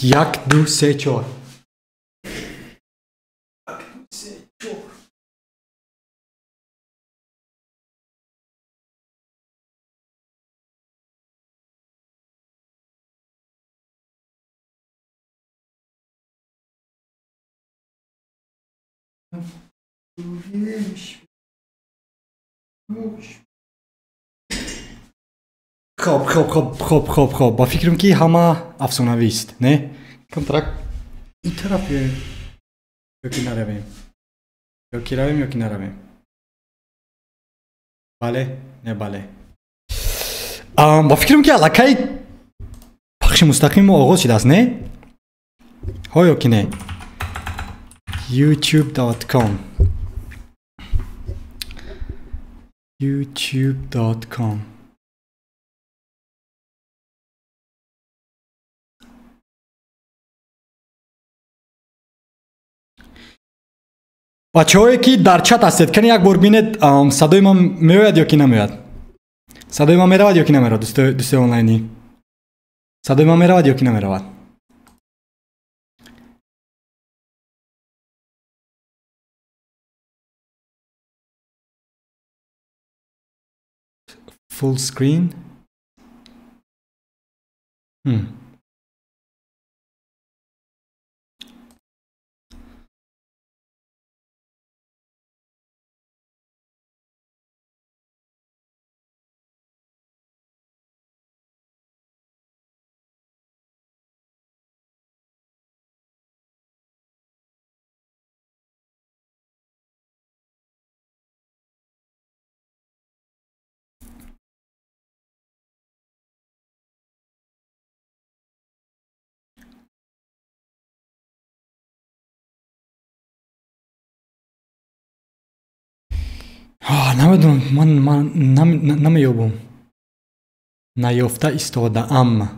1 2 3 4. 1 2 3 4. Хоб хоб хоб хоб хоб хоб, ба фикрам ки ҳама афсонавист, не? Камтарак ин тараф ё ки наравем? Ё ки равем, ё ки наравем? Бале, не бале. Ба фикрам ки аллакай пахши мустақим мо оғоз шудааст, не? Ҳо ё ки не? youtube.com youtube.com. Бачаҳое ки дар чат ҳастед, кани як бор бинед, садои ман меояд ё ки намеояд? Садои ман меравад ё ки намеравад, дӯстои онлайнӣ? Садои ман меравад ё ки намеравад? Full screen. Намедонам, ман намеёбам. Наёфта истодаам.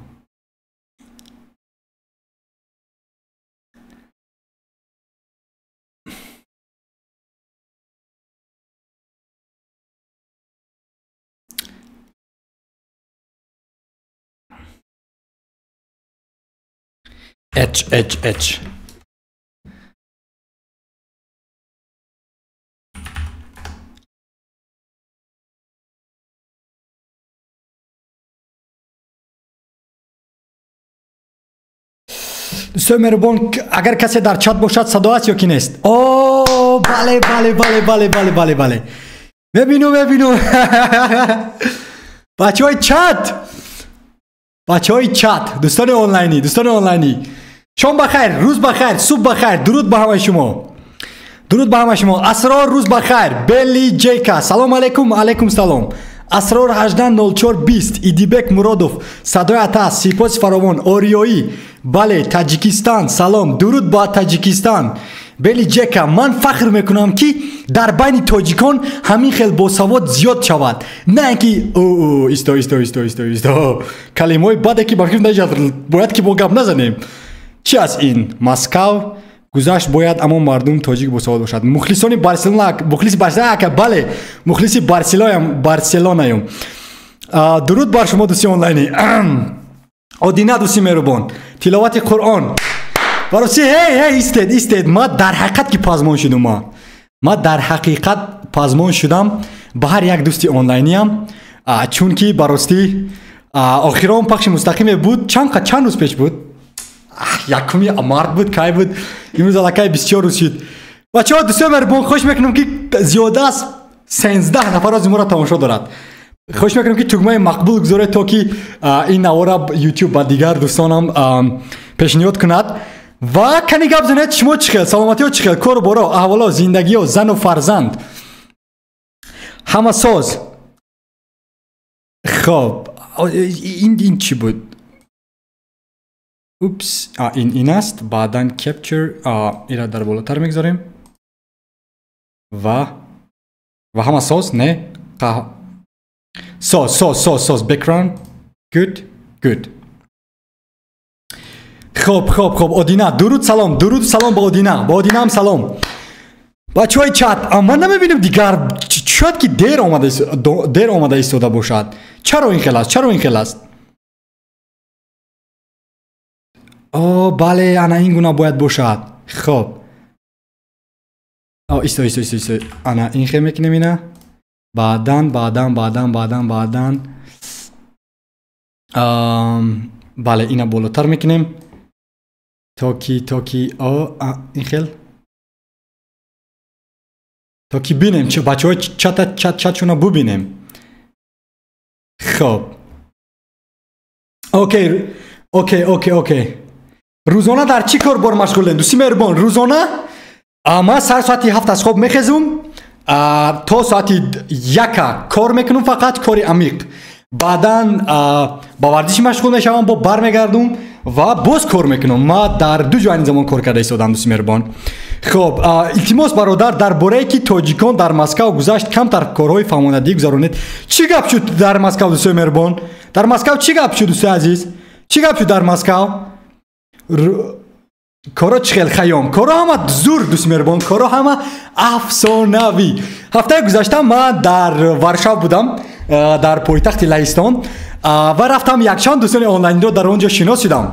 H H H. Дӯстои меҳрубон, агар касе дар чат бошад, садо аст ё ки нест? О, бале, бале, бале, бале, бале, бале, бале. Мебинум, мебинум. Бачаҳои чат, бачаҳои чат, дӯстони онлайнӣ, дӯстони онлайнӣ. Шом бахайр, рӯз бахайр, субҳ бахайр, дуруд ба ҳамаи шумо. Дуруд ба ҳамаи шумо. Асрор, рӯз бахайр. Белли Ҷейка, салом алейкум, алейкум салом. Асрор 180420, Идибек Муродов, садои ата, сипоси фаровон, Ориёӣ, бале, Таҷикистан, салом, дуруд ба Таҷикистан. Бели Ҷека, ман фахр мекунам ки дар байни тоҷикон ҳамин хел босавод зиёд шавад. На ин ки исто, исто, исто, исто, исто. Калимаҳои баде ки ба фикр наҷад, бояд ки бо гап назанем. Чи аст ин? Москав гузашт, бояд аммо мардум тоҷик босавод бошад. Мухлисони Барселона, мухлиси Барселона, ака, бале, мухлиси Барселонаям, Барселонаям. Дуруд бар шумо дӯсти онлайнӣ. Одина дӯсти меҳрубон, тиловати Қуръон. Бароси, ҳей, ҳей, истед, истед, ма дар ҳақиқат ки пазмон шудум ма. Ма дар ҳақиқат пазмон шудам ба ҳар як дӯсти онлайниям, чунки баростӣ охирон пахши мустақиме буд, чанд рӯз пеш буд? Якуми март буд, кай буд? Имрӯз аллакай 24 рӯз шуд. Бачаҳо, дӯстои меҳрубон, хоҳиш мекунам ки зиёда аз 13 нафар аз моро тамошо дорад. Хоҳиш мекунам ки тугмаи мақбул гузоред, то ки ин навора YouTube ба дигар дӯстонам пешниҳод кунад. Ва кани гап занед, шумо чӣ хел, саломатиҳо чӣ хел, кору боро, аҳволо, зиндагиҳо, зану фарзанд, ҳама соз. Хоб, ин чӣ буд? Упс, ин аст. Баъдан capture, ира дар болотар мегузорем. Ва ҳама соз, не? Соз, соз, соз, соз, background, good, good. Хоб, хоб, хоб, Одина, дуруд салом, дуруд салом ба Одина, ба Одина ҳам салом. Бачаҳои чат, ман намебинам дигар, шояд ки дер омада истода бошад. Чаро ин хел аст? Чаро ин хел аст? О, бале, ана ин гуна бояд бошад. Хоб. О, исто, исто, исто, исто. Ана ин хел мекунем ина. Баъдан, баъдан, баъдан, баъдан, баъдан. Бале, ина болотар мекунем. То ки, о, ин хел. То ки бинем, бачаҳои чатшона бубинем. Хоб. Окей, окей, окей, окей. Рӯзона дар чӣ кор бор машғулем? Дӯсти меҳрубон, рӯзона ман сар соати 7 аз хоб мехезум, то соати 1 кор мекунам, фақат кори амиқ. Баъдан ба варзиш машғул мешавам, бо бармегардум ва боз кор мекунам. Ман дар ду ҷо айни замон кор карда истодам, дӯсти меҳрубон. Хоб, илтимос бародар, дар борае ки тоҷикон дар Москав гузашт, камтар корҳои фаҳмонадӣ гузаронед. Чӣ гап шуд дар Москав, дӯстои меҳрубон? Дар Москав чӣ гап шуд, дӯстои азиз? Чӣ гап шуд дар Москав? Коро чӣ хел, Хайём? Коро ҳама зур, дӯсти меҳрубон, коро ҳама афсонавӣ. Ҳафтаи гузашта ман дар Варшав будам, дар пойтахти Лаҳистон, ва рафтам якчанд дӯстони онлайнро дар он ҷо шинос шудам,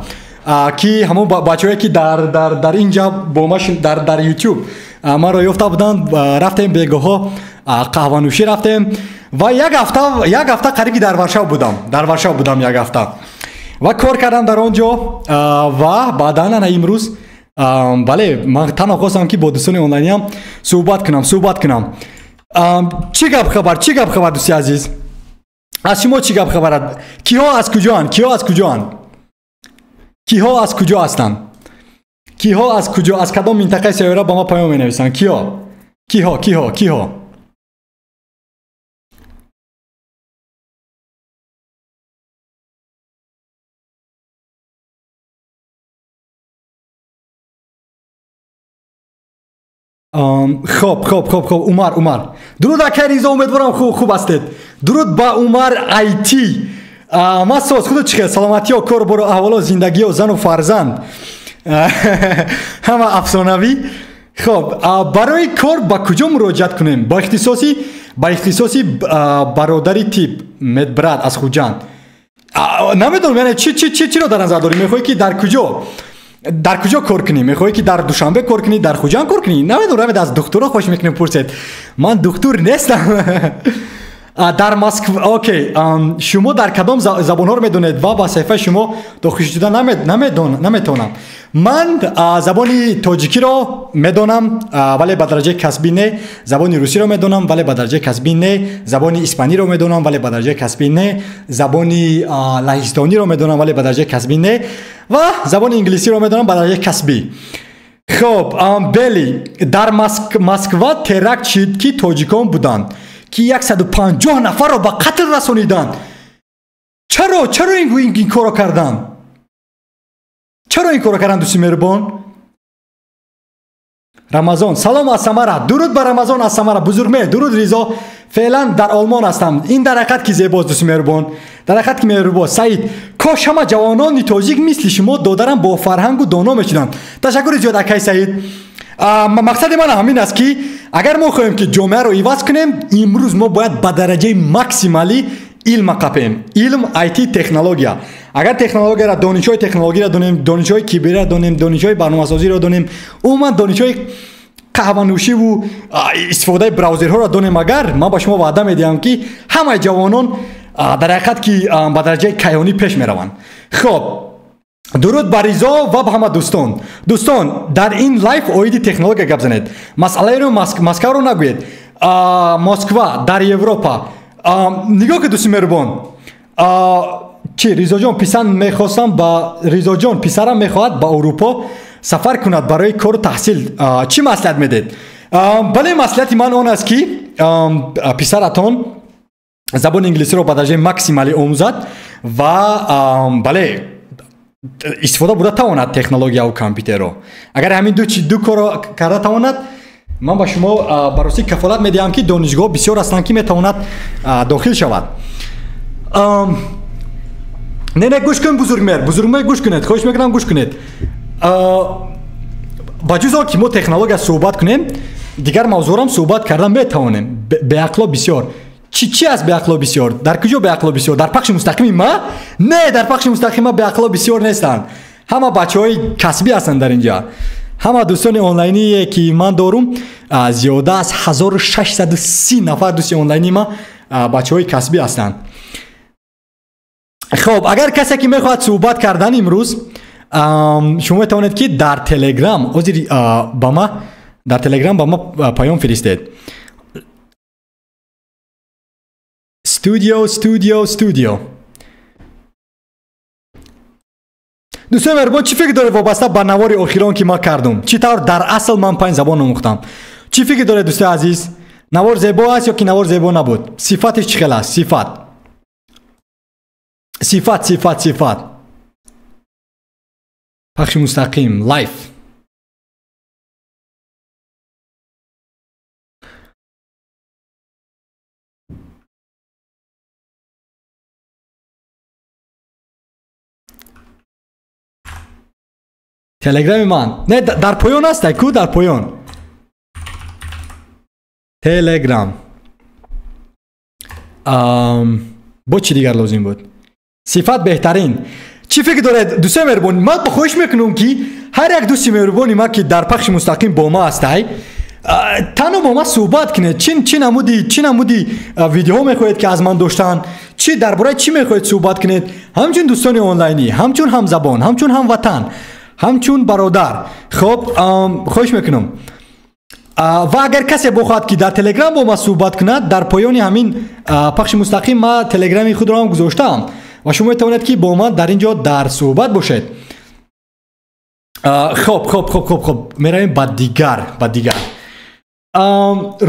ки ҳамон бачаҳое ки дар ин ҷа бо ма дар YouTube маро ёфта буданд. Рафтем бегоҳҳо қаҳванӯшӣ рафтем ва як ҳафта қариб ки дар Варшав будам, дар Варшав будам як ҳафта ва кор кардам дар он ҷо. Ва баъдан ана имрӯз, бале, ман танҳо хостам ки бо дӯстони онлайниам суҳбат кунам. Чӣ гап хабар, чӣ гап хабар, дӯсти азиз? Аз шумо чӣ гап хабар? Киҳо аз куҷоанд? Киҳо аз куҷоанд? Киҳо аз куҷо ҳастанд? Киҳо аз куҷо, аз кадом минтақаи сайёра ба ма паём менависанд? Киҳо? Киҳо, киҳо, киҳо? Хоб, хоб, хоб, хоб, Умар, Умар. Дуруд акай Ризо, умедворам хуб ҳастед. Дуруд ба Умар IT. Ман соз, худо чӣ хел? Саломатиё, кор боро, аҳволо, зиндагиё, зану фарзанд. Ҳама афсонавӣ. Хоб, барои кор ба куҷо муроҷиат кунем? Ба ихтисоси бародари тип, медбрат аз Хуҷанд. Намедонам, яъне чӣ чӣ чӣ чиро дар назар дорӣ? Мехоҳӣ ки дар куҷо кор кунӣ? Мехоҳӣ ки дар Душанбе кор кунӣ, дар Хуҷанд кор кунӣ? Намедонам, равед аз духтуро хоҳиш мекунем пурсед. Ман духтур нестам. Дар Москва, окей, шумо дар кадом забонҳоро медонед ва ба саҳифаи шумо дохил шуда наметавонам? Ман забони тоҷикиро медонам, вале ба дараҷаи касбӣ не. Забони русиро медонам, вале ба дараҷаи касбӣ не. Забони испаниро медонам, вале ба дараҷаи касбӣ не. Забони лаҳистониро медонам, вале ба дараҷаи касбӣ не. Ва забони инглисиро медонам ба дараҷаи касбӣ. Хоб, бели, дар Москва теракт шид, ки тоҷикон буданд, ки 150 нафарро ба қатл расониданд. Чаро, чаро ин корро карданд? Чаро ин корро карданд, дӯсти меҳрубон? Рамазон, салом аз Самара. Дуруд ба Рамазон аз Самара. Бузургмеҳр, дуруд Ризо. Феълан дар Олмон ҳастам. Ин дар ҳақиқат ки зебост, дӯсти меҳрубон. Дар ҳақиқат ки меҳрубон. Саид, кош ҳама ҷавонони тоҷик мисли шумо додарам бо фарҳангу доно мешуданд. Ташаккури зиёд, акай Саид. Мақсади ман ҳамин аст, ки агар мо хоҳем ки ҷомеаро иваз кунем, имрӯз мо бояд ба дараҷаи максималӣ илм қапем. Илм, IT, технология. Агар технологияро, донишҳои технологияро донем, донишҳои киберро донем, донишҳои барномасозиро донем, умуман донишҳои қаҳванӯшиву истифодаи браузерҳоро донем, агар ман ба шумо ваъда медиҳам, ки ҳамаи ҷавонон дар ҳақиқат ки ба дараҷаи кайҳонӣ пеш мераванд. Хоб, дуруд ба Ризо ва ба ҳама дӯстон. Дӯстон, дар ин лайф оиди технология гап занед. Масъалаеро Москваро нагӯед. Москва дар Европа. Нигоҳ ки, дӯсти меҳрубон. Чи Ризоҷон, писар мехостам ба Ризоҷон, писарам мехоҳад ба Аврупо сафар кунад барои кору таҳсил. Чӣ маслиҳат медед? Бале, маслиҳати ман он аст, ки писаратон забони инглисиро ба дараҷаи максималӣ омӯзад ва бале, истифода бурда тавонад технологияву компютерро. Агар ҳамин ду корро карда тавонад, ман ба шумо ба ростӣ кафолат медиҳам, ки донишгоҳ бисёр ҳастанд, ки метавонад дохил шавад. Не, не, гӯш кун, бузургмеҳр, бузургмеҳр, гӯш кунед, хоҳиш мекунам, гӯш кунед. Ба ҷуз он ки мо технология суҳбат кунем, дигар мавзӯъро суҳбат карда метавонем. Беақло бисёр. Чӣ аст беақло бисёр? Дар куҷо беақло бисёр? Дар пахши мустақими ма? Не, дар пахши мустақими ма беақло бисёр нестанд. Ҳама бачаҳои касбӣ ҳастанд дар инҷа. Ҳама дӯстони онлайние ки ман дорум, зиёда аз 1630 нафар дӯсти онлайни ма бачаҳои касбӣ ҳастанд. Хоб, агар касе ки мехоҳад суҳбат кардан имрӯз, шумо метавонед ки дар Телеграм ҳозир ба ма дар Телеграм ба ма паём фиристед. Студио, студио, студио. Дӯстони меҳрубон, чӣ фикр доред вобаста ба навори охирон ки ман кардум? Чӣ тавр дар асл ман 5 забон омӯхтам? Чӣ фикр доред, дӯстои азиз? Навор зебо аст ё ки навор зебо набуд? Сифатиш чӣ хел аст? Сифат. Сифат, сифат, сифат. Пахши мустақим, live. Телеграми ман. Не, дар поён аст, ку дар поён. Телеграм. Бо чӣ дигар лозим буд? Сифат беҳтарин. Чӣ фикр доред, дӯстои меҳрубон? Ман хоҳиш мекунам ки ҳар як дӯсти меҳрубони ма ки дар пахши мустақим бо ма ҳастай, танҳо бо ма суҳбат кунед. Чӣ намуди видеоҳо мехоҳед ки аз ман доштан? Чӣ дар бораи чӣ мехоҳед суҳбат кунед? Ҳамчун дӯстони онлайнӣ, ҳамчун ҳамзабон, ҳамчун ҳамватан, ҳамчун бародар. Хоб, хоҳиш мекунам. Ва агар касе бохоҳад ки дар Телеграм бо ма суҳбат кунад, дар поёни ҳамин пахши мустақим ма Телеграми худро ҳам гузоштаам ва шумо метавонед ки бо ман дар ин ҷо дар суҳбат бошед. Хоб, хоб, хоб, хоб, хоб, меравем ба дигар, ба дигар.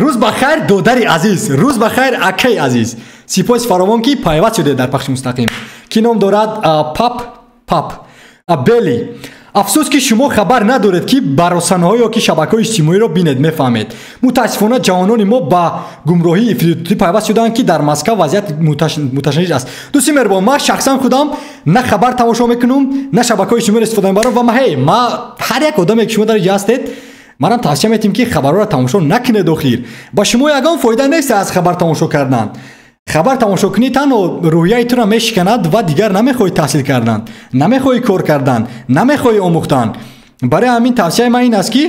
Рӯз ба хайр, додари азиз, рӯз ба хайр, акаи азиз. Сипоси фаровон ки пайваст шудед дар пахши мустақим. Ки ном дорад Пап Пап Бели. Афсӯс ки шумо хабар надоред ки ба расонаҳо ё ки шабакаҳои иҷтимоиро бинед, мефаҳмед. Мутаассифона ҷавонони мо ба гумроҳии ифротӣ пайваст шуданд ки дар Москва вазъият муташанниж аст. Дӯсти меҳрубон, ман шахсан худам на хабар тамошо мекунам, на шабакаҳои иҷтимоиро истифода мебарам ва ма ҳар як одаме ки шумо дар инҷа ҳастед, манам тавсия метиҳем ки хабарҳоро тамошо накунед. Охир ба шумо ягон фоида нест аз хабар тамошо кардан. Хабар тамошо кунӣ танҳо рӯҳияи туро мешиканад ва дигар намехоҳӣ таҳсил кардан, намехоҳӣ кор кардан, намехоҳӣ омӯхтан. Барои ҳамин тавсияи ман ин аст ки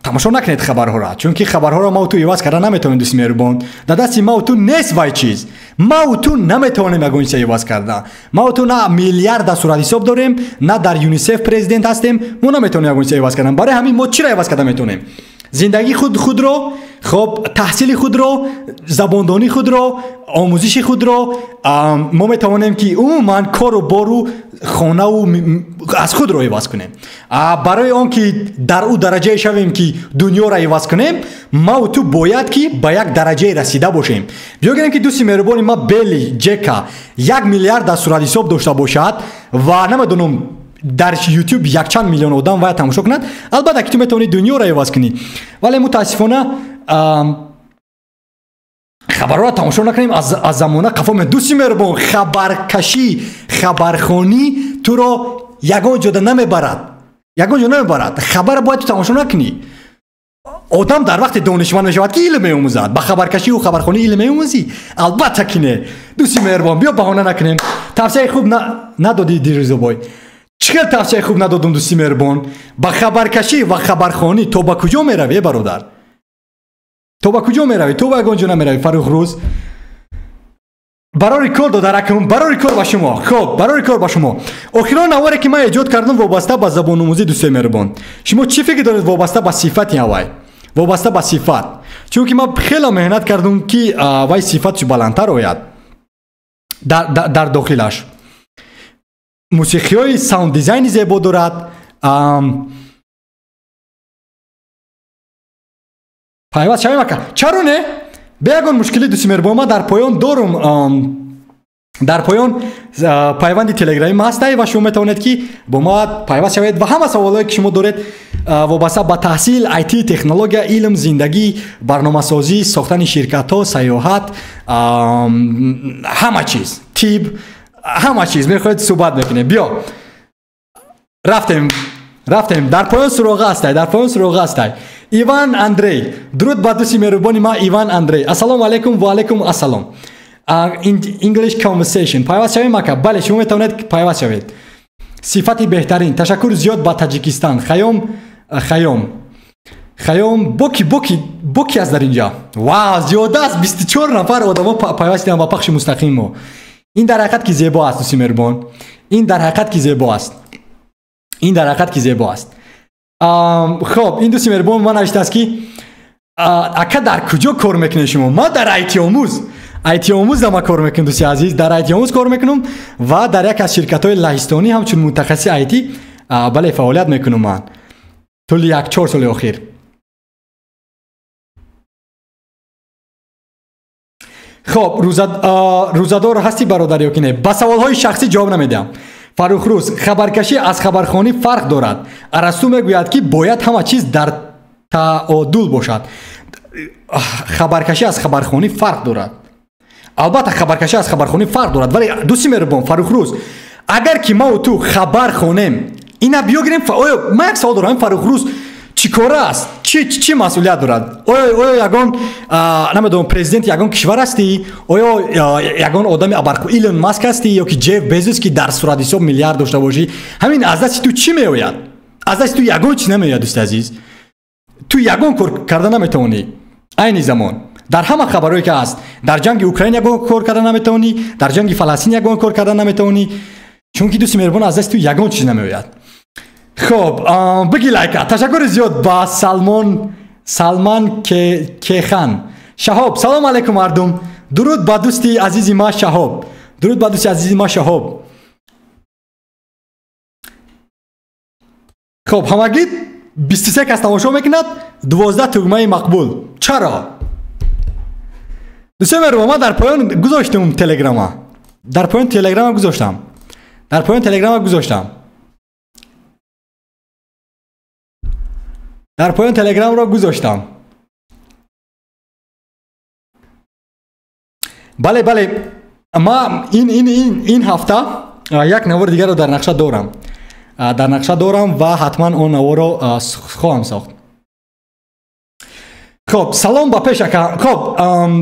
тамошо накунед хабарҳоро, чунки хабарҳоро ма ту иваз карда наметавонем, дӯсти меҳрубон. Дар дасти ма ту нест вай чиз. Ма ту наметавонем ягон чиза иваз карда. Ма ту на миллиард дар суратҳисоб дорем, на дар ЮНИСЕФ президент ҳастем, мо наметавонем ягон чиза иваз кардан. Барои ҳамин мо чиро иваз карда метавонем? Зиндагии худро, хоб, таҳсили худро, забондонии худро, омӯзиши худро. Мо метавонем ки умуман кору бору хонаву аз худро иваз кунем. Барои он ки дар ӯ дараҷае шавем ки дунёро иваз кунем, ма ту бояд ки ба як дараҷае расида бошем. Биёгирем ки дӯсти меҳрубони ма Бели Ҷека 1 миллиард дар суратҳисоб дошта бошад ва намедонам дар YouTube якчанд миллион одам вая тамошо кунад, албатта ки ту метавонӣ дунёро иваз кунӣ. Вале мутаассифона хабарҳоро тамошо накунем, аз замона қафо мемонем. Дӯсти меҳрубон, хабаркашӣ, хабархонӣ туро ягон ҷода намебарад, ягон ҷо намебарад. Хабарро бояд ту тамошо накунӣ. Одам дар вақте донишманд мешавад ки илм меомӯзад. Ба хабаркашию хабархонӣ илм меомӯзӣ? Албатта ки не. Дӯсти меҳрубон, биё баҳона накунем. Тавсияи хуб надодӣ Дирӯзобой. Чӣ хел тавсияи хуб надодум, дӯсти меҳрубон? Ба хабаркашӣ ва хабархонӣ то ба куҷо меравӣ, бародар? То ба куҷо меравӣ? То ба ягон ҷо намеравӣ. Фарух Рӯз, барори кор додаракум, барори кор ба шумо. Хоб, барори кор ба шумо. Охирон наворе ки ман эҷод кардам вобаста ба забономӯзӣ, дӯстои меҳрубон. Шумо чӣ фикр доред вобаста ба сифати ҳавай? Вобаста ба сифат. Чунки ман хеле меҳнат кардам ки вай сифатш баландтар ояд дар дохилаш. Мусиқиҳои саунд дизайни зебо дорад. Пайваст шавем ака. Чаро не? Бе ягон мушкили, дӯсти меҳрубон, ман дар поён дорум, дар поён пайванди телеграми ма ҳастай ва шумо метавонед ки бо ма пайваст шавед ва ҳама саволҳое ки шумо доред вобаста ба таҳсил, IT, технология, илм, зиндагӣ, барномасозӣ, сохтани ширкатҳо, сайёҳат, ҳама чиз, тиб, ҳама чиз мехоҳед суҳбат мекунем. Биё, рафтем, рафтем. Дар поён суроға ҳастай, дар поён суроға ҳастай. Иван Андрей, дуруд ба дӯсти меҳрубони ма Иван Андрей. Ассалому алайкум ва алайкум ассалом. English conversation. Пайваст шавем ака? Бале, шумо метавонед пайваст шавед. Сифати беҳтарин. Ташаккур зиёд ба Таҷикистан. Хайём, Хайём. Хайём боки боки боки аст дар инҷа. Вау, зиёда аст 24 нафар одамо пайвастидан ба пахши мустақим мо. Ин дар ҳақиқат ки зебо аст, дӯсти меҳрубон. Ин дар ҳақиқат ки зебо аст. Ин дар ҳақиқат ки зебо аст. Хоб, ин дӯсти меҳрубон ман навиштааст ки ака дар куҷо кор мекунед шумо? Ман дар IT омӯз. IT омӯз ма кор мекунам, дӯсти азиз. Дар IT омӯз кор мекунам ва дар як аз ширкатҳои лаҳистонӣ ҳамчун мутахассиси IT бале фаъолият мекунам ман. Тӯли 1-4 соли охир. Хоб, рӯзадор ҳастӣ бародар ё ки не? Ба саволҳои шахсӣ ҷавоб намедиҳам. Фаррухрӯз, хабаркашӣ аз хабархонӣ фарқ дорад. Арасту мегӯяд, ки бояд ҳама чиз дар таодул бошад. Хабаркашӣ аз хабархонӣ фарқ дорад. Албатта хабаркашӣ аз хабархонӣ фарқ дорад, вале дӯсти меҳрубон Фаррухрӯз, агар ки ма ту хабар хонем, ина биёгирем, оё ман як савол дорам, Фаррухрӯз чӣ кора аст? Чӣ масъулият дорад? Оё ягон намедонам президенти ягон кишвар ҳастӣ? Оё ягон одами абарқу Илон Маск ҳастӣ ё ки Ҷеф Безос, ки дар суратҳисоб миллиард дошта бошӣ? Ҳамин аз дасти ту чӣ меояд? Аз дасти ту ягон чиз намеояд, дӯсти азиз. Ту ягон кор карда наметавонӣ. Айни замон дар ҳама хабарҳое ки ҳаст, дар ҷанги Украина ягон кор карда наметавонӣ, дар ҷанги Фаластин ягон кор карда наметавонӣ, чунки дӯсти меҳрубон аз дасти ту ягон чиз намеояд. Хоб, биги лайка. Ташаккури зиёд ба Салман Кехан. Шаҳоб, салом алайкум мардум. Дуруд ба дӯсти азизи ма Шаҳоб. Дуруд ба дӯсти азизи ма Шаҳоб. Хоб, ҳамагӣ 23 кас тамошо мекунад, 12 тугмаи мақбул. Чаро? Дӯстони меҳрубон, ман дар поён гузоштам телеграма. Дар поён телеграма гузоштам. Дар поён телеграма гузоштам. Дар поён телеграмро гузоштам. Бале, бале, ма ин ҳафта як навори дигарро дар нақша дорам. Дар нақша дорам ва ҳатман он наворро хоҳам сохт. Хоб, салом ба пеш ака. Хоб,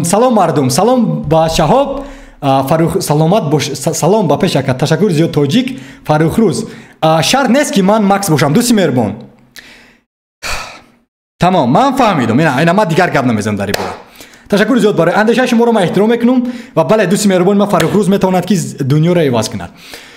салом мардум, салом ба Шаҳоб, Фаррух, саломат бош, салом ба пеш ака. Ташаккур зиёд тоҷик, Фаррухрӯз. Шарт нест ки ман Макс бошам, дӯсти меҳрубон. Тамом, ман фаҳмидам. Ина ман дигар гап намезанам дар ин бора. Ташаккур зиёд барои андешаи шуморо ман эҳтиром мекунам ва бале, дӯсти меҳрубони ман Фаррухрӯз метавонад ки дунёро иваз кунад.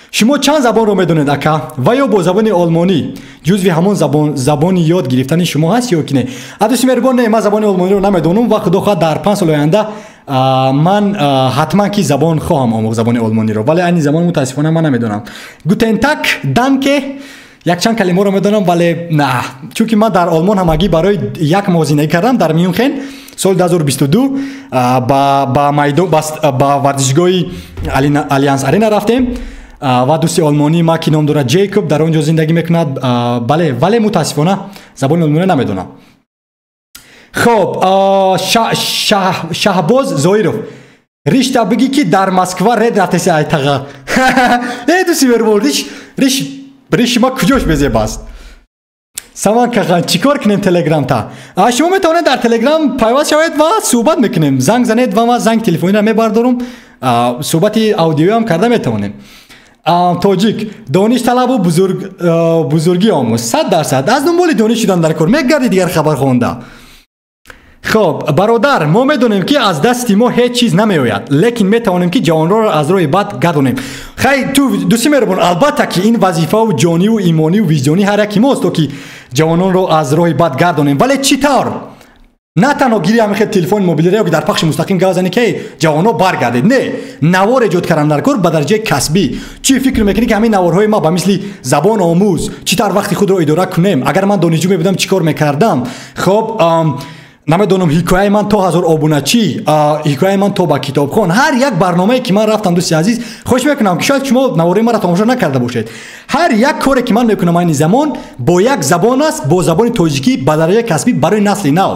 Шумо чанд забонро медонед ака? Ва ё бо забони олмонӣ ҷузви ҳамон забони ёд гирифтани шумо ҳаст ё ки не? Дӯсти меҳрубон, не, ман забони олмониро намедонам ва худо хоҳад дар 5 соли оянда ман ҳатман ки забон хоҳам омӯхт, забони олмониро, вале айни замон мутаассифона ман намедонам. Guten Tag, danke, якчанд калимаро медонам, вале на, чунки ман дар Олмон ҳамагӣ барои як моҳ зиндагӣ кардам дар Мюнхен соли 2022, ба майдон, ба варзишгоҳи Алианс Арена рафтем ва дӯсти олмонии ма ки ном дорад Ҷейкоб дар он ҷо зиндагӣ мекунад. Бале, вале мутаассифона забони олмониро намедонам. Хоб, Шаҳбоз Зоиров, ришта бигӣ ки дар Москва ред рафтеси айтаға. Э, дӯсти меҳрубон, риши ма куҷош безеб аст? Саман Кахан, чӣ кор кунем телеграмта? Шумо метавонед дар телеграм пайваст шавед ва суҳбат мекунем. Занг занед ва ман занг телефониро мебардорам, суҳбати аудиоам карда метавонем. Тоҷик, дониш талабу бузургӣ омӯз. 100% аз дунболи дониш шудан дар кор мегарди дигар хабархонда. Хоб, бародар, мо медонем ки аз дасти мо ҳеҷ чиз намеояд, лекин метавонем ки ҷавонроро аз роҳи бад гардонем. Хай, ту дӯсти меҳрубон, албатта ки ин вазифаву ҷониву имониву виҷдонӣ ҳар яки мост, то ки ҷавононро аз роҳи бад гардонем. Вале чӣ тавр? На танҳо гири ҳамин хел телефони мобилиро ки дар пахши мустақим гап занӣ ки ҷавонҳо баргардед. Не, навор эҷод кардан дар кор ба дараҷаи касбӣ. Чӣ фикр мекунӣ ки ҳамин наворҳои ма ба мисли забон омӯз, чӣ тавр вақти худро идора кунем? Агар ман донишҷӯ мебудам чӣ кор мекардам? Хоб, намедонам, ҳикояи ман то 1000 обуначӣ, ҳикояи ман то ба китобхон, ҳар як барномае ки ман рафтам, дӯсти азиз, хоҳиш мекунам ки шояд шумо навораи маро тамошо накарда бошед. Ҳар як коре ки ман мекунам айни замон бо як забон аст, бо забони тоҷикӣ ба дараҷаи касбӣ барои насли нав.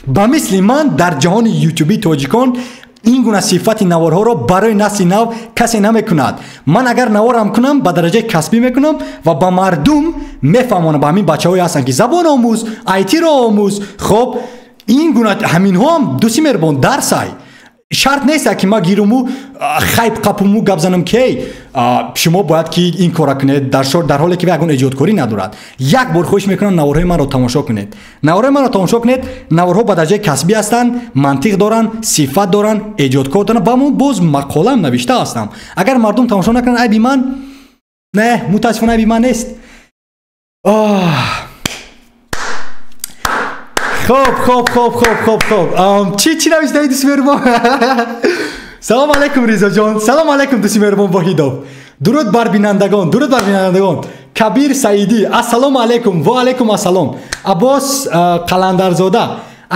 Ба мисли ман дар ҷаҳони ютуби тоҷикон ин гуна сифати наворҳоро барои насли нав касе намекунад. Ман агар наворам кунам ба дараҷаи касбӣ мекунам ва ба мардум мефаҳмонам, ба ҳамин бачаҳое ҳастанд ки забон омӯз, айтиро омӯз. Хоб, ин гуна ҳаминҳоам дӯсти меҳрубон дарсай. Шарт нест ки ман гируму хайп қапуму гап занам ки шумо бояд ки ин кора кунед, дар ҳоле ки ягон эҷодкорӣ надорад. Як бор хоҳиш мекунам наворҳои манро тамошо кунед. Наворҳои манро тамошо кунед. Наворҳо ба дараҷаи касбӣ ҳастанд, мантиқ доранд, сифат доранд, эҷодкор доранд ва ман боз мақолаам навишта ҳастам. Агар мардум тамошо накунанд, айби ман не, мутаассифона айби ман нест. خب خب خب خب خب خب چی چی نوشته دوست مهربان؟ سلام علیکم ریزا جان، سلام علیکم دوست مهربان واحیدов. درود بر بینندگان، درود بر بینندگان. کبیر سعیدی، السلام علیکم. و علیکم السلام. عباس قلندرزاده،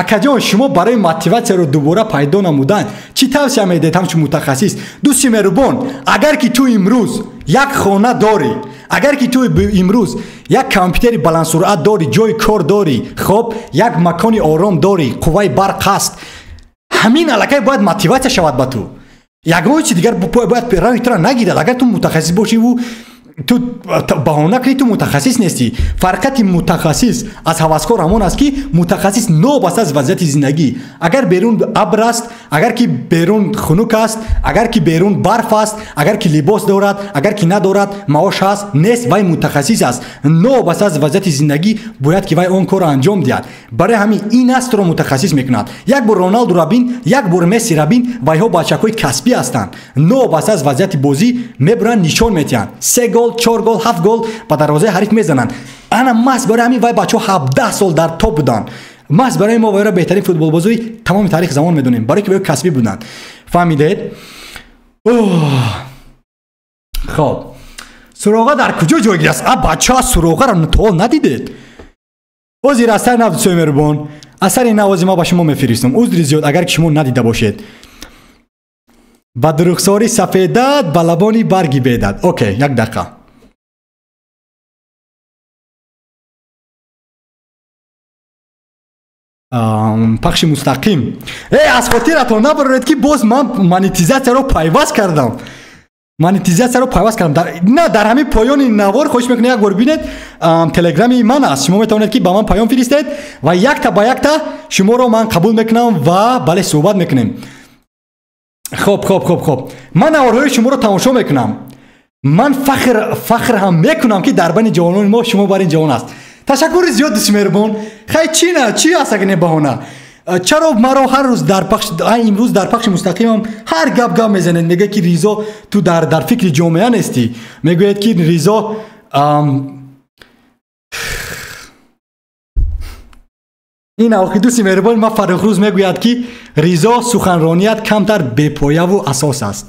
акаҷон шумо барои мотиватсияро дубора пайдо намудан чӣ тавсия медиҳед ҳамчун мутахассис? Дӯсти меҳрубон, агар ки ту имрӯз як хона дорӣ, агар ки ту имрӯз як компютери баландсуръат дорӣ, ҷои кор дорӣ, хоб, як макони ором дорӣ, қувваи барқ ҳаст, ҳамин аллакай бояд мотиватсия шавад ба ту. Ягон чи дигар бояд роҳи туро нагирад. Агар ту мутахассис бошиву ту баҳона кунӣ, ту мутахассис нестӣ. Фарқияти мутахассис аз ҳаваскор ҳамон аст, ки мутахассис новобаста аз вазъияти зиндагӣ, агар берун абр аст, агар ки берун хунук аст, агар ки берун барф аст, агар ки либос дорад, агар ки надорад, маош ҳаст нест, вай мутахассис аст. Новобаста аз вазъияти зиндагӣ бояд ки вай он корро анҷом диҳад. Барои ҳамин ин аст туро мутахассис мекунад. Як бор Роналдуро бин, як бор Мессиро бин, вайҳо бачакҳои касбӣ ҳастанд. Новобаста аз вазъияти бозӣ мебуранд, нишон метиҳанд. 3 гол, 4 гол, 7 гол ба дарвозаи ҳариф мезананд. Ана маҳз барои ҳамин вай бачаҳо 17 сол дар топ буданд. Маҳз барои мо вайро беҳтарин футболбозои тамоми таърихи замон медонем, барои ки вайо касбӣ буданд. Фаҳмидед? Хоб, суроға дар куҷо ҷойгир аст? А бачаҳо суроғаро то ҳол надидед. Ҳозир асари нав, дӯстои меҳрубон, асари навози ма ба шумо мефиристам. Узри зиёд агар ки шумо надида бошед. Ба дурухсори сафедат, ба лабони барги бедад. Окей, як дақиқа. Пахши мустақим. Аз хотиратон набароред ки боз ман монетизатсияро пайваст кардам. Монетизатсияро пайваст кардам. На, дар ҳамин поёни навор хоҳиш мекунам як бор бинед, телеграми ман аст. Шумо метавонед ки ба ман паём фиристед ва якта ба якта шуморо ман қабул мекунам ва бале суҳбат мекунем. Хоб хоб хоб хоб. Ман наворҳои шуморо тамошо мекунам. Ман фахр ҳам мекунам ки дар байни ҷавонони мо шумо бар ин ҷавон аст. Ташаккури зиёд дӯсти меҳрубон. Хай чӣ на, чӣ аст агар не баҳона? Чаро маро ҳар рӯз дар пахш, имрӯз дар пахши мустақимам ҳар гап гап мезанед, мегӯяд ки Ризо ту дар фикри ҷомеа нестӣ. Мегӯяд ки Ризо ин охи дӯсти меҳрубон ма Фаррухрӯз мегӯяд ки Ризо суханроният камтар бепояву асос аст.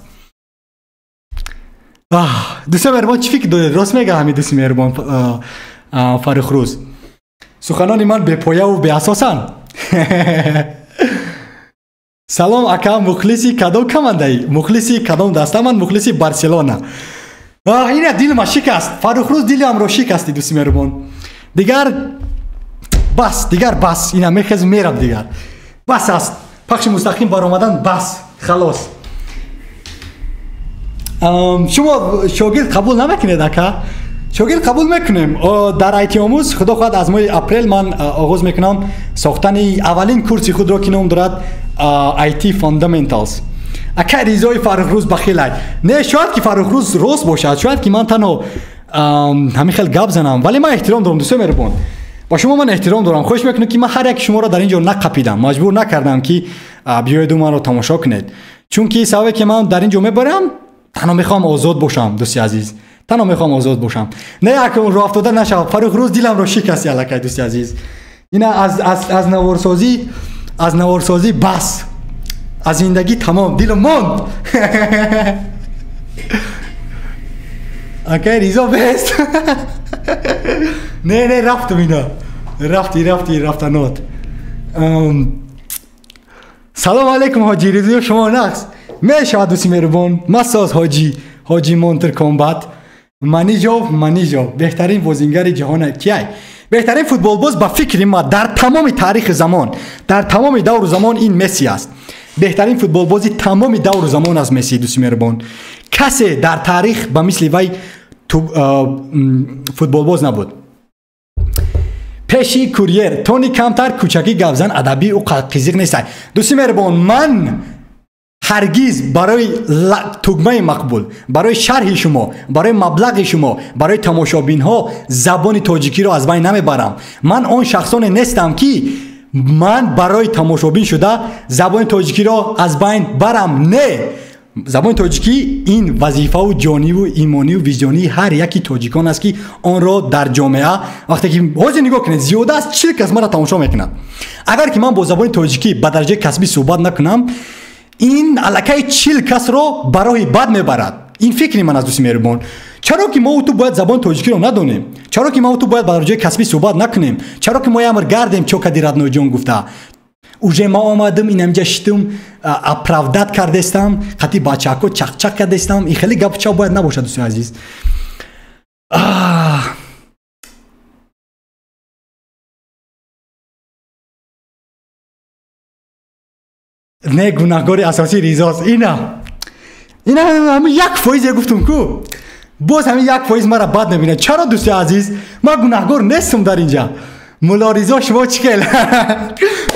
Дӯсти меҳрубон чӣ фикр доред? Рост мега ҳамин дӯсти меҳрубон Фаррухрӯз? Суханони ман бепояву беасосанд? Салом ака, мухлиси кадом командаи? Мухлиси кадом даста? Ман мухлиси Барселона. Ина дилма шикаст. Фаррухрӯз диламро шикасти дӯсти меҳрубон. Дигар бас, дигар бас, ина мехез мерам дигар. Бас аст. Пахши мустақим баромадан бас, халос. Шумо шогирд қабул намекунед ака? Шогирд қабул мекунем. Дар IT омӯз худо хоҳад аз моҳи апрел ман оғоз мекунам сохтани аввалин курси худро ки ном дорад IT Fundamentals. Ака Ризои Фаррухрӯз бахилай. Не, шояд ки Фаррухрӯз рост бошад, шояд ки ман танҳо ҳамин хел гап занам, вале ман эҳтиром дорам дӯстои меҳрубон. Ба шумо ман эҳтиром дорам. Хоҳиш мекунам ки ман ҳар яки шуморо дар ин ҷо нақапидам, маҷбур накардам ки биёеду манро тамошо кунед. Чунки сабабе ки ман дар ин ҷо мебарам, танҳо мехоҳам озод бошам, дӯсти азиз. Танҳо мехоҳам озод бошам. Не, акун роҳ афтода нашавад. Фаррухрӯз диламро шикасти аллакай дӯсти азиз. Ина аз наворсозӣ, аз наворсозӣ бас. Аз зиндагӣ тамом, дилам монд. Акай Ризо бест. Не, не, рафтам ина. Рафти, рафти, рафтанот. Салом алейкум ҳоҷи Ризо, шумо нақс. Мешавад дӯсти меҳрубон. Масоз ҳоҷи Монтер Комбат. Манижов, Манижов, беҳтарин бозингари ҷаҳон кияй? Беҳтарин футболбоз ба фикри ма дар тамоми таърихи замон, дар тамоми давру замон ин Месси аст. Беҳтарин футболбози тамоми давру замон аст Месси, дӯсти меҳрубон. Касе дар таърих ба мисли вай футболбоз набуд. Пеши курьер тони камтар кӯчакӣ гапзан, адабӣ ӯ қизиқ нестай. Дӯсти меҳрубон, ман Ҳаргиз барои тугмаи мақбул, барои шарҳи шумо, барои маблағи шумо, барои тамошобинҳо забони тоҷикиро аз байн намебарам. Ман он шахсоне нестам, ки ман барои тамошобин шуда забони тоҷикиро аз байн барам. Не, забони тоҷикӣ ин вазифаву ҷониву имониву виҷдонии ҳар яки тоҷикон аст, ки онро дар ҷомеа вақте ки ҳозир нигоҳ кунед, зиёда аз 40 кас маро тамошо мекунад. Агар ки ман бо забони тоҷикӣ ба дараҷаи касбӣ суҳбат накунам, ин аллакай 40 касро ба роҳи бад мебарад. Ин фикри ман аст, дӯсти меҳрубон. Чаро ки мо ту бояд забони тоҷикиро надонем? Чаро ки мо ту бояд ба дараҷаи касбӣ суҳбат накунем? Чаро ки мо ямр гардем чокади роднойҷон гуфта? Уже ма омадам, инамҷа шитум, оправдать кардестам, қати бачако чақчақ кардестам. Ин хеле гапча бояд набошад, дӯстони азиз. Не, гунаҳгори асосӣ Ризост. Ина ҳамин 1% гуфтум ку, боз ҳамин 1% мара бад мебинад. Чаро, дӯстони азиз? Ман гунаҳгор нестам дар инҷа. Мулло Ризо, шумо чӣ хел?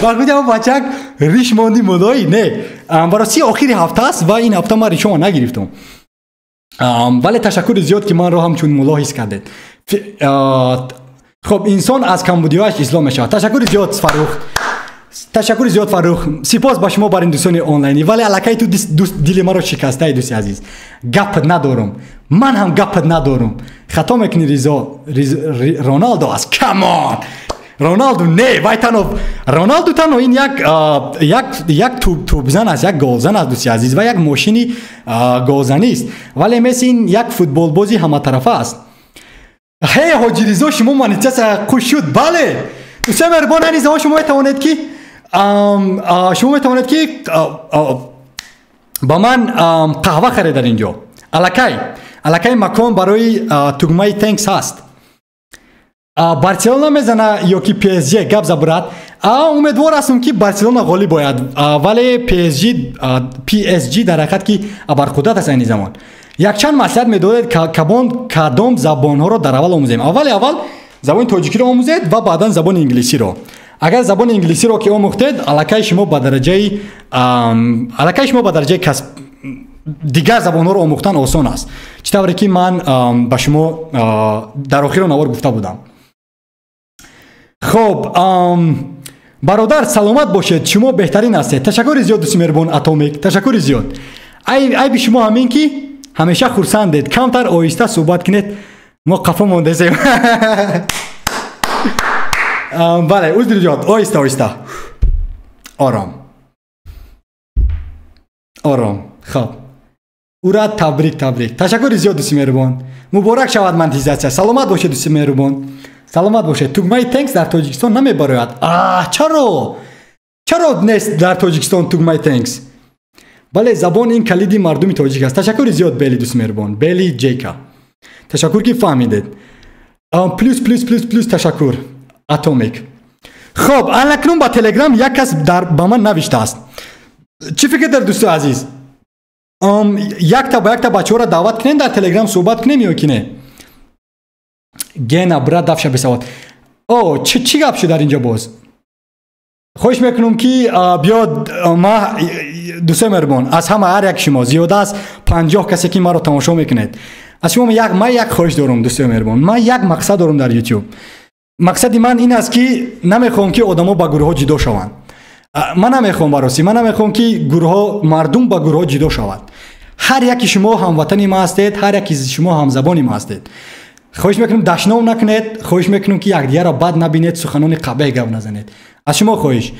Вақти бачак риш монди муллоӣ? Не, барости охири ҳафта аст ва ин ҳафта ман ришома нагирифтам, вале ташаккури зиёд, ки манро ҳамчун мулло ҳис кардед. Хоб, инсон аз камбудиҳояш ислоҳ мешавад. Ташаккури зиёд, Фаррух, ташаккури зиёд, Фаррух. Сипос ба шумо, бар ин дӯстони онлайнӣ. Вале аллакай ту дили маро шикастаи, дӯсти азиз. Гапат надорум, ман ҳам гапат надорум. Хато мекунӣ, Ризо. Роналдо аст, камон, Роналду не, вай танҳо Роналду, танҳо ин як тӯбзан аст, як голзан аст, дӯсти азиз, ва як мошини голзанист. Вале Месси ин як футболбози ҳаматарафа аст. Ҳе, ҳоҷи Ризо, шумо монетизатсия қуш шуд? Бале, дӯстони меҳрубон, айни замон шумо метавонед ки ба ман қаҳва харед. Дар инҷо аллакай макон барои тугмаи thanks ҳаст. Барселона мезана ё ки ПСЖ? Гап за, брат. Умедвор ҳастам, ки Барселона ғолиб ояд, вале PSG дар ҳақиқат ки абарқудрат аст айни замон. Якчанд маслиҳат медодед, кадом забонҳоро дар аввал омӯзем? Аввали аввал забони тоҷикиро омӯзед ва баъдан забони инглисиро. Агар забони инглисиро ки омӯхтед, аллакай шумо ба дараҷаи касб, дигар забонҳоро омӯхтан осон аст, чӣ тавре ки ман ба шумо дар охири навор гуфта будам. Хоб, бародар, саломат бошед, шумо беҳтарин ҳастед. Ташаккури зиёд, дӯсти меҳрубон Атомик, ташаккури зиёд. Айби шумо ҳамин, ки ҳамеша хурсандед. Камтар оҳиста суҳбат кунед, мо қафо мондесем. Бале, узри зиёд, оҳиста, оҳиста, ором, ором. Хоб, ура, табрик, табрик. Ташаккури зиёд, дӯсти меҳрубон. Муборак шавад монетизатсия. Саломат бошед, дӯсти меҳрубон, саломат бошед. Тугмаи thanks дар Тоҷикистон намебарояд. Чаро, чаро нест дар Тоҷикистон тугмаи thanks? Бале, забон ин калиди мардуми тоҷик аст. Ташаккури зиёд, Бели, дӯсти меҳрубон, Бели Ҷейка, ташаккур, ки фаҳмидед. Плюс, плюс, плюс, плюс. Ташаккур, Атомик. Хоб, алакнун ба Телеграм як кас ба ман навиштааст. Чӣ фикр доред, дӯстои азиз? Якта ба якта бачаҳоро даъват кунем, дар Телеграм суҳбат кунем ё ки не? Гена, брат, дафша бесавод. О, чӣ гап шуд дар инҷо боз? Хоҳиш мекунам, ки биёд. Ма, дӯстои меҳрубон, аз ҳама, ҳар як шумо, зиёда аз 50 касе, ки маро тамошо мекунед, аз шумо ман як хоҳиш дорам, дӯстои меҳрубон. Ман як мақсад дорам дар Ютуб. Мақсади ман ин аст, ки намехоҳам, ки одамо ба гурӯҳҳо ҷудо шаванд. Ман намехоҳам, баросӣ, ман намехоҳам, ки гурӯҳҳо, мардум ба гурӯҳҳо ҷудо шавад. Ҳар яки шумо ҳамватани ма ҳастед, ҳар яки шумо ҳамзабони ма ҳастед. Хоҳиш мекунам, дашном накунед. Хоҳиш мекунам, ки якдигарро бад набинед, суханони қабеҳ гап назанед. Аз шумо хоҳиш.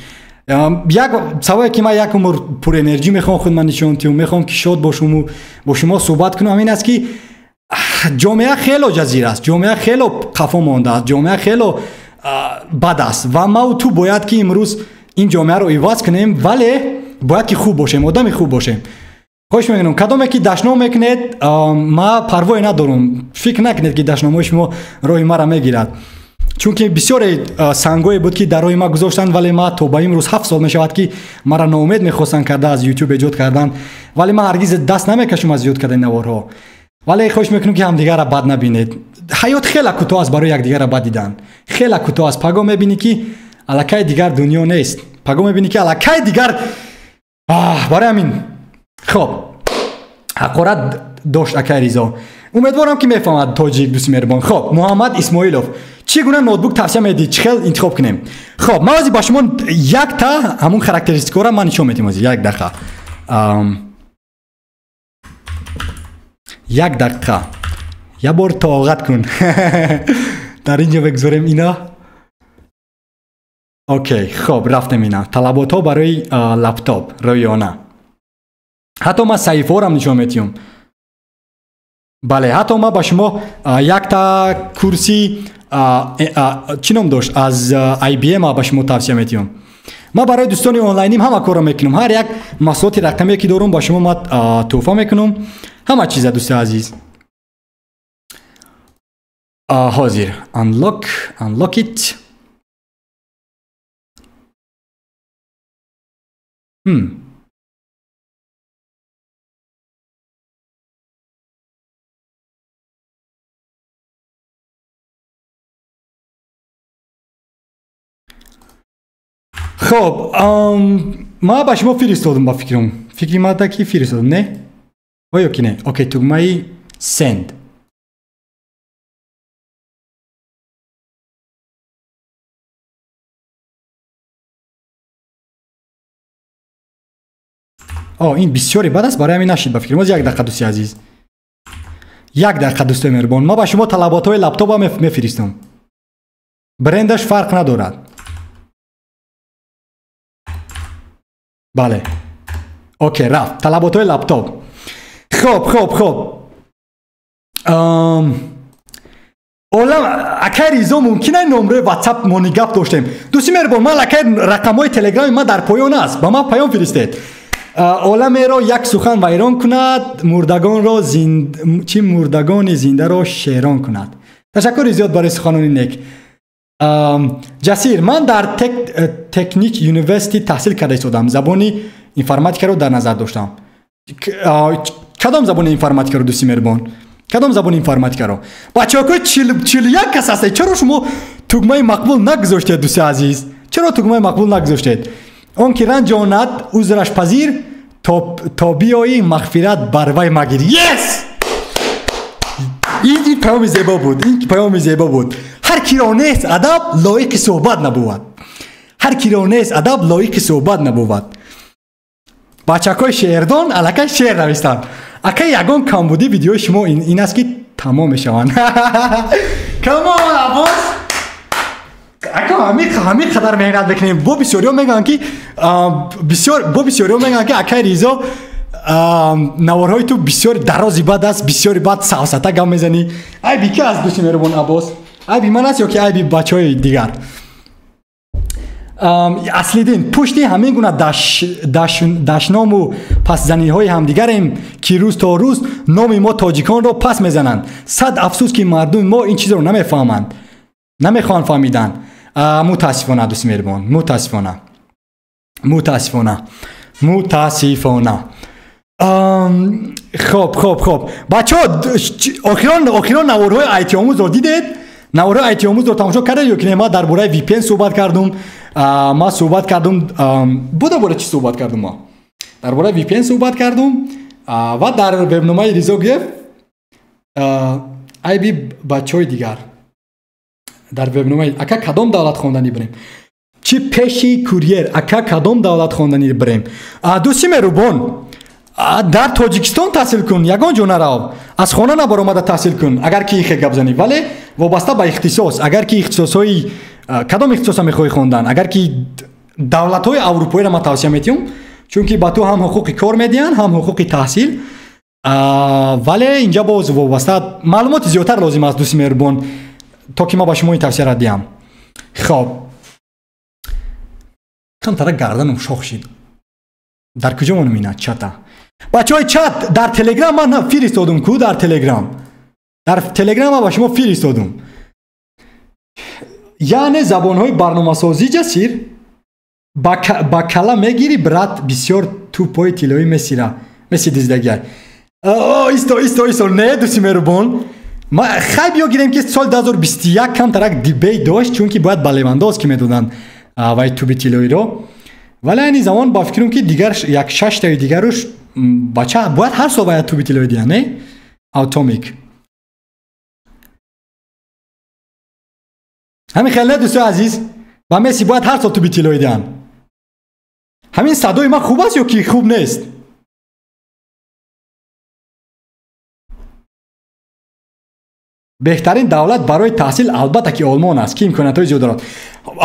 Як сабабе, ки ман як умр пурэнерҷӣ мехоҳам худ ман нишон диҳам, мехоҳам, ки шод бошуму бо шумо суҳбат кунам, ҳамин аст, ки ҷомеа хело ҷазир аст, ҷомеа хело қафо мондааст, ҷомеа хело бад аст ва маву ту бояд, ки имрӯз ин ҷомеаро иваз кунем, вале бояд, ки хуб бошем, одами хуб бошем. Хоҳиш мекунам, кадоме ки дашном мекунед, ма парвое надорам. Фикр накунед, ки дашномҳои шумо роҳи маро мегирад, чунки бисёре сангое буд, ки дар роҳи ма гузоштанд, вале ма то ба имрӯз 7 сол мешавад, ки маро ноумед мехостанд карда аз Ютуб эҷод кардан, вале ман ҳаргиз даст намекашам аз зиёд кардани наворҳо. Вале хоҳиш мекунам, ки ҳамдигарро бад набинед. Ҳаёт хеле кӯтоҳ аст барои якдигарро бад дидан, хеле кӯтоҳ аст. Паго мебинӣ, ки аллакай дигар дунё нест, паго мебинӣ, ки аллакай дигар. Барои ҳамин Хоб, ҳақорат дошт акай Ризо. Умедворам, ки мефаҳмад тоҷик, дӯсти меҳрубон. Хоб, Муҳаммад Исмоилов: чӣ гуна ноутбук тавсия медиҳед, чӣ хел интихоб кунем? Хоб, ман ҳозир ба шумо якта ҳамун характеристикаро ман нишон медиҳам ҳозир. Як дақиқа, як дақиқа, як бор тоқат кун. Дар ин ҷо бигзорем ина. Окей, хоб, рафтем. Ина талаботҳо барои лаптоп рӯёна. Ҳатто ман саҳифаҳорам нишон медиҳам. Бале, ҳатто ман ба шумо якта курси, чӣ ном дошт, аз IBM ба шумо тавсия медиҳам. Ман барои дӯстони онлайним ҳама корро мекунам. Ҳар як маҳсулоти рақамие, ки дорум, ба шумо ман тӯҳфа мекунам, ҳама чиза, дӯсти азиз. Ҳозир unlock, unlock it. Хоб, ман ба шумо фиристодам, ба фикрам, фикри мада ки фиристодам, не оё ки не? Окей, тугмаи send. О, ин бисёре бад аст, барои ҳамин нашид, ба фикрам. Оз, як дақиқа, дӯсти азиз, як дақиқа, дӯстои меҳрубон. Ман ба шумо талаботҳои лаптопа мефиристам, брендаш фарқ надорад. Бале, окей, рафт талаботҳои лаптоп. Хоб, олам. Акай Ризо, мумкин ай номрои ватсап мони гап доштем? Дӯсти меҳрубон, ман акай рақамҳои телеграми ман дар поён аст, ба ман паём фиристед. Оламеро як сухан вайрон кунад, мурдагонро чӣ, мурдагони зиндаро шерон кунад. Ташаккури зиёд барои суханони нек. Ҷасир, ман дар Техник University таҳсил карда истодам, забони информатикаро дар назар доштам. Кадом забони информатикаро, дӯсти меҳрубон, кадом забони информатикаро? Бачаҳо, 41 кас ҳастед, чаро шумо тугмаи мақбул нагузоштед? Дӯсти азиз, чаро тугмаи мақбул нагузоштед? Он ки ранҷонад, узраш пазир, то биёӣ, мағфират бар вай магир. Yes, ин паёми зебо буд, ин паёми зебо буд. Ҳар киро нест адаб, лоиқи суҳбат набувад. Ҳар киро нест адаб, лоиқи суҳбат набувад. Бачакҳои шеърдон аллакай шеър навистанд. Акай, ягон камбудӣ видеои шумо ин аст, ки тамом мешаванд. Come on, Аббос ака, ҳамин қадар меҳнат мекунем. Бо бисёриҳо мегӯянд, ки бисёр, бо бисёриҳо мегӯянд, ки акай Ризо, наворҳои ту бисёри дарози бад аст, бисёри бад савсата гап мезанӣ. Айби ки аст, дӯсти меҳрубон Аббос? Айби ман аст ё ки айби бачаҳои дигар? Аслиддин, пушти ҳамин гуна дашному пасзаниҳои ҳамдигарем, ки рӯз то рӯз номи мо тоҷиконро пас мезананд. Сад афсӯс, ки мардуми мо ин чизро намефаҳманд, намехоҳанд фаҳмидан. Мутаассифона, дӯсти меҳрубон, мутаассифона, мутаассифона, мутаассифона. Хоб, бачаҳо, охирон наворҳои айтиомӯзро дидед? Наворҳои айтиомӯзро тамошо кардед ё ки не? Ман дар бораи VPN суҳбат кардум, ман суҳбат кардум бо дар бораи чӣ суҳбат кардум? Ма дар бораи VPN суҳбат кардум ва дар вебномаи Ризо Гев. Айби бачаҳои дигар дар вебномаи. Ака, кадом давлат хонданӣ бирем? Чӣ пеши курьер? Ака, кадом давлат хонданӣ бирем? Дӯсти меҳрубон, дар Тоҷикистон таҳсил кун, ягон ҷо нарав, аз хона набаромада таҳсил кун, агар ки ихе гап занӣ. Вале вобаста ба ихтисос, агар ки ихтисосҳои, кадом ихтисоса мехоҳӣ хондан? Агар ки давлатҳои аврупоиро ман тавсия метиҳам, чунки ба ту ҳам ҳуқуқи кор медиҳанд, ҳам ҳуқуқи таҳсил. Вале инҷа боз вобаста, маълумоти зиёдтар лозим аст, дӯсти меҳрубон, то ки ман ба шумо ин тавсияро диҳам. Хоб, камтара гарданам шох шид. Дар куҷо монам? Ина чата, бачаҳои чат, дар телеграм ман фиристодум ку, дар телеграм ман ба шумо фиристодум. Яъне забонҳои барномасозӣ. Ҷасир, ба кала мегирӣ, брат, бисёр тӯпҳои тиллоӣ месира меси диздагиай. Исто, исто, исто, не, дӯсти меҳрубон, хай, биё гирем, ки соли 2021 камтарак debate дошт, чунки бояд ба Левандовски медоданд вай тӯби тиллоиро. Вале айни замон ба фикрам, ки дигар як шаштаи дигаруш бача бояд ҳар сол бояд тӯби тиллоӣ диҳанд, не? Атомик. Ҳамин хел не, дӯстои азиз? Ба Месси бояд ҳар сол тӯби тиллоӣ диҳанд. Ҳамин садои ман хуб аст ё ки хуб нест? Беҳтарин давлат барои таҳсил албатта ки Олмон аст, ки имкониятҳои зиёд дорад.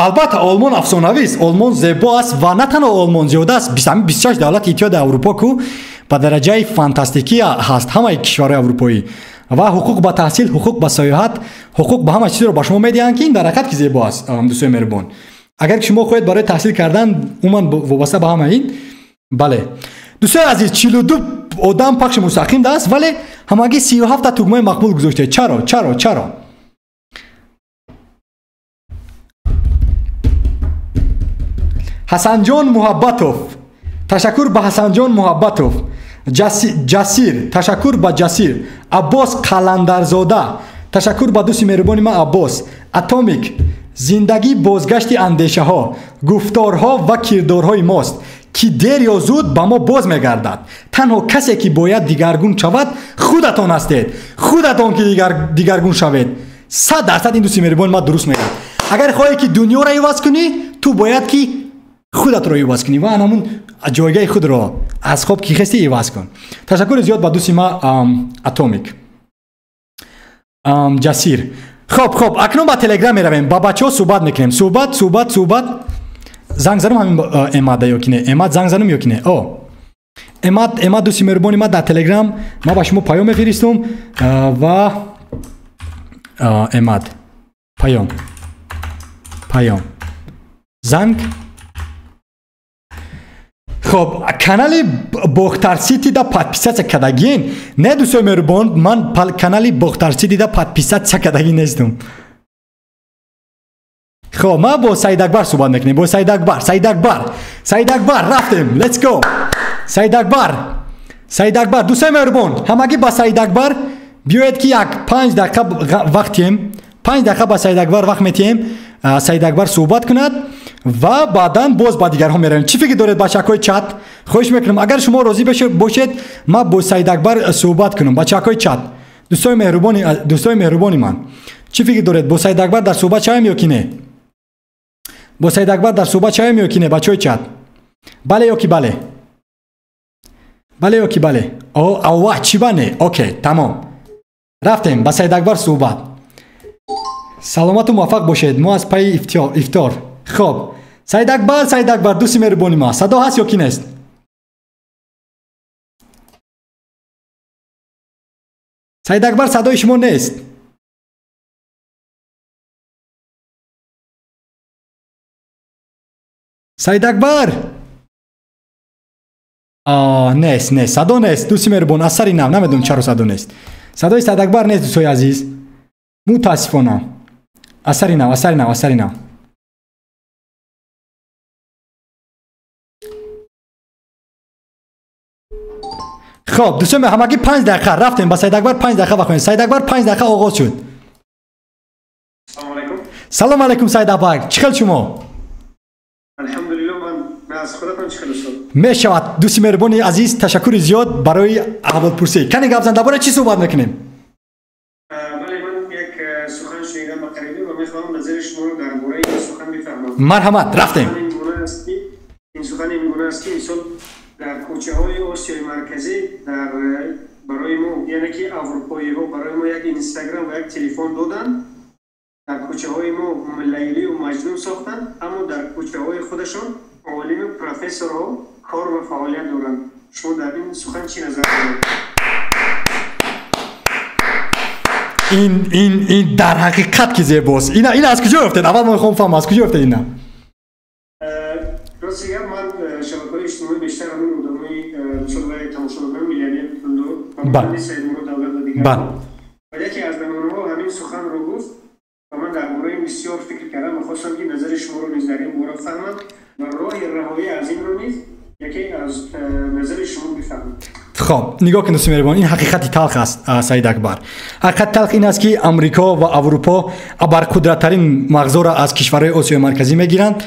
Албатта Олмон афсонавист, Олмон зебо аст ва на танҳо Олмон, зиёда аст 26 давлати Иттиҳоди Аврупо ку ба дараҷаи фантастикӣ ҳаст ҳамаи кишварҳои аврупоӣ ва ҳуқуқ ба таҳсил, ҳуқуқ ба сайёҳат, ҳуқуқ ба ҳама чизро ба шумо медиҳанд, ки ин дар ҳақиқат ки зебо аст, дӯстои меҳрубон. Агар ки шумо хоҳед барои таҳсил кардан, умуман вобаста ба ҳама ин, бале. Дӯстои азиз, 42 одам пахши мустақим аст, вале ҳамагӣ 37 та тугмаи мақбул гузоштед. Чаро? Чаро? Чаро? Ҳасанҷон Муҳаббатов. Ташаккур ба Ҳасанҷон Муҳаббатов. Ҷасир, ташаккур ба Ҷасир. Аббос Қаландарзода. Ташаккур ба дӯсти меҳрубони ман Аббос. Атомик. Зиндагӣ бозгашти андешаҳо, гуфторҳо ва кирдорҳои мост, ки дер ё зуд ба мо боз мегардад. Танҳо касе ки бояд дигаргун шавад худатон ҳастед. Худатон ки дигаргун шавед. 100% ин дӯсти меҳрубони ман дуруст мегӯяд. Агар хоҳӣ ки дунёро иваз кунӣ, ту бояд ки худатро иваз кунӣ ва ҳамун ҷойгаҳи худро аз хоб ки хестӣ иваз кун. Ташаккури зиёд ба дӯсти ман Атомик. Ҷасир. Хоб, акнун ба Телеграм меравем, ба бачаҳо суҳбат мекунем. Суҳбат, суҳбат, суҳбат. Занг занам ҳамин Эмада ё ки не? Эмад занг занам ё ки не? О. Эмад, Эмад дӯсти меҳрубони ман дар Телеграм ман ба шумо паём мефиристум ва Эмад паём. Паём. Занг. Хоб, канали Бохтар Сити да подписаться кардагин. Не, дӯстои меҳрубон, ман канали Бохтар Сити да подписаться кардагин нестум. Хоб, ман бо Саид Акбар суҳбат мекунем. Бо Саид Акбар, Саид Акбар, Саид Акбар, рафтем. Let's go. Саид Акбар. Саид Акбар, дӯстои меҳрубон, ҳамагӣ ба Саид Акбар биёед ки як 5 дақиқа вақт диҳем. 5 дақиқа ба Саид Акбар вақт метиҳем. Саид Акбар суҳбат кунад ва баъдан боз ба дигарҳо меравем. Чӣ фикр доред, бачакҳои чат? Хоҳиш мекунам, агар шумо розӣ бошед, ман бо Саид Акбар суҳбат кунам. Бачакҳои чат, дӯстои меҳрубони, дӯстои меҳрубони ман, чӣ фикр доред, бо Саид Акбар дар суҳбат шавем ё ки не? Бо Саид Акбар дар суҳбат шавем ё ки не, бачаҳои чат? Бале ё ки бале? Бале ё ки бале? О, ава, чӣ ба не? Окей, тамом. Рафтем ба Саид Акбар суҳбат. Саломату муваффақ бошед. Мо аз пайи ифтор. Хоб, Саид Акбар, Саид Акбар, дӯсти меҳрубони ма, садо ҳаст ё ки нест? Саид Акбар, садои шумо нест. Саид Акбар! Нест, нест, садо нест, дӯсти меҳрубон, аз сари нав, намедонам чаро садо нест. Садои Саид Акбар нест, дӯстои азиз. Мутаассифона. Аз сари нав, аз сари нав, аз сари нав. Хоб, дӯстони ҳамагӣ 5 дақиқа рафтем ба Саид Акбар, 5 дақиқа вақт медиҳем. Саид Акбар 5 дақиқа оғоз шуд. Салом алайкум. Салом алайкум, Саид Акбар. Чӣ хел шумо? Алҳамдулиллоҳ, ман аз худатон чӣ хел устод? Мешавад, дӯсти меҳрубони азиз, ташаккури зиёд барои аҳволпурсӣ. Кане гап зан, дар бораи чӣ суҳбат мекунем? Бале, ман як сухан шунидам ба қарибӣ ва мехоҳам назари шуморо дар бораи ин сухан бифаҳмам. Марҳамат, рафтем. Ин сухан ин гуна аст ки мисол дар кӯчаҳои Осиёи Марказӣ дар барои мо, яъне ки аврупоиҳо барои мо як Инстаграм ва як телефон доданд, дар кӯчаҳои мо Лайлию Маҷнун сохтанд, аммо дар кӯчаҳои худашон олиму профессорҳо кор ва фаъолият доранд. Шумо дар ин сухан чӣ назар доред? Ин дар ҳақиқат ки зебост. Ина аз куҷо ёфтед? Аввал ман мехоҳам фаҳмам аз куҷо ёфтед ина? Рости гап, ман шабакаҳои иҷтимоӣ бештар ҳамин одамои мисол вай тамошо мекунам, миллионер, пулдор, ва Саидмурод Давлат ва дигарҳо. Ва яке аз намунаҳо ҳамин суханро гуфт ва ман дар бораи ин бисёр фикр кардам ва хостам ки назари шуморо низ дар ин бора фаҳмам ва роҳи раҳоӣ аз инро низ яке аз назари шумо бифаҳмам. Хоб, нигоҳ кун дӯсти меҳрубон, ин ҳақиқати талх аст, Саид Акбар. Ҳақиқати талх ин аст ки Амрико ва Аврупо абарқудраттарин мағзоро аз кишварҳои Осиёи Марказӣ мегиранд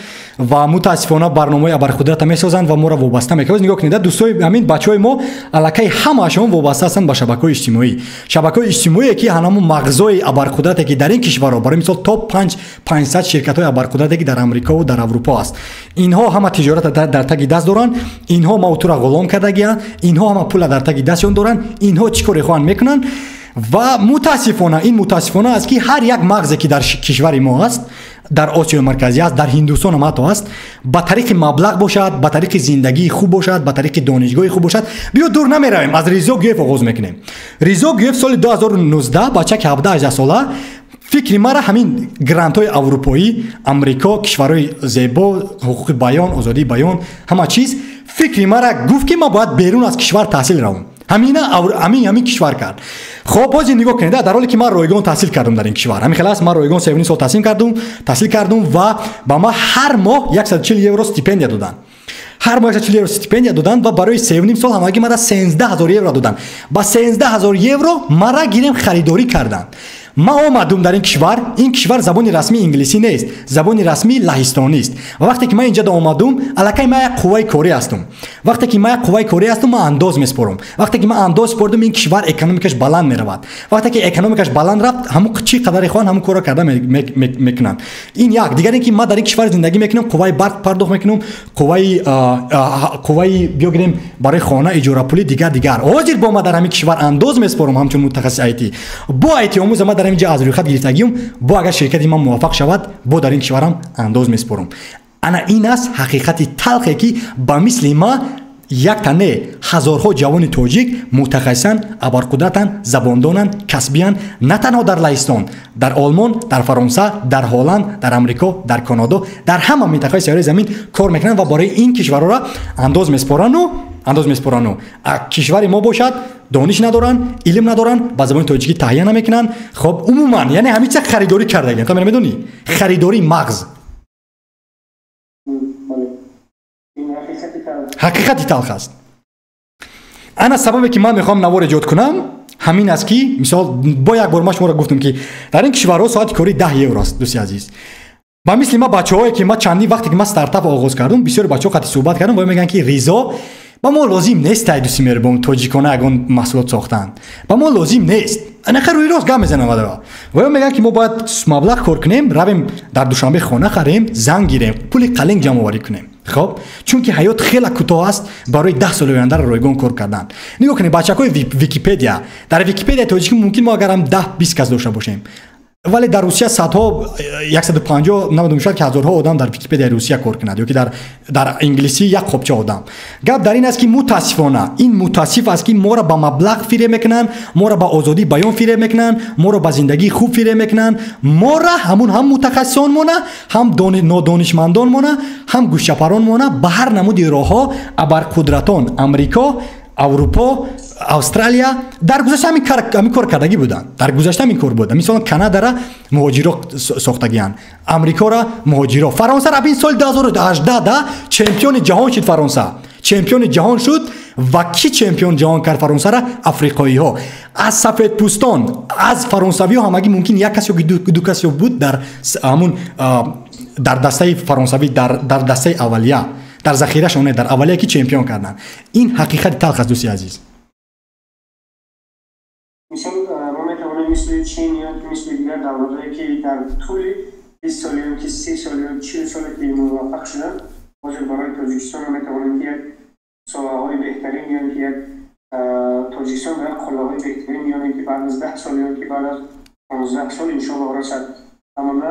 Ва мутаассифона барномаҳои абарқудрата месозанд ва моро вобаста мекунанд. Нигоҳ кунед, дӯстои, ҳамин бачаҳои мо аллакай ҳамаашон вобаста ҳастанд ба шабакаҳои иҷтимоӣ. Шабакаҳои иҷтимоие, ки ҳанамун мағзои абарқудрате, ки дар ин кишварҳо, барои мисол, топ 500 ширкатҳои абарқудрате, ки дар Амрикову дар Аврупо аст, инҳо ҳама тиҷората дар таги даст доранд. Инҳо ма тура ғулом кардагианд, инҳо ҳама пула дар таги дастшон доранд, инҳо чӣ коре хоҳанд, мекунанд. Ва мутаассифона, ин мутаассифона аст, ки ҳар як мағзе, ки дар кишвари мо аст, дар Осиёи Марказӣ аст, дар Ҳиндустон ҳам ҳатто аст, ба тариқи маблағ бошад, ба тариқи зиндагии хуб бошад, ба тариқи донишгоҳи хуб бошад. Биё, дур намеравем, аз Ризо Гюев оғоз мекунем. Ризо Гюев соли 2019, бачаки 17-18 сола, фикри мара ҳамин грантҳои аврупоӣ, Амрико, кишварҳои зебо, ҳуқуқи баён, озодии баён, ҳама чиз, фикри мара гуфт, ки ман бояд берун аз кишвар таҳсил равам. Ҳамина ҳамин кишвар кард. Хоб, бози нигоҳ кунед, дар ҳоле ки ман ройгон таҳсил кардам дар ин кишвар, ҳамин хел аст, ман ройгон 3,5 сол таҳсил кардум ва ба ман ҳар моҳ 140 евро стипендия доданд. Ҳар моҳ 140 евро стипендия доданд ва барои 3,5 сол ҳамагӣ мара 13 000 евро доданд. Ба 13 000 евро мара гирем, харидорӣ карданд. Ман омадум дар ин кишвар. Ин кишвар забони расмии инглисӣ нест, забони расмӣ лаҳистонист. Ва вақте ки ман инҷа омадум, аллакай ман як қувваи корӣ ҳастум. Вақте ки ман як қувваи корӣ ҳастум, ман андоз меспорам. Вақте ки ман андоз спордум, ин кишвар экономикаш баланд меравад. Вақте ки экономикаш баланд рафт, ҳамун чӣ қадаре хоҳанд, ҳамун корро карда мекунанд. Ин як. Дигар ин ки ман дар ин кишвар зиндагӣ мекунам, қувваи барқ пардохт мекунам, қувваи, биё гирем, барои хона иҷорапулӣ, дигар, дигар. Ҳозир бо ман дар ҳамин кишвар андоз меспорам ҳамчун мутахассиси айти. Бо айти омӯза ман дар ҳамин ҷа аз рӯйхат гирифтагиюм. Бо агар ширкати ман муваффақ шавад, бо дар ин кишварам андоз меспорам. Ана ин аст ҳақиқати талхе, ки ба мисли ма якта не, ҳазорҳо ҷавони тоҷик мутахассисан, абарқудратанд, забондонанд, касбиянд, на танҳо дар Лаҳистон, дар Олмон, дар Фаронса, дар Ҳолланд, дар Амрико, дар Канадо, дар ҳама минтақаи сайёраи замин кор мекунанд ва барои ин кишварҳоро андоз меспорану кишвари мо бошад, дониш надоранд, илм надоранд, ба забони тоҷикӣ таҳия намекунанд. Хоб, умуман, яъне ҳамин чиза харидорӣ кардагиам. То медонӣ, харидории мағз. Бале, ин ҳақиқати талх. Ҳақиқати талх аст. Ана сабабе, ки ман мехоҳам навор эҷод кунам, ҳамин аст, ки мисол, бо як бор ман шуморо гуфтам, ки дар ин кишварҳо соати корӣ 10 евро аст. Дӯсти азиз, ба мисли ма бачаҳое, ки ма чандин вақте ки ман стартап оғоз кардум, бисёри бачаҳо қати суҳбат кардам ва мегӯянд, ки Ризо, ба мо лозим нест, ай дӯсти меҳрубон, тоҷикона ягон маҳсулот сохтан ба мо лозим нест. Анаха рӯи рост гап мезанам ва мегӯянд, ки мо бояд маблағ кор кунем, равем дар Душанбе хона харем, зан гирем, пули қалинг ҷамъоварӣ кунем. Хоб, чунки ҳаёт хеле кӯтоҳ аст барои 10 соли ояндаро ройгон кор кардан. Нигоҳ кунед, бачакҳои Википедия, дар Википедияи тоҷикӣ мумкин мо агарам 10-20 кас дошта бошем, вале дар Русия садҳо, 150, намедонам, шояд ки ҳазорҳо одам дар Википедияи Русия кор кунад ё ки дар англисӣ як қопча одам. Гап дар ин аст, ки мутаассифона, ин мутаассиф аст, ки моро ба маблағ фиреб мекунанд, моро ба озодии баён фиреб мекунанд, моро ба зиндагии хуб фиреб мекунанд. Моро ҳамун ҳам мутахассисонмона, ҳам нодонишмандонмона, ҳам гӯшчапаронмона ба ҳар намуди роҳҳо абарқудратон Амрико, Аврупо, Австралия дар гузашта ҳамин кор кардагӣ буданд. Дар гузашта ҳамин кор буд. Мисолан, Канадара муҳоҷиро сохтагианд, Амрикора муҳоҷиро, Фаронсара. Ин соли 2018 да чемпиони ҷаҳон шуд. Фаронса чемпиони ҷаҳон шуд. Ва кӣ чемпион ҷаҳон кард Фаронсара? Африқоиҳо. Аз сафедпӯстон, аз фаронсавиҳо ҳамагӣ мумкин як кас ё ду кас ё буд дар ҳамун дар дастаи фаронсавӣ, дар дастаи аввалия, дар захирашон не, дар аввалия, ки чемпион карданд. Ин ҳақиқати талх аст, дӯсти азиз. Мисол, мо метавонем мисли Чин ё ки мисли дигар давлатҳое, ки дар тӯли 20 сол ё ки 30 сол ё 40 соле ки муваффақ шуданд, ҳозир барои Тоҷикистон метавонем, ки як соҳаҳои беҳтарин ё ки як Тоҷикистон ба як қуллаҳои беҳтарин, ё ки баъд аз 10 сол ё ки баъд аз 15 сол, иншоаллоҳ, расад, аммо на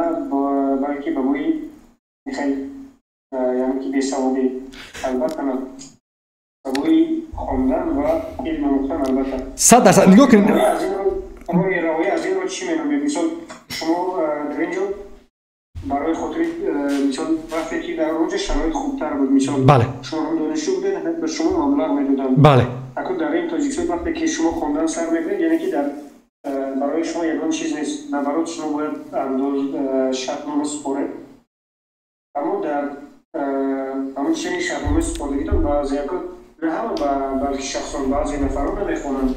балки ба бӯи хел, яъне ки бесаводӣ, албатта на, ба бӯи хондан ва илм омӯхтан, албатта. 100%. Нигоҳ кунед. Роҳи раҳоӣ аз инро чӣ меномед? Мисол, шумо дар ин ҷо барои хотири, мисол, вақте ки дар онҷо шароит хубтар буд, мисол, шумо ҳам донишҷӯ будед, ба шумо маблағ медоданд. Акун дар ин Тоҷикистон вақте ки шумо хондан сар мекунед, яъне ки дар барои шумо ягон чиз нест, наоборот, шумо бояд андоз, шартнома супоред, аммо дар ҳамон чени шартномаи супордагитон баъзе яко на ҳама, балки шахсон, баъзе нафарон намехонанд.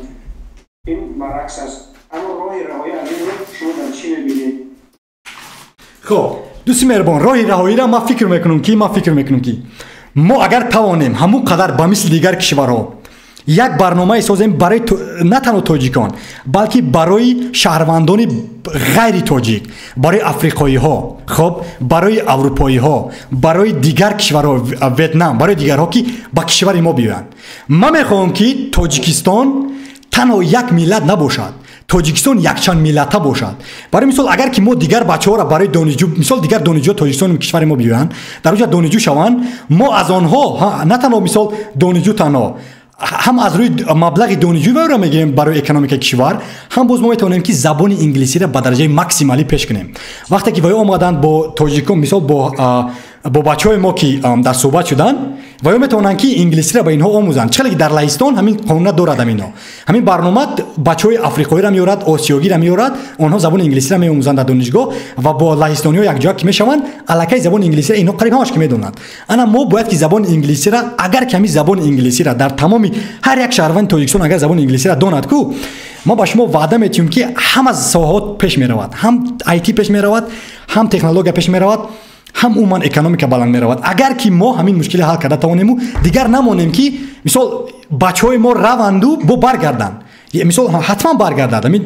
Ин баръакс аст. Аммо роҳи раҳоӣ аз инро шумо дар чӣ мебинед? Хоб. Дӯсти меҳрубон, роҳи раҳоиро ман фикр мекунам ки мо агар тавонем ҳамон қадар ба мисли дигар кишварҳо як барномае созем барои на танҳо тоҷикон, балки барои шаҳрвандони ғайри тоҷик, барои африқоиҳо, хоб, барои аврупоиҳо, барои дигар кишварҳо, Ветнам, барои дигарҳо ки ба кишвари мо биёянд. Ман мехоҳам ки Тоҷикистон танҳо як миллат набошад, Тоҷикистон якчанд миллата бошад. Барои мисол, агар ки мо дигар бачаҳоро барои донишҷӯ, мисол дигар донишҷӯ Тоҷикистон кишвари мо биёянд, дар онҷо донишҷӯ шаванд, мо аз онҳо на танҳо мисол донишҷӯ танҳо ҳам аз рӯи маблағи донишҷӯиро мегирем барои экономикаи кишвар, ҳам боз мо метавонем ки забони инглисиро ба дараҷаи максималӣ пеш кунем. Вақте ки вай омаданд бо тоҷикон, мисол бо бачаҳои мо ки дар суҳбат шуданд, вай метавонанд ки инглисиро ба инҳо омӯзанд. Чӣ хеле ки дар Лаҳистон ҳамин қонуна дорад, ҳаминҳо ҳамин барнома бачаҳои африқоиро меорад, осиёгиро меорад, онҳо забони инглисиро меомӯзанд дар донишгоҳ ва бо лаҳистониҳо якҷоя ки мешаванд, аллакай забони инглисиро инҳо қариб ҳамаш ки медонанд. Ана мо бояд ки забони инглисиро, агар ки ҳамин забони инглисиро дар тамоми ҳар як шаҳрванди Тоҷикистон агар забони инглисиро донад ку, мо ба шумо ваъда метиҳем ки ҳама соҳаҳо пеш меравад, ҳам IT пеш меравад, ҳам технология пеш меравад, ҳам умуман экономика баланд меравад. Агар ки мо ҳамин мушкили ҳал карда тавонему, дигар намонем ки мисол бачаҳои мо раванду бо баргарданд. Мисол ҳатман баргардад. Ҳамин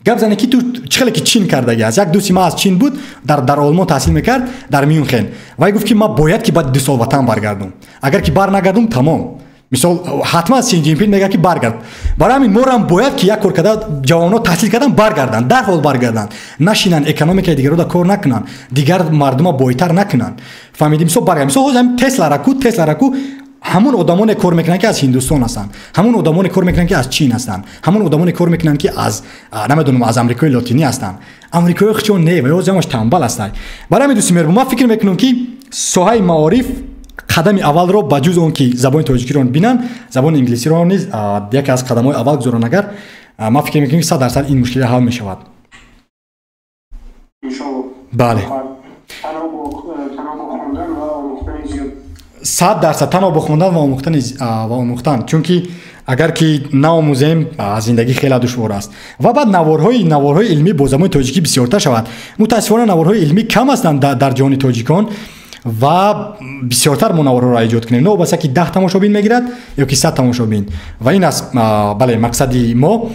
гап зане ки ту чӣ хеле ки Чин кардаги аст. Як дӯсти ман аз Чин буд, дар Олмон таҳсил мекард, дар Мюнхен. Вай гуфт ки ман бояд ки баъди 2 сол ватан баргардум. Агар ки бар нагардум, тамом. Мисол ҳатман Си Ҷинпин мегӯяд ки баргард. Барои ҳамин морам бояд ки як кор карда ҷавонҳо таҳсил кардан баргарданд, дарҳол баргарданд, нашинанд, экономикаи дигарро кор накунанд, дигар мардума бойтар накунанд. Фаҳмидӣ? Мисол баргард. Мисол ҳозир ҳамин Теслараку ҳамон одамоне кор мекунанд ки аз Ҳиндустон ҳастанд, ҳамон одамоне кор мекунанд ки аз Чин ҳастанд, ҳамон одамоне кор мекунанд ки аз намедонам аз Амрикои Лотинӣ ҳастанд. Амрикои хучон не, ва ҳозир ҳамаш тамбал ҳастанд. Барои ҳамин дӯсти меҳрубон, ман фикр мекунам ки соҳаи маориф қадами аввалро ба ҷуз он ки забони тоҷикиро бинанд, забони инглисиро низ яке аз қадамҳои аввал гузоранд. Агар ман фикр мекунам ки 100% ин мушкилӣ ҳал мешавад. Бале, 100% танҳо бо хондан ва омӯхтан, чунки агар ки наомӯзем, зиндагӣ хеле душвор аст. Ва баъд наворҳои илмӣ бо забони тоҷикӣ бисёртар шавад. Мутаассифона наворҳои илмӣ кам ҳастанд дар ҷаҳони тоҷикон ва бисёртар мо наворҳоро эҷод кунем. Новобаста ки 10 тамошобин мегирад ё ки 100 тамошобин. Ва ин аст бале мақсади мо.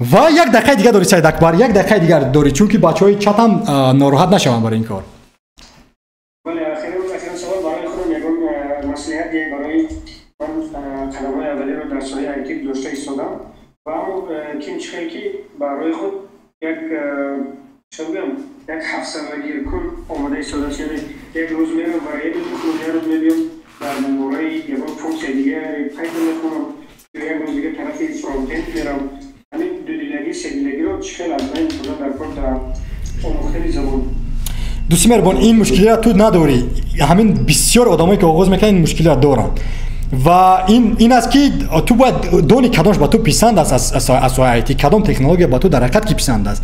Ва як дақиқаи дигар дорӣ, Саид Акбар, як дақиқаи дигар дорӣ, чунки бачаҳои чатам нороҳат нашаванд барои ин кор. Бале, охирин савол барои худам ягон маслиҳат барои ман қадамҳои аввалиро дар соҳаи IT гузошта истодам ва аммо ким чӣ хел ки барои худ як чӣ як ҳафтсалагиркун омода истодааст, яъне як рӯз мерам ва як мехонам, як рӯз мебиём дар бораи ягон функсияи дигар Python мехонам, ё як рӯз дигар тарафи фронтенд мерам. Ҳамин дудилагӣ, седилагиро чӣ хел аз байн бурдан дар кор дар омӯхтани забон? Дӯсти меҳрубон, ин мушкилиро ту надорӣ. Ҳамин бисёр одамое ки оғоз мекунанд ин мушкилиро доранд. Ва ин аст ки ту бояд дони кадомш ба ту писанд аст аз соҳаи IT, кадом технология ба ту дар ҳақиқат ки писанд аст.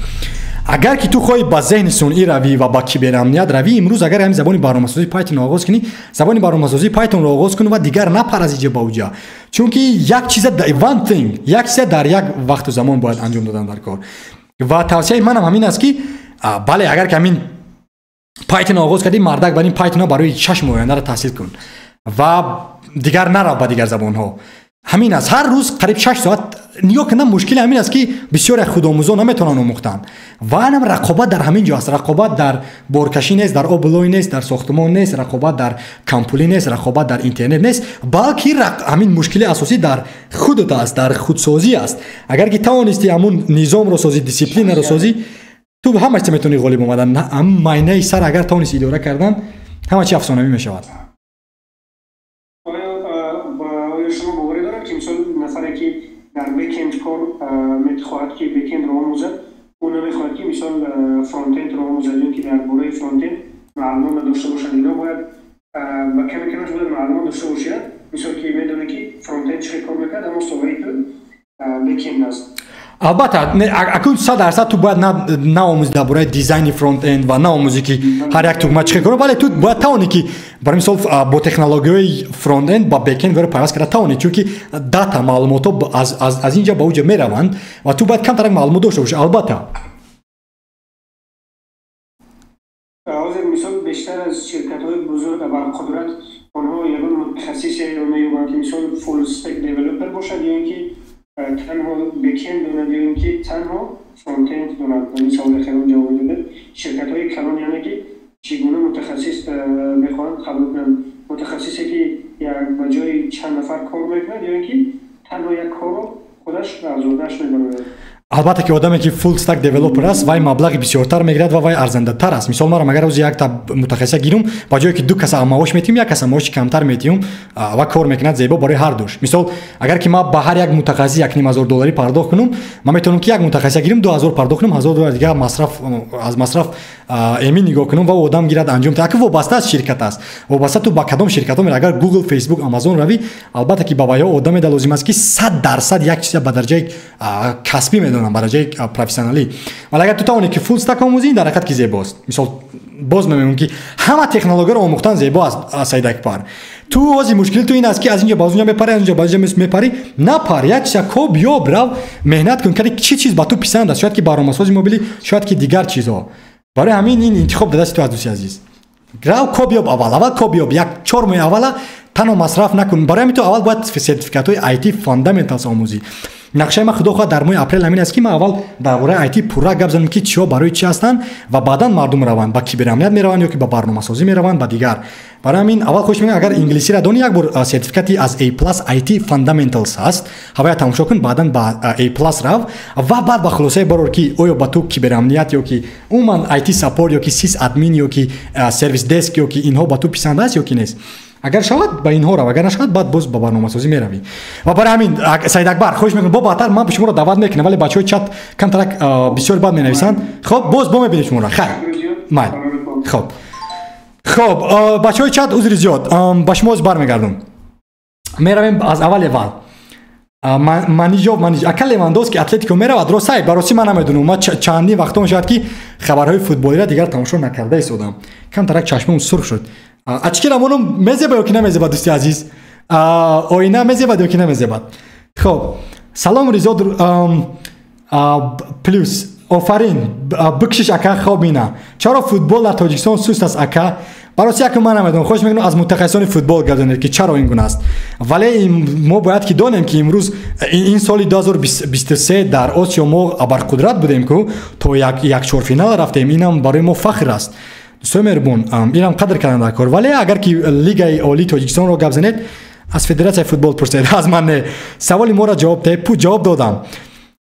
Агар ки ту хоҳӣ ба зеҳни сунъӣ равӣ ва ба киберамният равӣ, имрӯз агар ҳамин забони барномасозии Python-ро оғоз кунӣ, забони барномасозии Python-ро оғоз кун ва дигар напар аз иҷа ба уҷа. Чунки як чиза, one thing, як чиза дар як вақту замон бояд анҷом додан дар кор. Ва тавсияи манам ҳамин аст ки бале, агар ки ҳамин Python-ро оғоз кардӣ, мардак бар ин Python-ро барои 6 моҳ ояндаро таҳсил кун ва дигар нарав ба дигар забонҳо. Ҳамин аст. Ҳар рӯз қариб 6 соат нигоҳ кунам, мушкили ҳамин аст ки бисёре худомӯзон наметавонанд омӯхтанд. Ва анам рақобат дар ҳамин ҷо аст. Рақобат дар боркашӣ нест, дар облой нест, дар сохтмон нест, рақобат дар кампулӣ нест, рақобат дар интернет нест, балки ҳамин мушкили асосӣ дар худат аст, дар худсозӣ аст. Агар ки тавонисти ҳамун низомро созӣ, дисциплинаро созӣ, ту ҳама чиз метавонӣ ғолиб омадан. Ҳамун майнаи сар агар тавонисти идора кардан, ҳама чи афсонавӣ мешавад. Дар бэкенд кор мехоҳад ки бэкендро омӯзад, ӯ намехоҳад ки мисол фронтендро омӯзад ё ки дар бораи фронтенд маълумот надошта бошад. Ино бояд ба каме камаш бояд маълумот дошта бошад, мисол ки медонад ки фронтенд чӣ кор мекунад, аммо соҳаи ту бэкенд аст. Албатта, акун 100% ту бояд наомӯзӣ дар бораи дизайни фронтенд ва наомӯзӣ ки ҳар як тугма чӣ кор, бале ту бояд тавонӣ ки барои мисол бо технологияҳои фронтенд ба бэкенд варо пайваст карда тавонӣ, чунки дата, маълумотҳо аз ин ҷо ба уҷа мераванд ва ту бояд камтарак маълумот дошта бошӣ. Албатта. Ҳозир мисол бештар аз ширкатҳои бузург ва қудрат онҳо ягон мутахассисе меёбанд, ки мисол full stack developer бошад ё ин ки танҳо backend донад ё ин ки танҳо frontend донад. Ин саволи хеле ҷавоб додед. Ширкатҳои калон яъне ки чӣ гуна мутахассис мехоҳанд қабул кунанд? Мутахассисе ки ба ҷои чанд нафар кор мекунад ё ин ки танҳо як корро худаш аз уҳдааш мебарояд? Албатта ки одаме ки full stack developer аст, вай маблағи бисёртар мегирад ва вай арзандатар аст. Мисол, марам агар рӯзи якта мутахассиса гирум, ба ҷое ки ду каса маош метиҳум, як каса маоши камтар метиҳум ва кор мекунад зебо барои ҳар душ. Мисол, агар ки ман ба ҳар як мутахассис 1,5 ҳазор долларӣ пардохт кунум, ман метавонам ки як мутахассиса гирим, 2000 пардохт кунум, 1000 доллар дига масраф аз масраф эмин нигоҳ кунум ва одам гирад, анҷом. Ака, вобаста аз ширкат аст, вобаста ту ба кадом ширкатҳо мери. Агар Google, Facebook, Amazon равӣ, албатта ки ба вайҳо одаме да лозим аст, ки 100% як чиза ба дараҷаи касбӣ медонам, ба дараҷаи профессионалӣ. Вале агар ту тавонӣ ки full stack омӯзӣ, дар ҳақиқат ки зебост. Мисол, боз мемегӯям, ки ҳама технологияро омӯхтан зебо аст. Саидакбар, ту ҳози мушкили ту ин аст, ки аз инҷо ба онҷо мепарӣ, аз инҷо ба инҷо мепарӣ. Напар, як чиза коб ёб, рав, меҳнат кун, кади чӣ чиз ба ту писанд аст. Шояд ки барномасози мобилӣ, шояд ки дигар чизҳо. Барои ҳамин ин интихоб дар дасти ту аст, дӯсти азиз. Рав, коб ёб, аввал, аввал коб ёб, як 4 моҳи аввала танҳо масраф накун. Барои ҳамин ту аввал бояд сертификатҳои IT fundamentals омӯзӣ. Нақшаи ман, худо хоҳад, дар моҳи апрел ҳамин аст, ки ман аввал дар бораи IT пурра гап занам, ки чиҳо барои чи ҳастанд, ва баъдан мардум раванд, ба киберамният мераванд ё ки ба барномасозӣ мераванд, ба дигар. Барои ҳамин аввал хоҳиш мекунам, агар инглисиро донӣ, як бор сертификати аз A plus IT fundamentals ҳаст, ҳавая тамошо кун, баъдан ба A plus рав ва баъд ба хулосае барор, ки оё ба ту киберамният ё ки умуман IT support ё ки sysadmin ё ки service desk ё ки инҳо ба ту писанд аст ё ки нест. Агар шавад, ба инҳо рав, агар нашавад, баъд боз ба барномасозӣ меравӣ. Ва барои ҳамин, Саидакбар, хоҳиш мекунам, бо баъдтар ман шуморо даъват мекунам, вале бачаҳои чат камтарак бисёр бад менависанд. Хоб, боз бо мебинем шуморо. Хайр, майл. Хоб, бачаҳои чат, узри зиёд, ба шумо боз бармегардум. Меравем аз аввали аввал. Манижов, Маниж ака, Левандовски Атлетико меравад, рост? Сай, баросӣ ман намедонам. Ма чандин вақтон шояд ки хабарҳои футболиро дигар тамошо накарда истодам. Камтарак чашмом сурх шуд. Очки рамонум мезеба ё ки намезеба, дӯсти азиз? Оина мезебад ё ки намезебад? Хоб, салом, Ризо плюс, офарин, бикшиш, ака. Хоб, ина чаро футбол дар Тоҷикистон суст аст, ака? Бароси яке ман намедонам. Хоҳиш мекунам, аз мутахассисони футбол гардонед, ки чаро ин гуна аст. Вале мо бояд ки донем, ки имрӯз ин соли 2023 дар Осиё мо абарқудрат будем ку, то як чорфинал рафтем. Инам барои мо фахр аст, дӯстои меҳрубон, инам қадр кардан дар кор. Вале агар ки Лигаи олии Тоҷикистонро гап занед, аз Федератсияи футбол пурсед, аз ман не. Саволи моро ҷавоб деҳ. Пу, ҷавоб додам.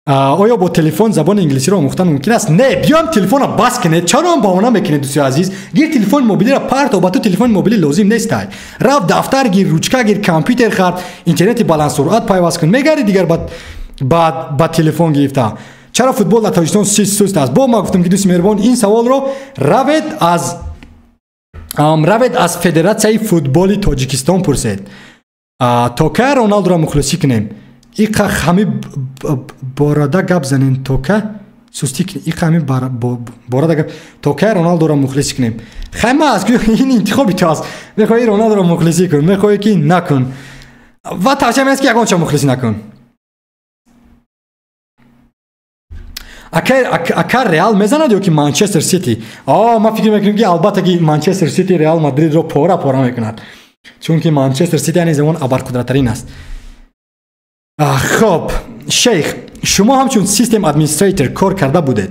Оё бо телефон забони инглисиро омӯхтан мумкин аст? Не, биём, телефонро бас кунед. Чаро баҳона мекунед, дӯстои азиз? Гир, телефони мобилиро парто, ба ту телефони мобилӣ лозим нестай. Рав, дафтар гир, ручка гир, компютер хар, интернети баландсуръат пайваст кун. Мегарди дигар ба телефон гирифта. Чаро футбол дар Тоҷикистон суст аст? Бо ма гуфтам, ки, дӯсти меҳрубон, ин саволро равед, аз Федератсияи футболи Тоҷикистон пурсед. То кай Роналдуро мухлисӣ кунем? Иқа ҳами борада гап занем, то ка сустӣ кунем, иқа ҳами борада гап. То кай Роналдуро мухлисӣ кунем? Хай, ма аз ин интихоби ту аст. Мехоҳӣ, Роналдуро мухлисӣ кун, мехоҳӣ, ки накун. Ва тавсия меаст, ки ягон ча мухлисӣ накун. Ака, Реал мезанад ё ки Манчестер Сити? Ман фикр мекунам, ки албатта ки Манчестер Сити Реал Мадридро пора пора мекунад, чунки Манчестер Сити ани замон абарқудраттарин аст. Хоб, шейх, шумо ҳамчун system administrator кор карда будед,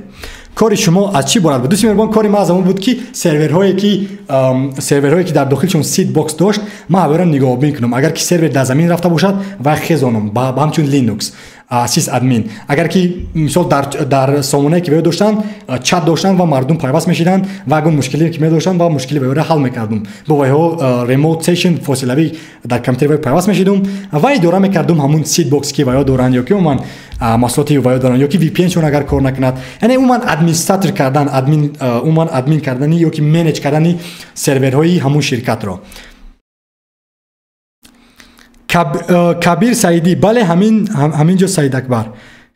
кори шумо аз чӣ иборат буд? Дӯсти меҳрубон, кори ман аз он буд, ки серверҳое ки дар дохилшон seedbox дошт, ман ҳаворо нигоҳбин кунам. Агар ки сервер дар замин рафта бошад, вай хезонам ба ҳамчун Linux sysadmin. Агар ки мисол дар сомонае ки ваё доштанд, чат доштанд ва мардум пайваст мешиданд ва ягон мушкиле ки медоштанд, ва мушкили ваёро ҳал мекардум, бо вайҳо remote session, фосилавӣ дар компютери вай пайваст мешидум ва идора мекардум ҳамун seedbox ки ваё доранд ё ки умуман маҳсулоти ваё доранд, ё ки VPN-шон агар кор накунад. Яъне умуман администратор кардан, админ, умуман админ кардани ё ки manage кардани серверҳои ҳамун ширкатро. Кабир Саидӣ, бале, ҳамин ҷо, Саид Акбар.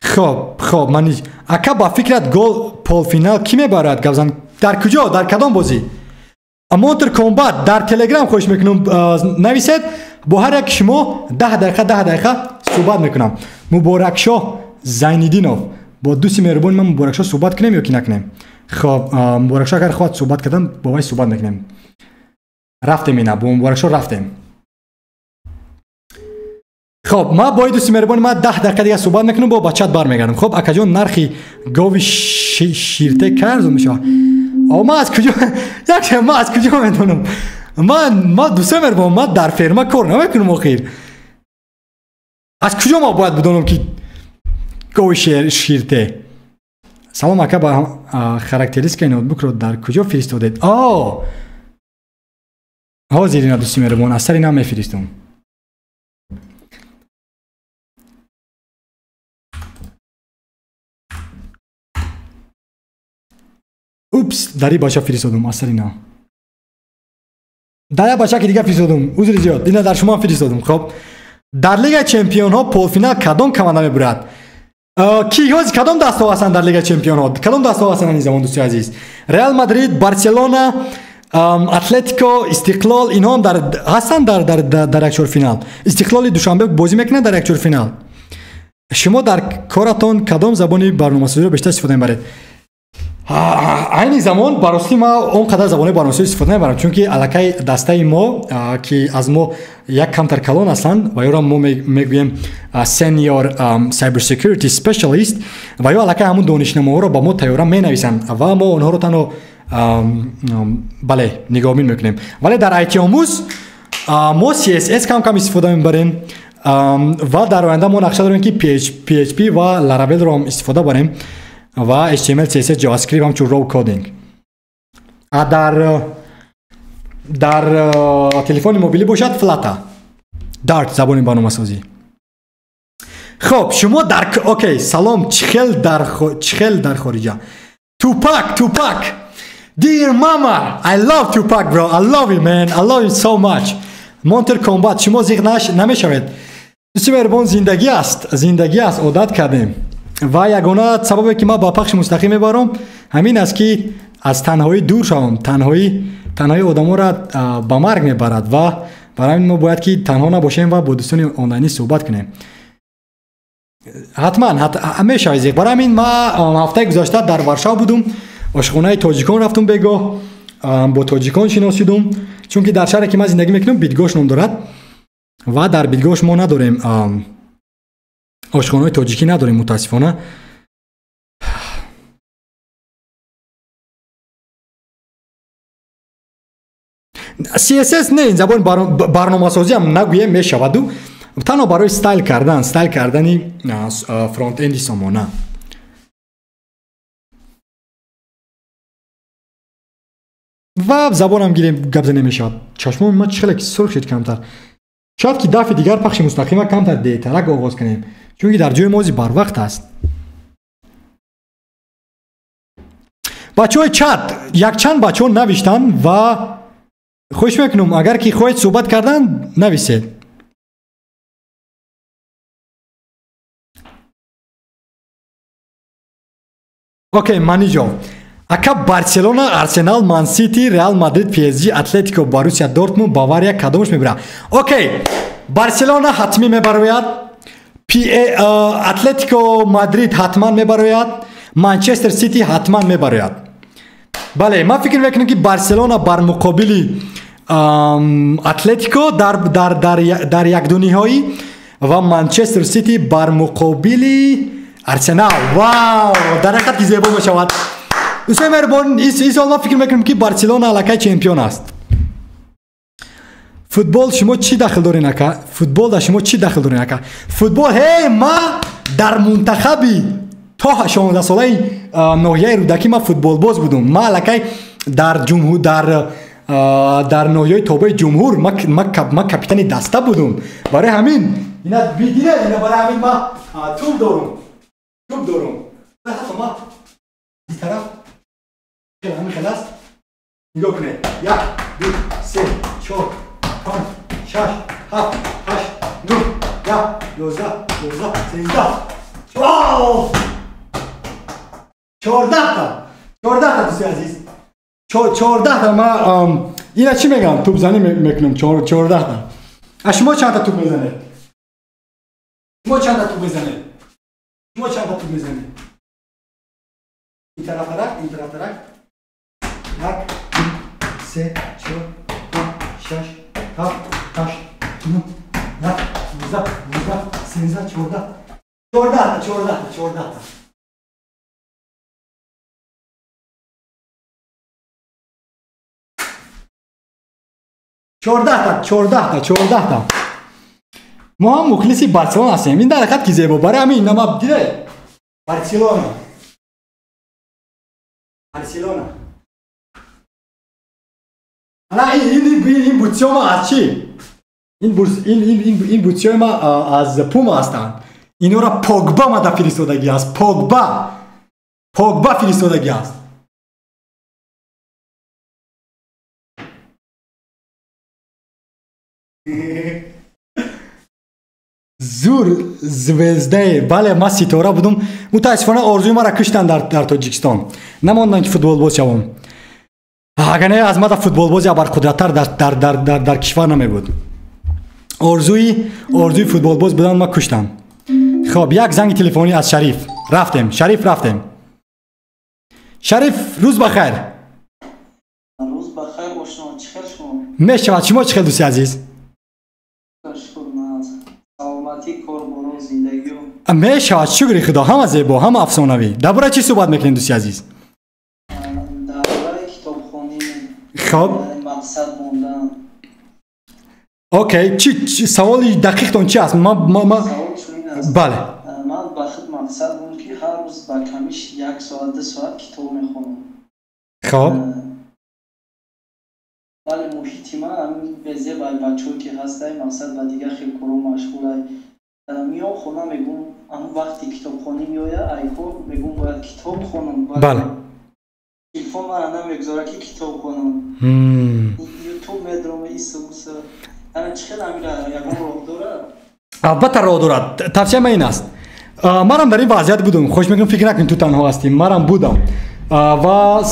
Хоб, ман ака, ба фикрат, гол полуфинал кӣ мебарад? Гапзан, дар куҷо, дар кадом бозӣ? Монтер Комбат, дар Телеграм хоҳиш мекунам, нависед. Бо ҳар як шумо 10 дақиқа, 10 дақиқа суҳбат мекунам. Муборакшоҳ Зайниддинов, бо дӯсти меҳрубони ман Муборакшоҳ суҳбат кунем ё ки накунем? Хоб, Муборакшо агар хоҳад суҳбат кардан, бо вай суҳбат мекунем. Рафтем ина, бо Муборакшо рафтем. Хоб, ма бо дӯсти меҳрубони ма 10 дақиқа дига суҳбат мекунам, бо бачат бармегардам. Хоб, акаҷон, нархи гови ширте кай арзон мешавад? О, ма аз куҷо як ма аз куҷо медонам? Ма дӯстои меҳрубон, ма дар ферма кор намекунам охир. Аз куҷо ма бояд бидонам ки гови ширте? Салом ака, ба характеристикаи ноутбукро дар куҷо фиристодед? О, ҳозир ина дӯсти меҳрубон, аз сари нам мефиристум. Упс, дари бача фиристодум, аз сари нам. Дар як бача ки дига фиристодум, узри зиёд, ина дар шумо фиристодум. Хоб, дар Лигаи чемпионҳо полфинал кадом команда мебурад? Ки ҳозир кадом дастаҳо ҳастанд дар Лигаи чемпионҳо? Кадом дастаҳо ҳастанд ин замон, дӯстои азиз? Реал Мадрид, Барселона, Атлетико, Истиқлол, инҳо ҳам дар ҳастанд дар якчорфинал. Истиқлоли Душанбе бозӣ мекунад дар якчорфинал. Шумо дар коратон кадом забони барномасозиро бештар истифода мебаред? Айни замон ба ростӣ ма он қадар забони барномасозӣ истифода намебарам, чунки аллакай дастаи мо, ки аз мо як камтар калон ҳастанд, ва ёро мо мегӯем senior cyber security specialist, ва ё аллакай ҳамун донишномаҳоро ба мо тайёра менависанд ва мо онҳоро танҳо бале нигоҳбин мекунем. Вале дар IT омӯз мо CSS кам кам истифода мебарем ва дар оянда мо нақша дорем ки PHP ва Laravel-ро ҳам истифода барем ва HTML, CSS, JavaScript ҳамчун raw coding. Дар телефони мобилӣ бошад Flutter, Dart забони барномасозӣ. Хоб, шумо дар окей, салом, чихел дар хориҷа? Tupac, Tupac. Dear mama, I love Tupac, bro. I love you, man. I love you so much. Mortal Kombat, шумо зиқ намешавед. Дӯсти меҳрубон, зиндагӣ аст, зиндагӣ аст, одат кардем. Ва ягона сабабе ки ман ба пахши мустақим мебарам ҳамин аст ки аз танҳоӣ дур шавам. Танҳоӣ одаморо ба марг мебарад ва барои ҳамин мо бояд ки танҳо набошем ва бо дӯстони онлайнӣ суҳбат кунем. Ҳатман мешавад зиқ. Барои ҳамин ман ҳафтаи гузашта дар Варшава будум, ошхонаи тоҷикон рафтум, бегоҳ бо тоҷикон шинос шудум, чунки дар шаҳре ки ман зиндагӣ мекунам Бидгош ном дорад ва дар Бидгош мо надорем ошхонаҳои тоҷикӣ надорем мутаассифона. CSS не, ин забони барномасозиам нагӯем мешаваду, танҳо барои стайл кардан, стайл кардани фронтенди сомона. Ва забонам гирем гап занем мешавад. Чашмони ман чӣ хеле ки сурх шуд камтар. Шояд ки дафъи дигар пахши мустақима камтар дертарак оғоз кунем, чунки дар ҷои мо ҳозир барвақт аст. Бачаҳои чат, якчанд бачаҳо навиштанд ва хоҳиш мекунам, агар ки хоҳед суҳбат кардан, нависед. Окей, Маниҷо. Ака, Барселона, Арсенал, Ман Сити, Реал Мадрид, PSG, Атлетико, Боруссия Дортмунд, Бавария кадомаш мебарад? Окей, Барселона ҳатмӣ мебарояд, Атлетико Мадрид ҳатман мебарояд, Манчестер Сити ҳатман мебарояд. Бале, ман фикр мекунам ки Барселона бар муқобили Атлетико дар якдуниҳоӣ ва Манчестер Сити бар муқобили Арсенал. Вау, дар ҳақиқат ки зебо мешавад. Дӯстони меҳрубон, ин сол ман фикр мекунам ки Барселона аллакай чемпион аст. Футбол шумо чӣ дахл дорен ака? Футбол дар шумо чӣ дахл дорен ака? Футбол, ҳей, ма дар мунтахаби то 16 солаи ноҳияи Рӯдакӣ ман футболбоз будум. Ма аллакай дар ҷумҳур дар ноҳияи тобеи ҷумҳур ма капитани даста будум. Барои ҳамин ина бидире, ина барои ҳамин ма тӯб дорум. Тӯб дорум. Ҳатто ма ин тараф ҳамин хел аст. Нигоҳ кунед. 1 2 3 4 5 6 7 8 9 10 11 12 13. Вау! 14 та. 14 та дӯсти азиз. 14 та ма ина чӣ мегӯям? Тӯбзанӣ мекунам 14 та. А шумо чанд та тӯб мезанед? Шумо чанд та тӯб мезанед? Шумо чанд та тӯб мезанед? Ин тарафтарак, ин тарафтарак. 1, 2, 3, 4, 5, 6, 7, 8, 9, 10, 11, 12, 13, 14. 14 14 14. 14 14 14. Мо ҳам мухлиси Барселона ҳастем. Ин дар ҳақиқат ки зебо. Барои ҳамин нама диде. Барселона. Барселона. Ана ин бутсиё ма аз чӣ? Ин бутсиёи ма аз Пума ҳастанд. Инора Погба мада фиристодагӣ аст. Погба. Погба фиристодагӣ аст. Зур звездае. Бале, ман ситора будум. Мутаассифона орзуи маро куштанд дар Тоҷикистон. Намонданд ки футболбоз шавам. Агар не, аз мада футболбози абарқудраттар дар кишвар намебуд. Орзуи футболбоз будан ма куштанд. Хоб, як занги телефонӣ аз Шариф. Рафтем, Шариф, рафтем. Шариф, рӯз бахайр. Рӯз бахайр, ошно, чӣ хел шумо? Мешавад, шумо чӣ хел, дӯсти азиз? Мешавад, шукри худо, ҳама зебо, ҳама афсонавӣ. Дар бораи чӣ суҳбат мекунем, дӯсти азиз? Дар бораи китобхонӣ. Хоб. Мақсад мондан. Окей, чи саволи дақиқтон чи аст? Савол чунин аст. Бале. Ман ба худ мақсад монд, ки ҳар рӯз ба камиш 1 соат, 2 соат китоб мехонам. Хоб. Вале муҳити ман ҳамин безебай бачаҳое ки ҳастай, мақсад ба дигар хел корҳо машғулай. Миём хона, мегӯм, ҳамон вақти китобхонӣ меояд, айкор мегӯм бояд китоб хонам. Бале. Телефон мара намегузорад ки китоб хонам. Ютуб медорам, ису усу. Ана чӣ хел амира ягон роҳ дорад? Албатта роҳ дорад. Тавсияи ман ин аст. Манам дар ин вазъият будум. Хоҳиш мекунам, фикр накунед, ту танҳо ҳастӣ. Манам будам. Ва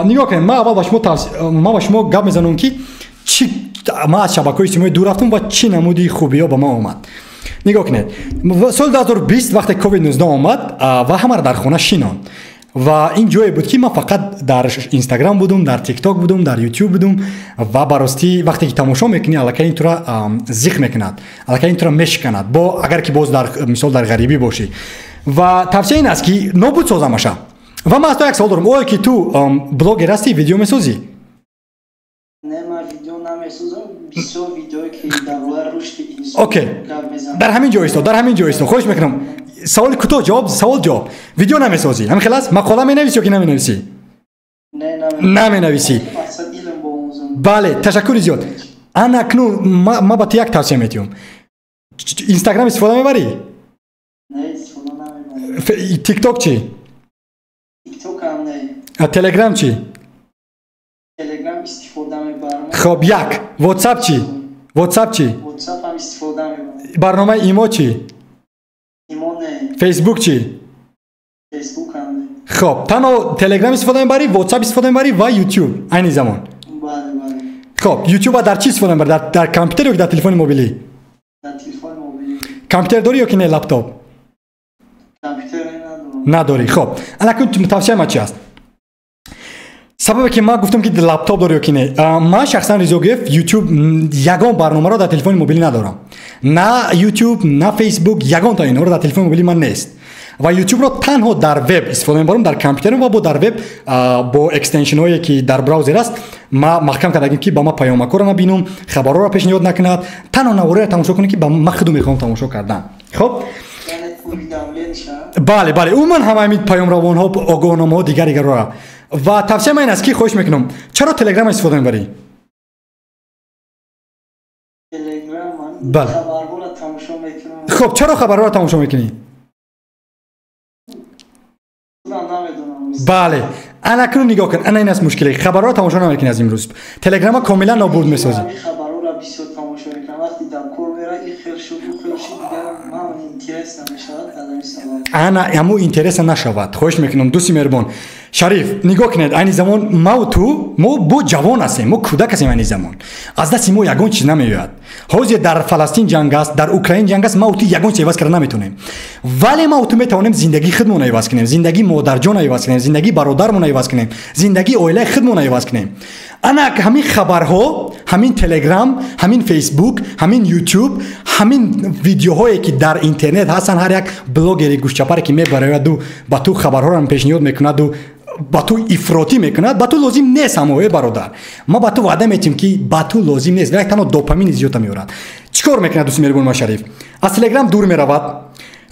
нигоҳ кунед, ман аввал ба шумо гап мезанам, ки чӣ ман аз шабакаҳои иҷтимоӣ дур рафтам ва чӣ намуди хубиҳо ба ман омад. Нигоҳ кунед, соли 2020 вақте COVID-19 омад ва ҳамаро дар хона шинонд. Ва ин ҷое буд, ки ман фақат дар Инстаграм будум, дар Тикток будум, дар Ютуб будум ва ба ростӣ вақте ки тамошо мекунӣ, аллакай ин тура зиқ мекунад, аллакай ин тура мешиканад, бо агар ки боз дар мисол дар ғарибӣ бошӣ. Ва тавсия ин аст, ки нобуд созамаша. Ва ман аз ту як савол дорам. Оё ки ту блогер ҳастӣ, видео месозӣ? Не, ман видео намесозам. Бисёр видеое ки дар бораи рушди инсон Окей. гап мезанам. Дар ҳамин ҷо исто, дар ҳамин ҷо исто. Хоҳиш мекунам. Саволи кӯтоҳ ҷавоб, савол ҷавоб. Видео намесозӣ, ҳамин хел аст? Мақола менависӣ ё ки наменависӣ? Не, наменависам. Наменависӣ. Мақсад илм биомӯзам. Бале, ташаккури зиёд. Ана акнун ман ба ту як тавсия медиҳам. Инстаграм истифода мебарӣ? Не, истифода намебарам. Тикток чӣ? Тикток ҳам не. Телеграм чӣ? Телеграм истифода мебарам. Хоб, як. Ватсап чӣ? Ватсап чӣ? Ватсап ҳам истифода мебарам. Барномаи Имо чӣ? Имо не. Фейсбук чӣ? Фейсбук ҳам не. Хоб, танҳо Телеграм истифода мебарӣ, Ватсап истифода мебарӣ ва Ютуб айни замон. Бале, бале. Хоб, Ютуба дар чӣ истифода мебарӣ? Дар компютер ё ки дар телефони мобилӣ? Дар телефони мобилӣ. Компютер дорӣ ё ки не, лаптоп? Компютер надорам. Надорӣ. Хоб, анакун тавсияи ман чи аст? Сабабе ки ман гуфтам, ки лаптоп дорӣ ё ки не, ман шахсан Ризогиев Ютуб ягон барномаро дар телефони мобилӣ надорам. На Ютуб, на Фейсбук, ягон та инҳоро дар телефони мобилӣ ман нест. Ва Ютубро танҳо дар веб истифода мебарам, дар компютерам ва бо дар веб бо extension ҳое ки дар браузер аст, ма маҳкам кардагим, ки ба ма паёмакҳоро набинум, хабарҳоро пешниҳод накунад, танҳо навориро тамошо кунем, ки ба ма худу мехоҳам тамошо кардан. Хоб, бале, бале, умуман ҳама ҳамин паёмравонҳо, огоҳномаҳо, дигар дигарро. Ва тавсия ман ин аст, ки хоҳиш мекунам, чаро Телеграм истифода мебарӣ? Бале. Хоб, чаро хабарҳоро тамошо мекунӣ? Бале, ана акнун нигоҳ кун, ана ин аст мушкиле. Хабарҳоро тамошо намекунӣ. Аз имрӯз Телеграма комилан нобуд месозӣ. Хабарҳоро бисёр тамошо мекунам. Вақти дар кор мера, ин хел шуд, ӯ хел шуд, дигар ман интерес намешавад дар ҳамин сабаб. Ана ҳамун интереса нашавад. Хоҳиш мекунам, дӯсти меҳрубон, Шариф, нигоҳ кунед, айни замон маву ту, мо бо ҷавон ҳастем, мо кӯдак ҳастем. Айни замон аз дасти мо ягон чиз намеояд. Ҳозир дар Фаластин ҷанг аст, дар Украин ҷанг аст, маву ту ягон чиз иваз карда наметавонем, вале маву ту метавонем зиндагии худмонро иваз кунем, зиндагии модарҷонро иваз кунем, зиндагии бародармонро иваз кунем, зиндагии оилаи худмонро иваз кунем. Ана ҳамин хабарҳо, ҳамин Телеграм, ҳамин Фейсбук, ҳамин Ютуб, ҳамин видеоҳое, ки дар интернет ҳастанд, ҳар як блогери гӯшчапаре, ки мебарояду ба ту хабарҳоро пешниҳод мекунаду ба ту ифротӣ мекунад, ба ту лозим нест. Ҳамоe, бародар, ма ба ту ваъда метиҳем, ки ба ту лозим нест, як танҳо допамини зиёдта меорад. Чӣ кор мекунад, дӯсти меҳрубони ма Шариф? Аз Телеграм дур меравад.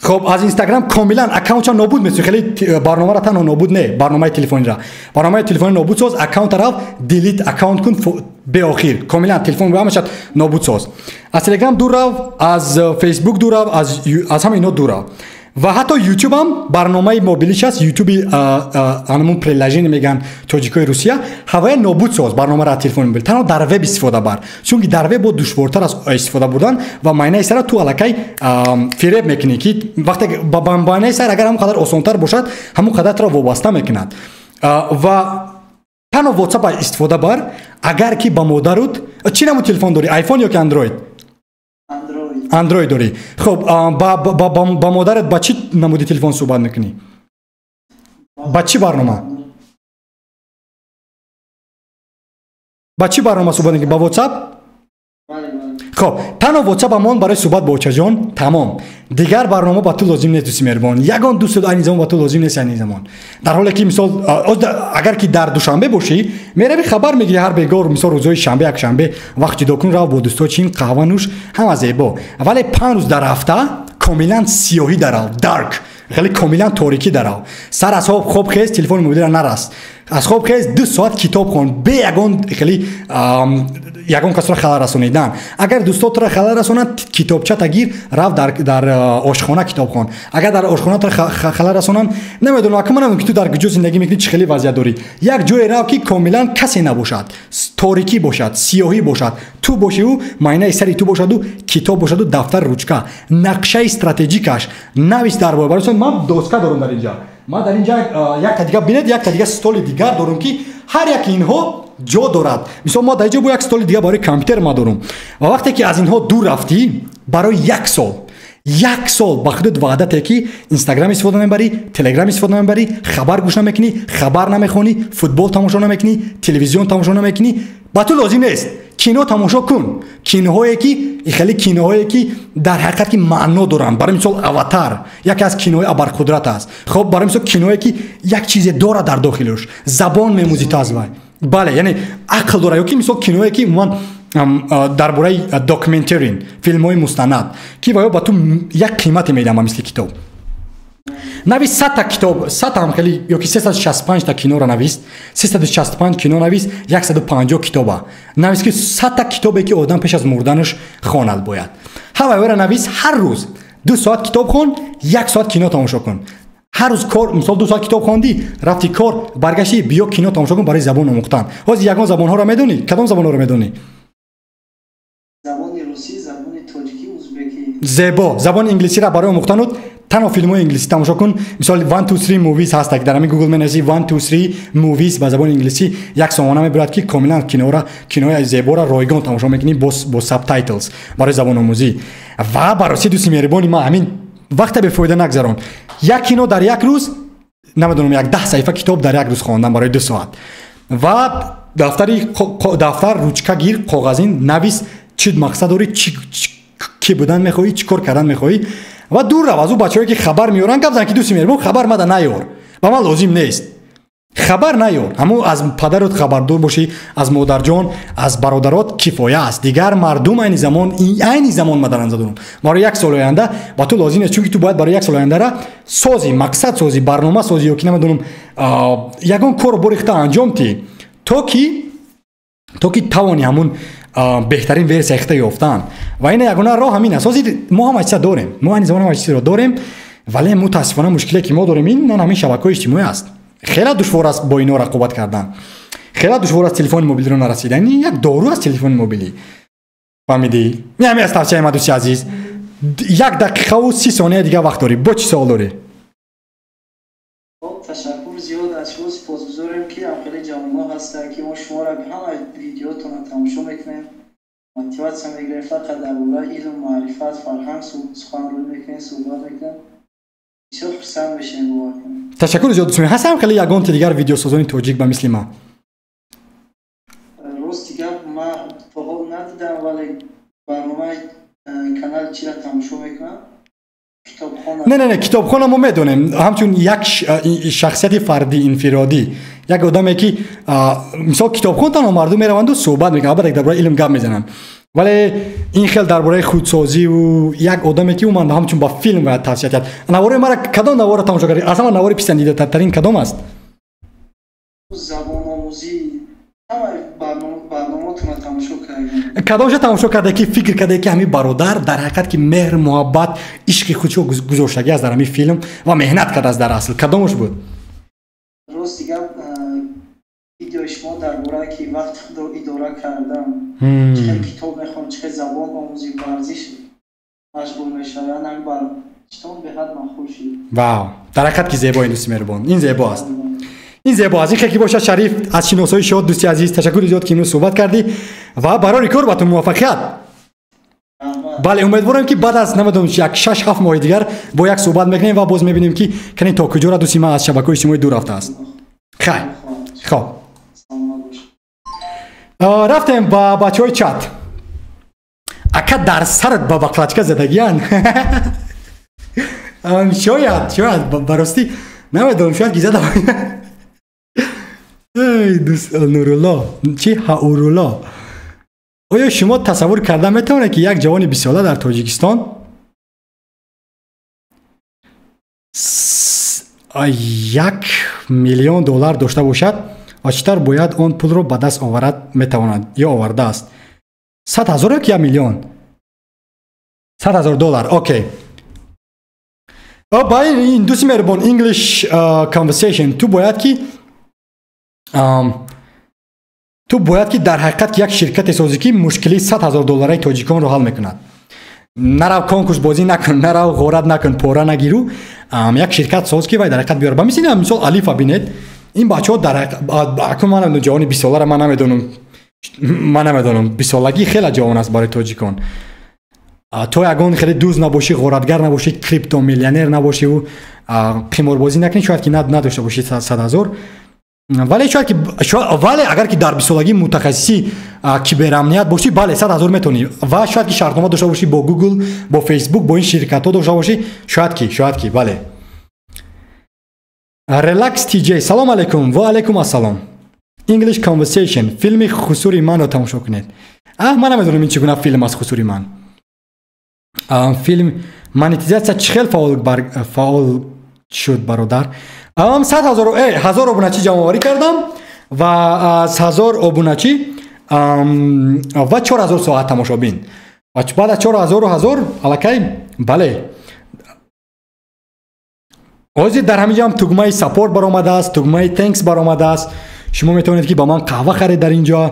Хоб, аз Инстаграм комилан аккаунтша нобуд месӯ. Хеле барномаро танҳо нобуд не, барномаи телефонира, барномаи телефони нобуд соз. Аккаунта рав, delete account кун беохир, комилан телефон ҳамашат нобуд соз. Аз Телеграм дур рав, аз Фейсбук дур рав, аз ҳама ино дур рав. Ва ҳатто Ютубам барномаи мобилиш аст, Ютуби анамун приложение мегӯянд тоҷикои Русия, ҳавая нобуд соз барномаро аз телефони мобил. Танҳо дар веб истифода бар, чунки дар веб бо душвортар аст истифода бурдан ва майнаи сара ту аллакай фиреб мекунӣ, ки вақте ба майнаи сар агар ҳамон қадар осонтар бошад, ҳамон қадар туро вобаста мекунад. Ва танҳо WhatsApp истифода бар. Агар ки ба модарут, чӣ намуд телефон дорӣ, Айфон ё ки Андроид? Андроид дорӣ. Хуб, ба модарат ба чӣ намуди телефон суҳбат мекунӣ, ба чӣ барнома, ба чӣ барнома суҳбат мекунӣ? Ба WhatsApp? Хоб, танҳо WhatsApp амон барои суҳбат бо очаҷон, тамом. Дигар барнома ба ту лозим нест, дӯсти меҳрубон. Ягон дӯст айни замон ба ту лозим нест. Айни замон, дар ҳоле ки, мисол, агар ки дар Душанбе бошӣ, меравӣ, хабар мегирӣ ҳар бегор, мисол, рӯзҳои шанбе, якшанбе вақт ҷудо кун, рав, бо дӯстҳо чин, қаҳва нӯш, ҳама зебо. Вале 5 рӯз дар ҳафта комилан сиёҳӣ дарав, dark, хеле комилан торикӣ дарав. Сар аз хоб хез, телефони мобилро нарас. Аз хоб хез, 2 соат китоб хон, бе ягон хеле ягон касро халал расонидан. Агар дӯстотро халал расонанд, китобчата гир, рав, дар ошхона китоб хон. Агар дар ошхона туро халал расонанд, намедонам, ака, ман намедонам, ки ту дар куҷо зиндагӣ мекунӣ, чӣ хеле вазъият дорӣ, як ҷое рав, ки комилан касе набошад, торикӣ бошад, сиёҳӣ бошад, ту бошиву майнаи сари ту бошаду китоб бошаду дафтар, ручка, нақшаи стратегикаш навис дар бора. Барои ман доска дорам дар инҷа, ман дар инҷа якта дига, бинед, якта дига столи дигар дорам, ки ҳар яки инҳо ҷо дорад. Мисол, мо дар инҷо бо як столи дига барои компютер ма дорум. Ва вақте ки аз инҳо дур рафтӣ барои як сол, як сол ба худат ваъда те, ки Инстаграм истифода намебарӣ, Телеграм истифода намебарӣ, хабар гӯш намекунӣ, хабар намехонӣ, футбол тамошо намекунӣ, телевизион тамошо намекунӣ, ба ту лозим нест. Кино тамошо кун, киноҳое ки хеле киноҳое ки дар ҳақиқат ки маъно доранд. Барои мисол, «Аватар» яке аз кинои абарқудрат аст. Хоб, барои мисол, киное ки як чизе дорад дар дохилаш, забон мемӯзӣ ту аз вай, бале, яъне ақл дорад. Ё ки, мисол, киное ки умуман дар бораи documentary, филмҳои мустанад, ки ва ё ба ту як қимате медиҳам. Ба мисли китоб навис 100-та китоб, 100-та хеле ё ки 365-та киноро навис, 365 кино навис, 150 китоба навис, ки 100-та китобе ки одам пеш аз мурданаш хонад бояд, ҳамаёра навис. Ҳар рӯз 2 соат китоб хон, як соат кино тамошо кун. Ҳар рӯз кор, мисол, 2 соат китоб хондӣ, рафти кор, баргаштӣ, биё, кино тамошо кун барои забон омӯхтан. Ҳозир ягон забонҳоро медонӣ? Кадом забонҳоро медонӣ? Забони русӣ, забони тоҷикӣ, узбекӣ. Зебо. Забони инглисиро барои омӯхтануд танҳо филмҳои инглисӣ тамошо кун. Мисол, One Two Three Movies ҳаст, дар ҳамин Google менависӣ One Two Three Movies ба забони инглисӣ, як сомона мебурад, ки комилан кинора, кинои зеборо ройгон тамошо мекунӣ бо subtitles барои забономӯзӣ. Ва бароси, дӯсти меҳрибони ман, ҳамин вақта бефоида нагзарон. Як кино дар як рӯз, намедонам, як 10 саҳифа китоб дар як рӯз хондан барои 2 соат. Ва дафтари, дафтар, ручка гир, коғазин, навис, чӣ мақсад дорӣ, кӣ будан мехоҳӣ, чӣ кор кардан мехоҳӣ. Ва дур рав аз ӯ бачаҳое, ки хабар меоранд. Гап зан, ки дӯсти меҳрибон, хабар мада наёр, ба ман лозим нест, хабар наёр. Ҳамун аз падарот хабардор бошӣ, аз модарҷон, аз бародарот кифоя аст. Дигар мардум айни замон ма дар назар дорам, барои як соли оянда ба ту лозим нест, чунки ту бояд барои як соли ояндара созӣ, мақсад созӣ, барнома созӣ ё ки намедонам, ягон корро борихта анҷом тӣ, то ки тавони ҳамун беҳтарин версияи худта ёфтан. Ва ина ягона роҳ ҳамин аст. Ҳозир мо ҳама чиза дорем, мо айни замон ҳама чизро дорем, вале мутаассифона мушкиле, ки мо дорем, ин ҳамин шабакаҳои иҷтимоӣ аст. Хеле душвор аст бо ино рақобат кардан, хеле душвор аст телефони мобилиро нарасидан. Ин як дору аст, телефони мобилӣ, фаҳмидӣ? Ин ҳамин аст тавсияи ма, дӯсти азиз. 1 дақиқаву 30 сония дига вақт дорӣ, бо чӣ савол дорӣ? Ташаккур зиёд аз шумо. ҳаст, ки мо шуморо ҳама видеотонро тамошо мекунем, мотиватсия мегирем, фақат дар бораи илм, маърифат, фарҳанг суханронӣ мекунем, суҳбат мекунем. Бисёр хурсанд мешавем, бовар кунем. Ташаккур зиёд, дӯст. Ҳастам хеле ягонти дигар видеосозони тоҷик ба мисли ман? Рости гап, ман то ҳол надидам, вале барномаи канали чира тамошо мекунам. Не, не, не, китобхона мо медонем, ҳамчун як шахсияти фардӣ, инфиродӣ, як одаме ки мисол китобхон танҳо мардум мераванду суҳбат мекунанд, албатта дар бораи илм гап мезананд, вале ин хел дар бораи худсозиву як одаме ки ман ҳамчун ба филм бояд тавсия диҳад. Навори мара кадом наворро тамошо кардӣ? Аз ҳама навори писандидатарин кадом аст? Забономӯзӣ, барномаотонро тамошо кардем. Кадомша тамошо карда ки фикр карда ки ҳамин бародар дар ҳақиқат ки меҳр, муҳаббат, ишқи худшо гузоштагӣ аст дар ҳамин филм ва меҳнат кардааст дар асл? Кадомаш буд? Рости гап, видеои шумо дар бораи ки вақти худро идора кардам, чӣ хел китоб мехонам, чӣ хел забон омӯзӣ, варзиш машғул мешавам, ҳамин бар читон беҳад маъқул шуд. Вау, дар ҳақиқат ки зебо ин, дӯсти меҳрубон, ин зебо аст, ин зебо аст. Ин хел ки бошад, Шариф, аз шиносои шод, дӯсти азиз, ташаккури зиёд ки имрӯз суҳбат кардӣ ва барори кор ба ту муваффақият. Бале, умедворем ки баъд аз намедонам як 6-7 моҳи дигар бо як суҳбат мекунем ва боз мебинем ки кани то куҷора дӯсти ман аз шабакаҳои иҷтимоӣ дур рафтааст. Хайр, хоб, рафтем ба бачаҳои чат. Ака, дар сарат ба баклачка задагиян? Шояд, шояд, ба ростӣ намедонам, шояд ки задам. Эй, дӯст Нурулло, чи Ҳаурулло, оё шумо тасаввур карда метавонед, ки як ҷавони бисола дар Тоҷикистон 1 миллион доллар дошта бошад ва чӣ тавр бояд он пулро ба даст оварад метавонад ё овардааст? 100 000 ё ки 1 миллион? 100 000 доллар. Окей, ба ин дӯсти меҳрубон, English Conversation, ту бояд ки дар ҳақиқат як ширкате созӣ, ки мушкилии 100 000 доллараи тоҷиконро ҳал мекунад. Нарав, конкурс бозӣ накун, нарав, ғорат накун, пора нагиру, як ширкат соз, ки вай дар ҳақиқат биёр. Ба мисли мисол Алифа бинед, ин бачаҳо дар акун ман ҷавони бисолара ман намедонам, ман намедонам, бисолагӣ хеле ҷавон аст барои тоҷикон. То ягон хеле дуз набошӣ, ғоратгар набошӣ, криптомиллионер набошиву қиморбозӣ накунӣ, шояд ки надошта бошӣ 100 000. Вале шояд ки, вале агар ки дар бисолагӣ мутахассиси киберамният бошӣ, бале, 100 000 метавонӣ ва шояд ки шартнома дошта бошӣ бо Google, бо Facebook, бо ин ширкатҳо дошта бошӣ, шояд ки бале. Релакс TJ, салом алейкум. Ва алейкум ассалом. English Conversation, филми «Хусури манро» тамошо кунед. Аҳ, ман намедонам, ин чӣ гуна филм аст, «Хусури ман». Филм монетизатсия чӣ хел фаъол шуд, бародар? 100 000, 1000 обуначӣ ҷамъоварӣ кардам ва аз 1000 обуначӣ ва 4000 соат тамошобин ва баъд аз 4000 ҳазор аллакай, бале. Ҳозир дар ҳамин ҷоам тугмаи support баромадааст, тугмаи thanks баромадааст. Шумо метавонед, ки ба ман қаҳва харед дар ин ҷо.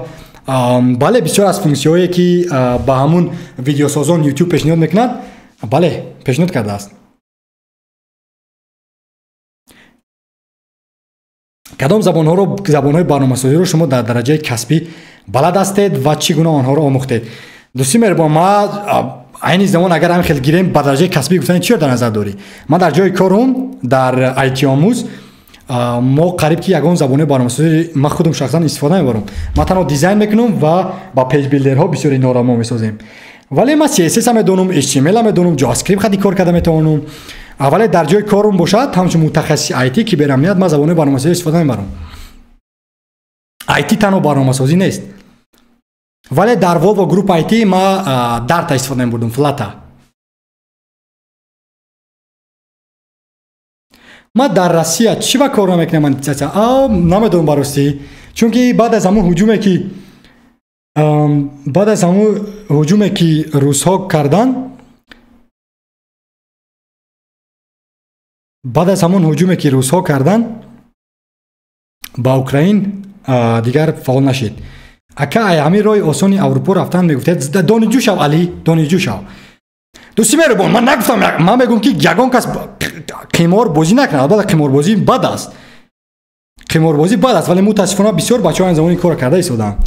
Бале, бисёр аз функсияҳое, ки ба ҳамун видеосозон YouTube пешниҳод мекунад, бале, пешниҳод кардааст. Кадом забонҳоро, забонҳои барномасозиро шумо дар дараҷаи касбӣ балад ҳастед ва чӣ гуна онҳоро омӯхтед? Дӯсти меҳрубон, ма айни замон агар ҳамин хел гирем, ба дараҷаи касбӣ гуфтани чиро дар назар дорӣ? Ман дар ҷои корум, дар IT-омӯз, мо қариб ки ягон забони барномасозӣ ман худам шахсан истифода мебарам. Ман танҳо дизайн мекунам ва ба page builder ҳо бисёр инҳоро мо месозем. Вале ман CSS медонам, HTML медонам, JavaScript хади кор карда метавонам. Вале дар ҷои корум бошад, ҳамчун мутахассиси IT, киберамният, ман забони барномасозӣ истифода мебарам. IT танҳо барномасозӣ нест. Вале дар Volvo Group IT ма Dart истифода мебурдум, Flutter. Ма дар Россия чӣ ба кор намекунам монетизатсия? Намедонам, ба ростӣ, чунки баъд аз ҳамун ҳуҷуме, ки русҳо карданд, баъд аз ҳамон ҳуҷуме, ки русҳо карданд ба Украин, дигар фаъол нашид. Ака, ай ҳамин роҳи осони Аврупо рафтан мегуфтед? Донишҷӯ шав, Алӣ, донишҷӯ шав. Дӯсти меҳрубон, ман нагуфтам, ман мегӯм, ки ягон кас қимор бозӣ накунад. Албатта, қиморбозӣ бад аст. Қиморбозӣ бад аст, вале мутаассифона бисёр бачаҳо ин замон ин корро карда истодаанд.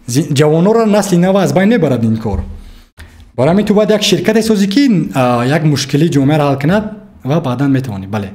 Ҷавононро, насли нав аз байн мебарад ин кор. Барои ҳамин ту бояд як ширкате созӣ, ки як мушкилии ҷомеаро ҳал кунад ва баъдан метавонӣ. Бале.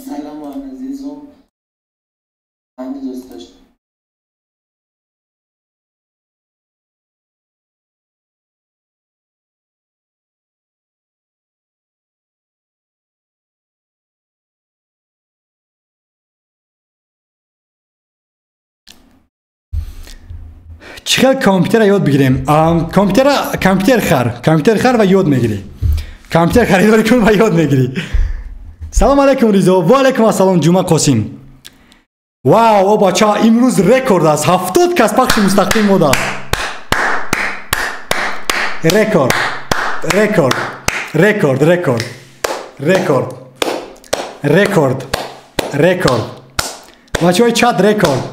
سلام عزیزم، من دوست داشتم. Чӣ хел компютера ёд бигирем? Компютер хар, компютер хар ва ёд мегирӣ. Компютер харидорӣ кун ва ёд мегирӣ. Салом алейкум, Ризо. Ва алейкум ассалом, Ҷума Қосим. Вау, о бача, имрӯз рекорд аст. 70 кас пахши мустақим модаст. Рекорд, рекорд, рекорд, рекорд, рекорд, рекорд, рекорд. Бачаҳои чат, рекорд,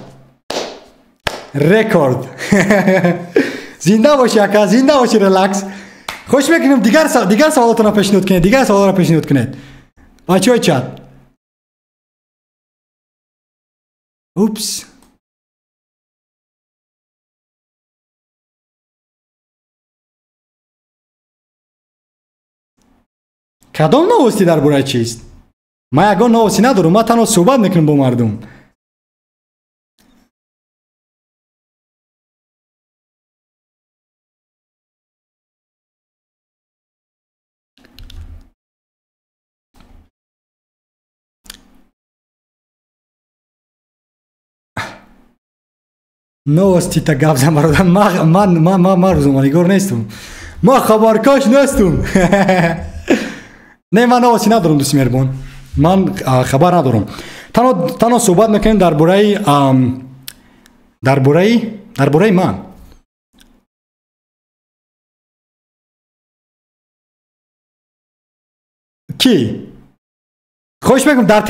рекорд. Зинда бошӣ, ака, зинда бошӣ, релакс. Хоҳиш мекунем, дигар саволотонро пешниҳод кунед, дигар саволро пешниҳод кунед. Бачаҳои чат. Упс. Кадом новости, дар бораи чист? Ман ягон новости надорам, ман танҳо суҳбат мекунам бо мардум. Новости та гап зан, бародар. Ман рӯзноманигор нестам, ман хабаркаш нестам. Не, ман новости надорам, дӯсти меҳрубон, ман хабар надорам. Танҳо суҳбат мекунем дар бораи ман. Кӣ? Хоҳиш мекунам, дар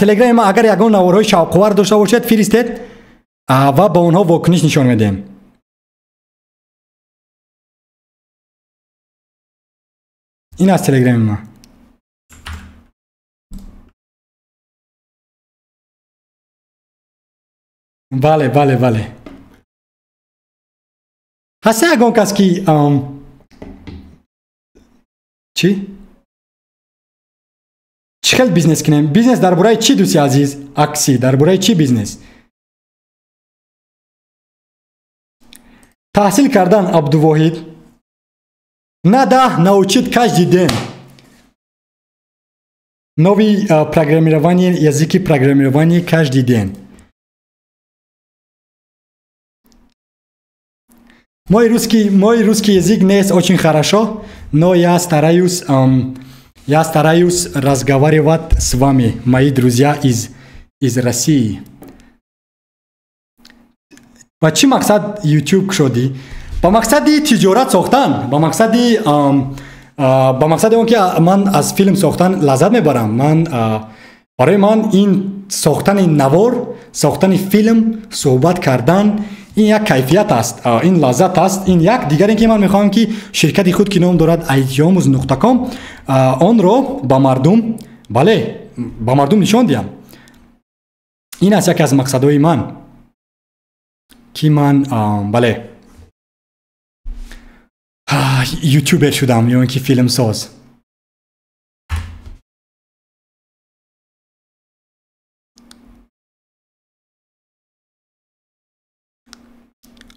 телеграми ма агар ягон наворҳои шавқовар дошта бошед, фиристед ва ба онҳо вокуниш нишон медиҳем. Ин аст телеграми ма. Бале, ҳаста ягон кас, ки чӣ? Чӣ хел бизнес кунем? Бизнес дар бораи чӣ, дӯсти азиз? Акси дар бораи чӣ бизнес? Таҳсил кардан, Абдувоҳид, надо научить каждый день новый программирование, языки программирования каждый день. Мой русский язык не очень хорошо, но я стараюсь разговаривать с вами, мои друзья из России. Ба чӣ мақсад YouTube кушодӣ? Ба мақсади тиҷорат сохтан, ба мақсади он ки ман аз филм сохтан лаззат мебарам. Ман барои ман ин сохтани навор, сохтани филм, суҳбат кардан, ин як кайфият аст, ин лаззат аст. Ин як. Дигар ин ки ман мехоҳам, ки ширкати худ, ки ном дорад itiomus.com, онро ба мардум, бале, ба мардум нишон диҳам. Ин аст яке аз мақсадҳои ман, ки ман, бале, ютубер шудам ё ин ки филмсоз.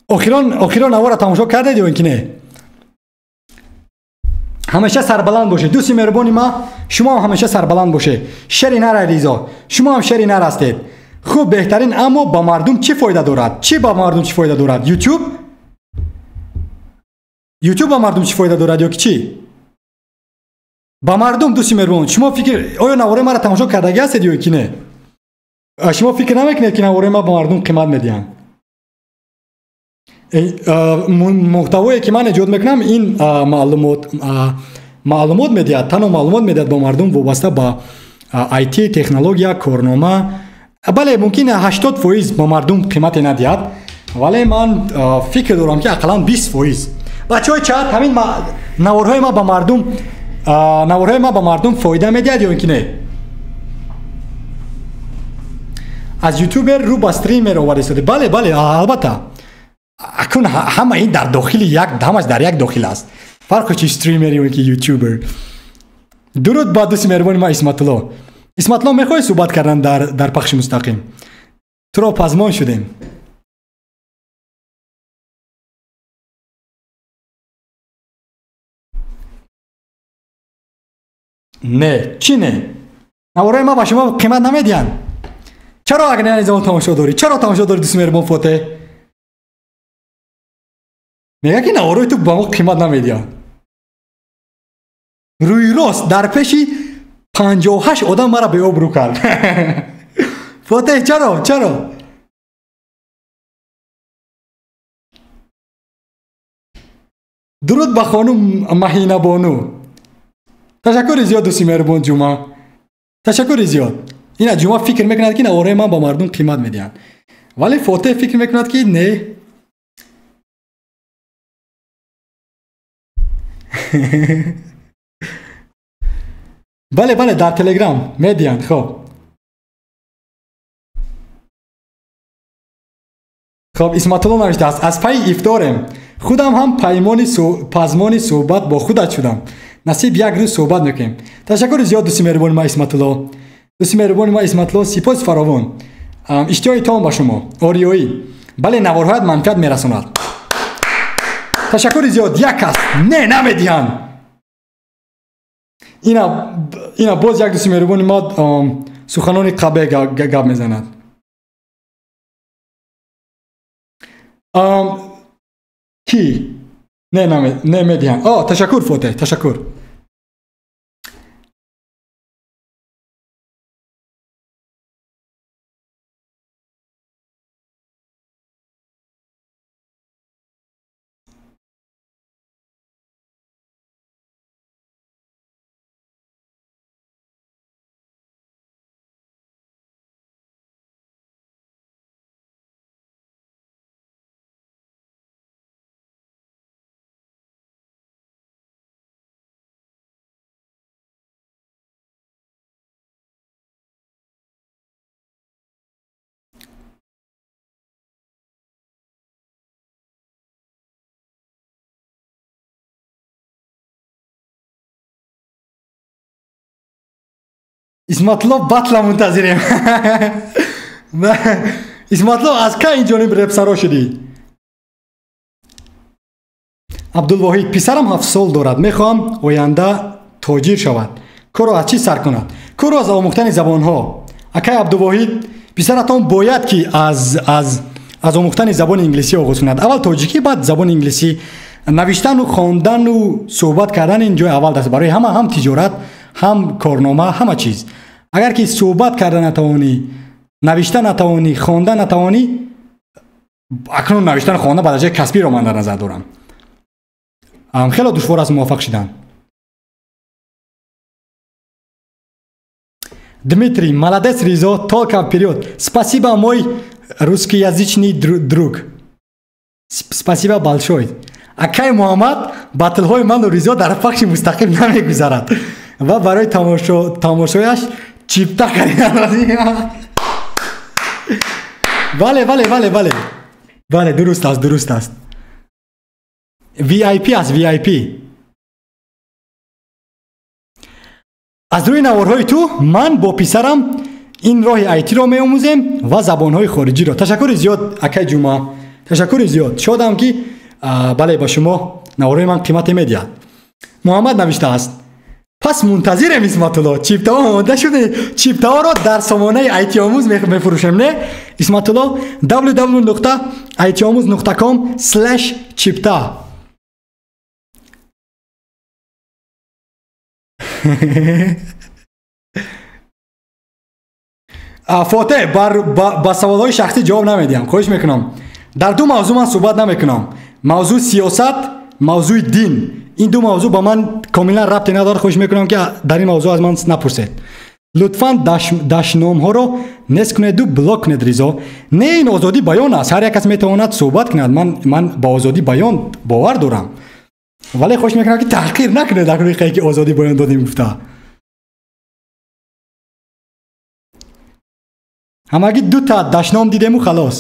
Охирон навора тамошо кардед ё ин ки не? Ҳамеша сарбаланд бошед, дӯсти меҳрубони ма. Шумо ҳам ҳамеша сарбаланд бошед. Шери нар, Ризо, шумо ҳам шери нар ҳастед. Хуб, беҳтарин. Аммо ба мардум чӣ фоида дорад? Чӣ ба мардум чӣ фоида дорад? Ютуб ба мардум чӣ фоида дорад ё ки чӣ ба мардум? Дӯсти меҳрубон, шумо фикр, оё навораи маро тамошо кардагӣ ҳастед ё ки не? Шумо фикр намекунед, ки навораи ма ба мардум қимат медиҳанд? Муҳтавое ки ман эҷод мекунам, ин маълумот медиҳад, танҳо маълумот медиҳад ба мардум вобаста ба IT, технология, корнома. Бале, мумкин 80% ба мардум қимате надиҳад, вале ман фикр дорам, ки ақаллан 20%. Бачаҳои чат, ҳамин наворҳои ма ба мардум, наворҳои ма ба мардум фоида медиҳад ё ин ки не? Аз ютубер рӯ ба стример оварда истода. Бале, бале, албатта. Акун ҳама ин дар дохили як, ҳамаш дар як дохил аст. Фарқи чи стример ё ин ки ютубер. Дуруд ба дӯсти меҳрубони ма Исматулло. Исматулло, мехоҳӣ суҳбат кардан дар пахши мустақим? Туро пазмон шудем. Не, чӣ не? Наворҳои ма ба шумо қимат намедиҳанд. Чаро агар не замон тамошо дорӣ? Чаро тамошо дорӣ, дӯсти меҳрубон Фотеҳ? Мегӯяд, ки наворҳои ту ба мо қимат намедиҳанд. Рӯи рост дар пеши 58 одам маро беобрӯ кард. Фотеҳ, чаро? Чаро? Дуруд ба хонум Маҳинабону. Ташаккури зиёд, дӯсти меҳрубон Ҷума. Ташаккури зиёд. Ина Ҷума фикр мекунад, ки наворҳои ман ба мардум қимат медиҳанд. Вале Фотеҳ фикр мекунад, ки не. Бале, бале, дар Телеграм медиҳанд, хоб. Хоб, Исматулло навиштааст: аз пайи ифторем. Худам ҳам пазмони суҳбат бо худат шудам. Насиб як рӯз суҳбат мекунем. Ташаккури зиёд, дӯсти меҳрубони ма Исматулло. Дӯсти меҳрубони ма Исматулло, сипоси фаровон. Иштиҳои том ба шумо. Ориёӣ. Бале, наворҳоят манфиат мерасонад. Ташаккури зиёд. Як кас. Не, намедиҳанд. Ина боз як дӯсти меҳрубони ма суханони қабеҳ гап мезанад. Ки? Не, не медиҳанд. О, ташаккур, Фотеҳ, ташаккур. Исматулло, батла мунтазирем. Исматулло, аз кай ин ҷониб репсаро шудӣ? Абдулвоҳид: писарам 7 сол дорад, мехоҳам оянда тоҷир шавад. Корро аз чӣ сар кунад? Корро аз омӯхтани забонҳо. Акай Абдувоҳид, писаратон бояд ки аз омӯхтани забони инглисӣ оғоз кунад. Аввал тоҷикӣ, баъд забони инглисӣ. Навиштану хондану суҳбат кардан ин ҷои аввал аст барои ҳама, ҳам тиҷорат, ҳам корнома, ҳама чиз. Агар ки суҳбат карда натавонӣ, навишта натавонӣ, хонда натавонӣ, акнун навиштану хонда ба дараҷаи касбиро ман дар назар дорам, хеле душвор аст муваффақ шудан. Дмитрий, молодец, Ризо, только вперед. Спасибо, мой русскоязычный друг. Спасибо большое. Акай Муҳаммад, батлҳои ману Ризо дар пахши мустақим намегузарад ва барои тамошояш чипта харидан. Бале, бале, бале, бале, бале, дуруст аст, дуруст аст. VIP аст, VIP. Аз рӯи наворҳои ту ман бо писарам ин роҳи айтиро меомӯзем ва забонҳои хориҷиро. Ташаккури зиёд, акай Ҷума, ташаккури зиёд. Шодам, ки бале, ба шумо наворҳои ман қимате медиҳад. Муҳаммад навиштааст: пас мунтазирем, Исматулло, чиптаҳо омода шуде. Чиптаҳоро дар сомонаи айтиомӯз мефурӯшем, не, Исматулло? www.itiomuz.com/chipta. Фотеҳ, ба саволҳои шахсӣ ҷавоб намедиҳам, хоҳиш мекунам. Дар ду мавзӯъ ман суҳбат намекунам. Мавзӯи сиёсат, мавзӯи дин. Ин ду мавзӯъ ба ман комилан рабте надорад. Хоҳиш мекунам ки дар ин мавзӯъ аз ман напурсед. Лутфан дашномҳоро нест кунеду блок кунед Ризо. Не, ин озодӣ баён аст. Ҳар як кас метавонад суҳбат кунад. Ман ба озодӣ баён бовар дорам. Вале хоҳиш мекунам ки таҳқир накунед дар ҳақиқате ки озодӣ баён додем гуфта. Ҳамагӣ ду та дашном дидему халос.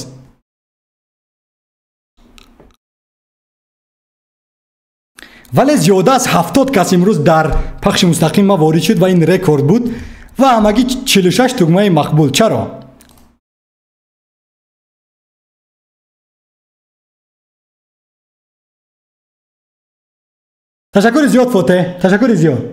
Вале зиёда аз 70 кас имрӯз дар пахши мустақим ма ворид шуд ва ин рекорд буд ва ҳамагӣ 46 тугмаи мақбул. Чаро? Ташаккури зиёд Фотеҳ, ташаккури зиёд.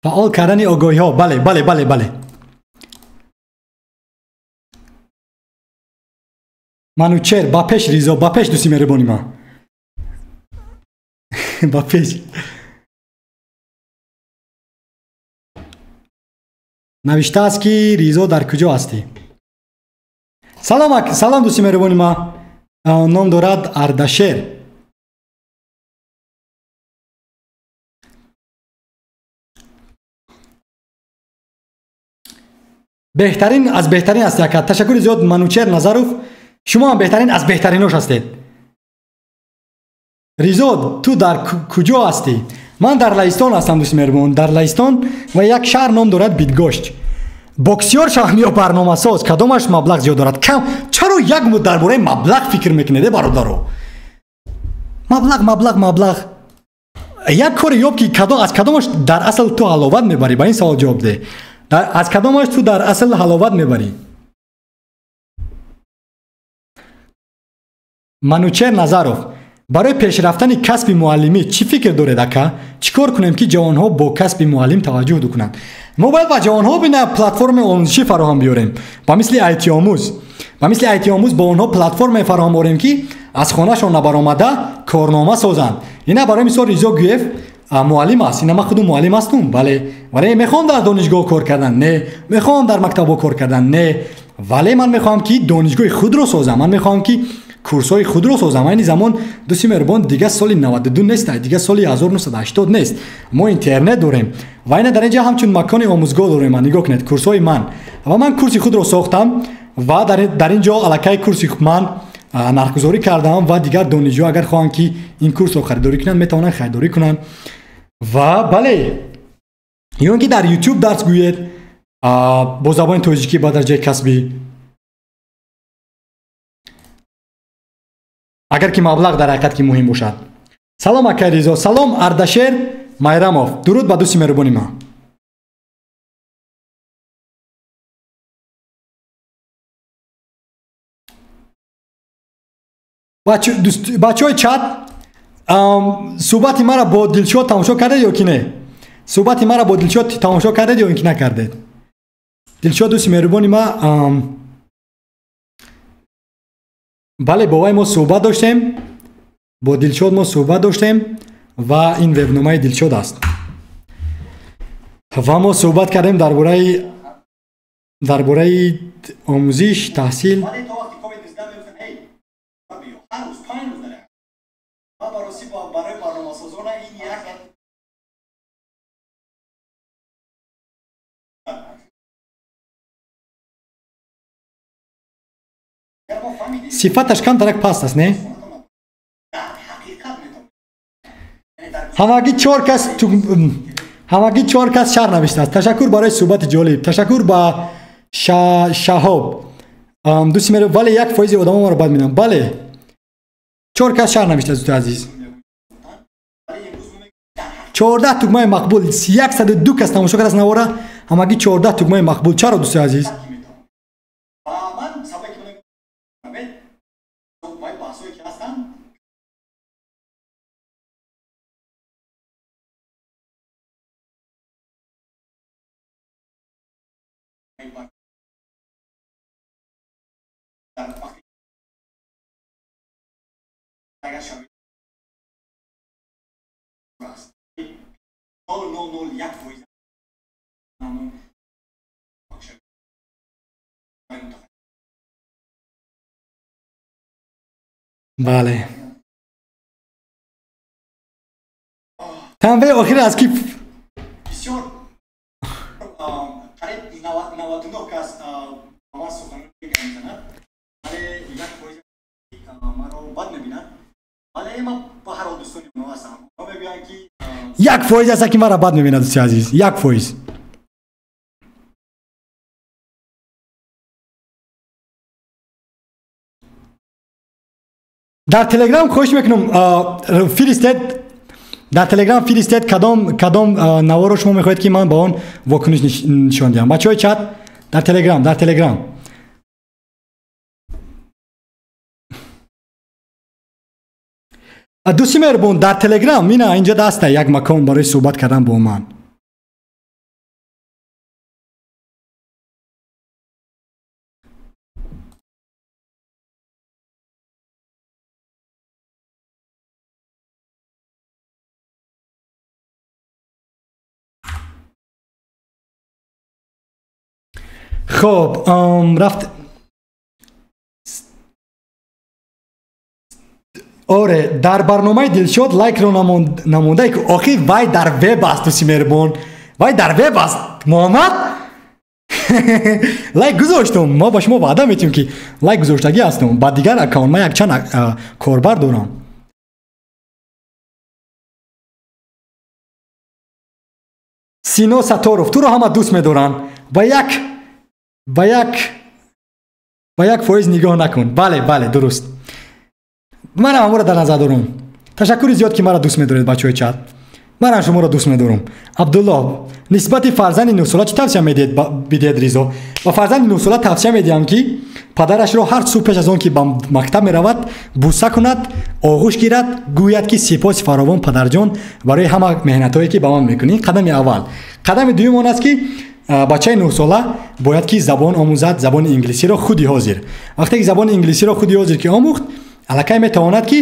فعال کردن آگاهی ها. بله بله بله بله. منوچهر با پیش ریزا، با پیش دوستی مهربانی ما. با پیش. نوشته است که ریزا در کجا هستی؟ سلام سلام دوستی مهربانی ما. نام دارد اردشیر. بهترین از بهترین است یکت. تشکر زیاد منوچهر نظروف. شما هم بهترین از بهترینوش هستید. ریزا تو در کجا هستی؟ من در لهستان هستم دوست مهربان. در لهستان و یک شهر نام دارد بیدگاشت. بوکسیور شوم یا برنامه ساز کدامش مبلغ زیاد دارد؟ کم. چرا یک مدت درباره مبلغ فکر میکنید برادرو؟ مبلغ مبلغ مبلغ. یک کار یاب که کدام از کدامش در اصل تو حلاوت میبری. با این سوال جواب ده. از کدامش تو در اصل حلاوت میبری؟ منوچهر نظروف برای پیشرفتن کسب معلمی چی فکر دارید اکا؟ چیکار کنیم که جوانها با کسب معلم توجه کنند؟ ما باید با جوانها بنا پلتفرم آموزشی فراهم بیاریم. با مثل آیتی آموز، با مثل آیتی آموز با آنها پلتفرم فراهم آوریم که از خانه‌شان نبرآمده کارنامه سازند. اینا برای مثال ریزا گویف معلم است. اینا من خودم معلم هستم، بله، ولی میخوام در دانشگاه کار کردن نه، میخوام در مکتب کار کردن نه، ولی من میخوام که دانشگاه خود رو سازم. من میخوام که کورس‌های خود رو سازم. این زمان دوستی مهربان دیگه سال 92 نیست، دیگه سال 1980 نیست. ما اینترنت داریم و اینا در اینجا همچون مکان آموزگاه داریم. من نگاه کنید کورس‌های من و من کورس خود رو ساختم و در اینجا الکی کورس من نرخ‌گذاری کردم و دیگر دانشجو اگر خواهند که این کورس رو خریداری کنند میتونن خریداری کنند. و بله، یا اینکه در یوتیوب درس گویید با زبان تاجیکی با درجه کسبی، اگر که مبلغ در حقیقت که مهم باشد. سلام اکای ریزا، سلام اردشیر مایراموف، درود به دوست مهربانی ما. بچهای چت صحبت مرا با دلشاد تماشا کردید یا که نه؟ صحبت مرا با دلشاد تماشا کردید یا اینکه نکردید؟ دلشاد دوست مهربانی ما، بله، با وی ما صحبت داشتیم. Бо Дилшод мо суҳбат доштем ва ин вебномаи Дилшод аст. Ва мо суҳбат кардем дар бораи омӯзиш, таҳсил. Сифаташ камтарак паст аст, не? Ҳамагӣ чор кас шарҳ навиштааст. Ташаккур барои суҳбати ҷолиб. Ташаккур ба Шаҳоб. Дӯсти меро, вале 1% одамо маро бад мебинанд. Бале, 4 кас шарҳ навиштааст, дӯсти азиз. 14 тугмаи мақбул, 102 кас тамошо кардааст навора, ҳамагӣ 14 тугмаи мақбул. Чаро, дӯсти азиз? Бале. Танбеҳи охир аз ки бисёр қариб 99 кас ба ман суханон мезанад, вале 1% маро бад мебинад. Вале ман ба ҳар ҳол дӯстони онҳо ҳастам. Онҳо мегӯянд ки 1% аст ки маро бад мебинад, дӯсти азиз. 1%. Дар Телеграм хоҳиш мекунам, фиристед, дар Телеграм фиристед кадом наворо шумо мехоҳед ки ман ба он вокуниш нишон диҳам. Бачаҳои чат, дар Телеграм, дар Телеграм. Дӯсти меҳрубон, дар Телеграм ина инҷа даста як макон барои суҳбат кардан бо ман. Хоб, рафт. Оре, дар барномаи Дилшод лайкро намонда, ки охир вай дар веб аст, дӯсти меҳрубон. Вай дар веб аст, Муҳаммад. Лайк гузоштум. Мо ба шумо ваъда метиҳем ки лайк гузоштагӣ ҳастум. Ба дигар аккаунт ман якчанд корбар дорам. Сино Саторов, туро ҳама дӯст медоранд. Ба 1% нигоҳ накун. Бале, бале, дуруст. Манам ҳамонро дар назар дорам. Ташаккури зиёд ки маро дӯст медоред, бачаҳои чат. Манам шуморо дӯст медорам. Абдуллоҳ, нисбати фарзанди 9сола чӣ тавсия медиҳед, бидиҳед Ризо? Ба фарзанди 9сола тавсия медиҳам ки падарашро ҳар субҳ пеш аз он ки ба мактаб меравад буса кунад, оғӯш гирад, гӯяд ки сипоси фаровон падарҷон барои ҳама меҳнатҳое ки ба ман мекунӣ. Қадами аввал. Қадами дуюм он аст ки бачаи 9сола бояд ки забон омӯзад, забони инглисиро худи ҳозир. Вақте ки забони инглисиро худи ҳозир ки омӯхт, аллакай метавонад ки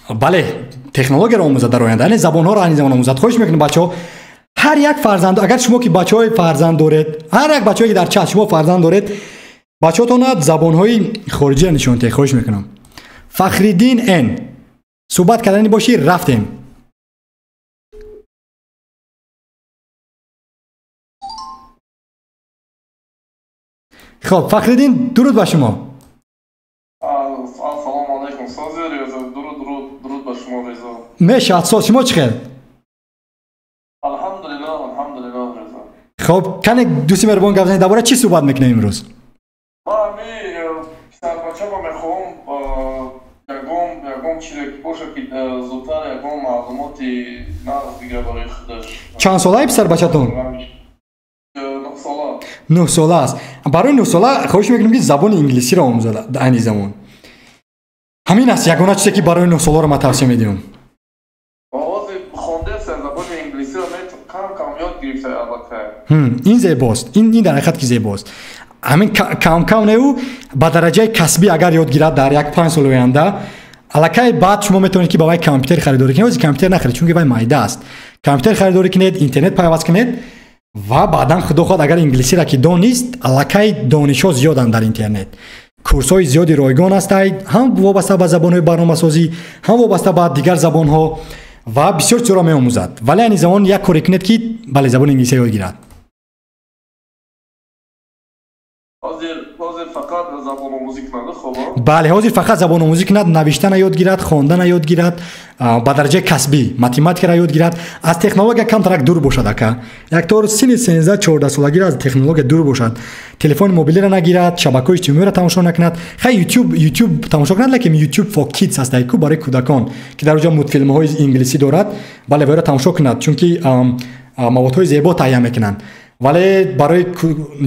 бале, технологияро омӯзад дар оянда, яъне забонҳоро айни замон омӯзад. Хоҳиш мекунам бачаҳо, ҳар як фарзанд, агар шумо ки бачаҳои фарзанд доред, ҳар як бачаҳое ки дар чат шумо фарзанд доред, бачаҳотонро забонҳои хориҷиро нишон диҳед. Хоҳиш мекунам. Фахриддин Н, суҳбат кардани бошӣ, рафтем. Хоб, Фахриддин, дуруд ба шумо. Ассалому алайкум, сози Резо, дуруд, дуруд, дуруд ба шумо Резо. Мешавад, соз, шумо чӣ хел? Алҳамдулиллоҳ, алҳамдулиллоҳ Резо. Хоб, кане дӯсти меҳрубон гап занед, дар бораи чӣ суҳбат мекунем имрӯз? Ман ҳами писарбачамо мехоҳам ягон чизе ки бошад ки зудтар ягон маълумоти нағз бигирад барои худаш. Чанд солаи писарбачатон? 9 сола. 9 сола аст. Барои 9 сола хоҳиш мекунем ки забони инглисиро омӯзад айни замон. Ҳамин аст ягона чизе ки барои 9 соларо ман тавсия медиҳам. Овози хондааст забони инглисиро кам кам ёд гирифта аллакай. Ин зебост. Ин дар ҳақиқат ки зебост. Ҳамин кам кам не, ӯ ба дараҷаи касбӣ агар ёд гирад дар як 5 соли оянда, Аллакай баъд шумо метавонед ки ба вай компютер харидорӣ кунед. Ҳозир компютер нахаред, чунки вай майда аст. Компютер харидорӣ кунед, интернет пайваст кунед ва баъдан худо хоҳад агар инглисиро ки донист, аллакай донишҳо зиёданд дар интернет. Курсҳои зиёди ройгон ҳастанд, ҳам вобаста ба забонҳои барномасозӣ, ҳам вобаста ба дигар забонҳо ва бисёр чизҳоро меомӯзад. Вале айни замон як коре кунед ки бале забони инглисиро ёд гирад. Ҳозир фақат забономӯзӣ кунад, хуб? Бале, ҳозир фақат забономӯзӣ кунад, навиштана ёд гирад, хондана ёд гирад, ба дараҷаи касбӣ математикаро ёд гирад, аз технология камтарак дур бошад ака. Як тор синни 13-14 солагиро аз технология дур бошад. Телефони мобилиро нагирад, шабакаҳои иҷтимоиро тамошо накунад. Хай YouTube тамошо кунад, лекин YouTube for Kids аст, ку барои кӯдакон, ки дар оҷа мултфилмҳои инглисӣ дорад, бале вайро тамошо кунад, чунки маводҳои зебо таҳия мекунанд. Вале барои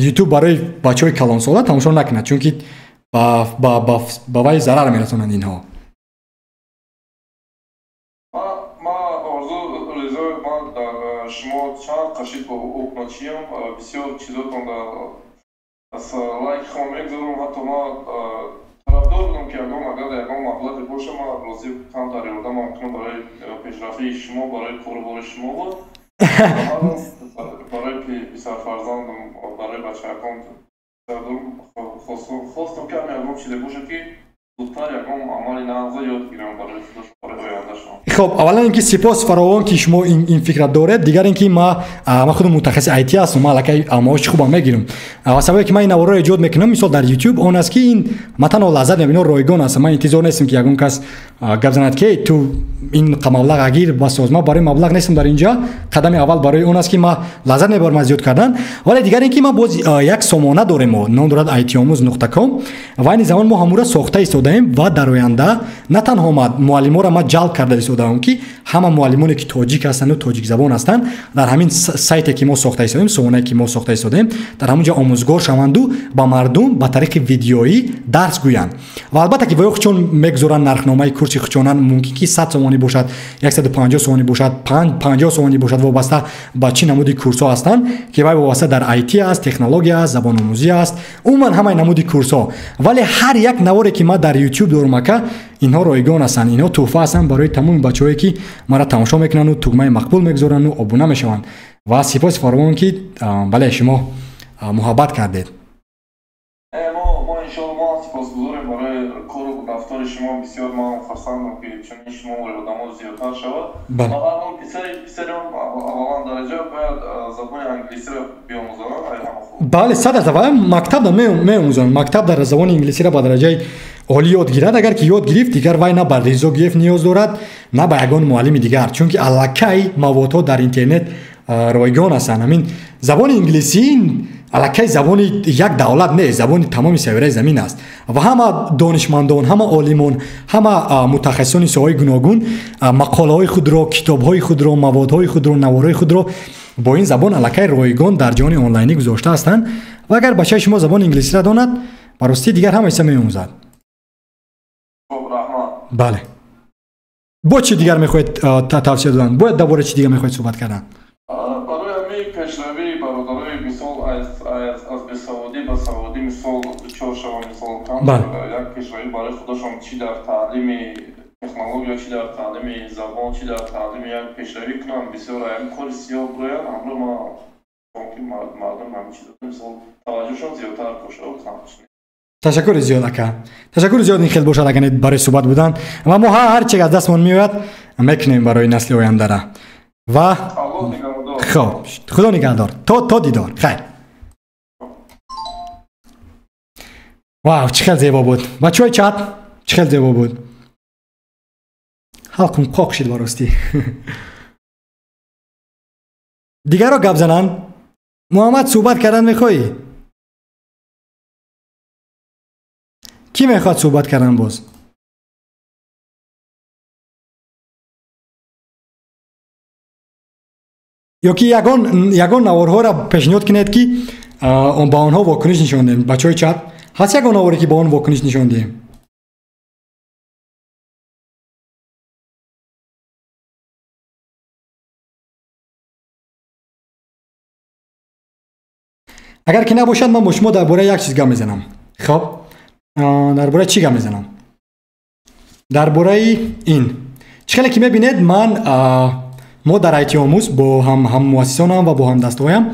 YouTube барои бачаҳои калонсола тамошо накунад, чунки ба вай зарар мерасонанд инҳо. Ман орзу резои ман дар шумо чанд қашид бо ҳукматчиям, бисёр чизотон аз лайк хом мегузорам, ҳатто ман тарафдор будам ки ягон агар ягон маблағе боша, ман розӣ камтар ёрдамам кунам барои пешрафии шумо, барои корубори шумо буд. Барои писарфарзандам, барои бачаакон хостам ки ҳам ягон чизе боша ки зудтар ягон амали нағза ёд гирам барои худашон, барои ояндашон. Хоб, аввалан ин ки сипос фаровон ки шумо ин фикра доред, дигар ин ки ман худам мутахассиси IT ҳастам, ман аллакай маоши хубам мегирам. Ва сабабе ки ман ин наворро эҷод мекунам, мисол дар YouTube, он аст ки ин ман танҳо лаззат мебинам, ройгон аст. Ман интизор нестам ки ягон кас гап занад ки ту ин маблағ агир ба соз. Ман барои маблағ нестам дар инҷа. Қадами аввал барои он аст ки ман лаззат мебарам аз зиёд кардан. Вале дигар ин ки ман боз як сомона дорем, ном дорад itомӯз.com ва айни замон мо ҳамура сохта истодаем ва дар оянда на танҳо муаллиморо ман ҷалб карда истодаам, ки ҳама муаллимоне ки тоҷик ҳастанд ва тоҷикзабон ҳастанд дар ҳамин сайте ки мо сохта истодаем, сомонае ки мо сохта истодаем, дар ҳамон ҷо омӯзгор шаванду ба мардум ба тариқи видеоӣ дарс гӯянд. Ва албатта ки ваё хучон мегузоранд нархномаи курси хучонан, мумкин ки 100 сомонӣ бошад, 150 сомонӣ бошад, 50 сомонӣ бошад, вобаста ба чӣ намуди курсҳо ҳастанд, ки вай вобаста дар IT аст, технология аст, забономӯзӣ аст, умуман ҳамаи намуди курсҳо. Вале ҳар як наворе ки ман дар YouTube дорам ака, инҳо ройгон ҳастанд, инҳо тӯҳфа ҳастанд барои тамоми бачаҳое ки маро тамошо мекунанд ва тугмаи мақбул мегузоранд ва обуна мешаванд. Ва сипоси фаровон ки бале шумо муҳаббат кардед. Мо иншоалло мо сипосгузорем барои кору рафтори шумо. Бисёр ман хурсандам ки чунин шумо одамо зиёдтар шавад. Ва ҳар писарам аввалан дараҷа бояд забони англисиро биомӯзонад. Бале, 100%. Ва мактаб меомӯзонанд. Мактаб дар забони инглисиро ба дараҷаи олӣ ёд гирад. Агар ки ёд гирифт, дигар вай на ба Ризо Гиев ниёз дорад, на ба ягон муаллими дигар, чунки аллакай маводҳо дар интернет ройгон ҳастанд. Ҳамин забони инглисӣ аллакай забони як давлат нест, забони тамоми сайёраи замин аст ва ҳама донишмандон, ҳама олимон, ҳама мутахассисони соҳаҳои гуногун мақолаҳои худро, китобҳои худро, маводҳои худро, наворҳои худро бо ин забон аллакай ройгон дар ҷаҳони онлайнӣ гузошта ҳастанд. Ва агар бачаи шумо забони инглисиро донад, ба ростӣ дигар ҳама чиза меомӯзад. Бале, бо чӣ дигар мехоҳед тавсия додан? Бояд дар бораи чӣ дигар мехоҳед суҳбат кардан? Барои ҳамин пешравии бародарои, мисол аз бесаводӣ ба саводӣ мисол дучор шаванд, мисол як пешравӣ барои худашон, чӣ дар таълими технология, чӣ дар таълими забон, чӣ дар таълими як пешравӣ кунанд, бисёр ҳам кори сиёҳ броянд. Ҳамро ман ки мардум ҳамин чизо мисол таваҷҷӯҳшон зиёдтар бошад. Ташаккури зиёд ака, ташаккури зиёд. Ин хел бошад агар барои суҳбат будан ва мо ҳар чиз аз дастмон меояд мекунем барои насли ояндара. Ва хоб, худо нигаҳдор, то дидор, хайр. Вау, чӣ хел зебо буд бачаҳои чат, чӣ хел зебо буд. Ҳалқум қоқ шид ба ростӣ. Дигарро гап зананд. Муҳаммад, суҳбат кардан мехоҳӣ? Кӣ мехоҳад суҳбат кардан боз? Ё ки ягон наворҳоро пешниҳод кунед ки ба онҳо вокуниш нишон диҳем. Бачаҳои чат, ҳаст ягон наворе ки ба он вокуниш нишон диҳем? Агар ки набошад, ман бо шумо дар бораи як чиз гап мезанам. Хоб, дар бораи чӣ гап мезанам? Дар бораи ин чӣ хеле ки мебинед, ман мо дар IT-омӯз бо ҳаммуассисонам ва бо ҳамдастҳоям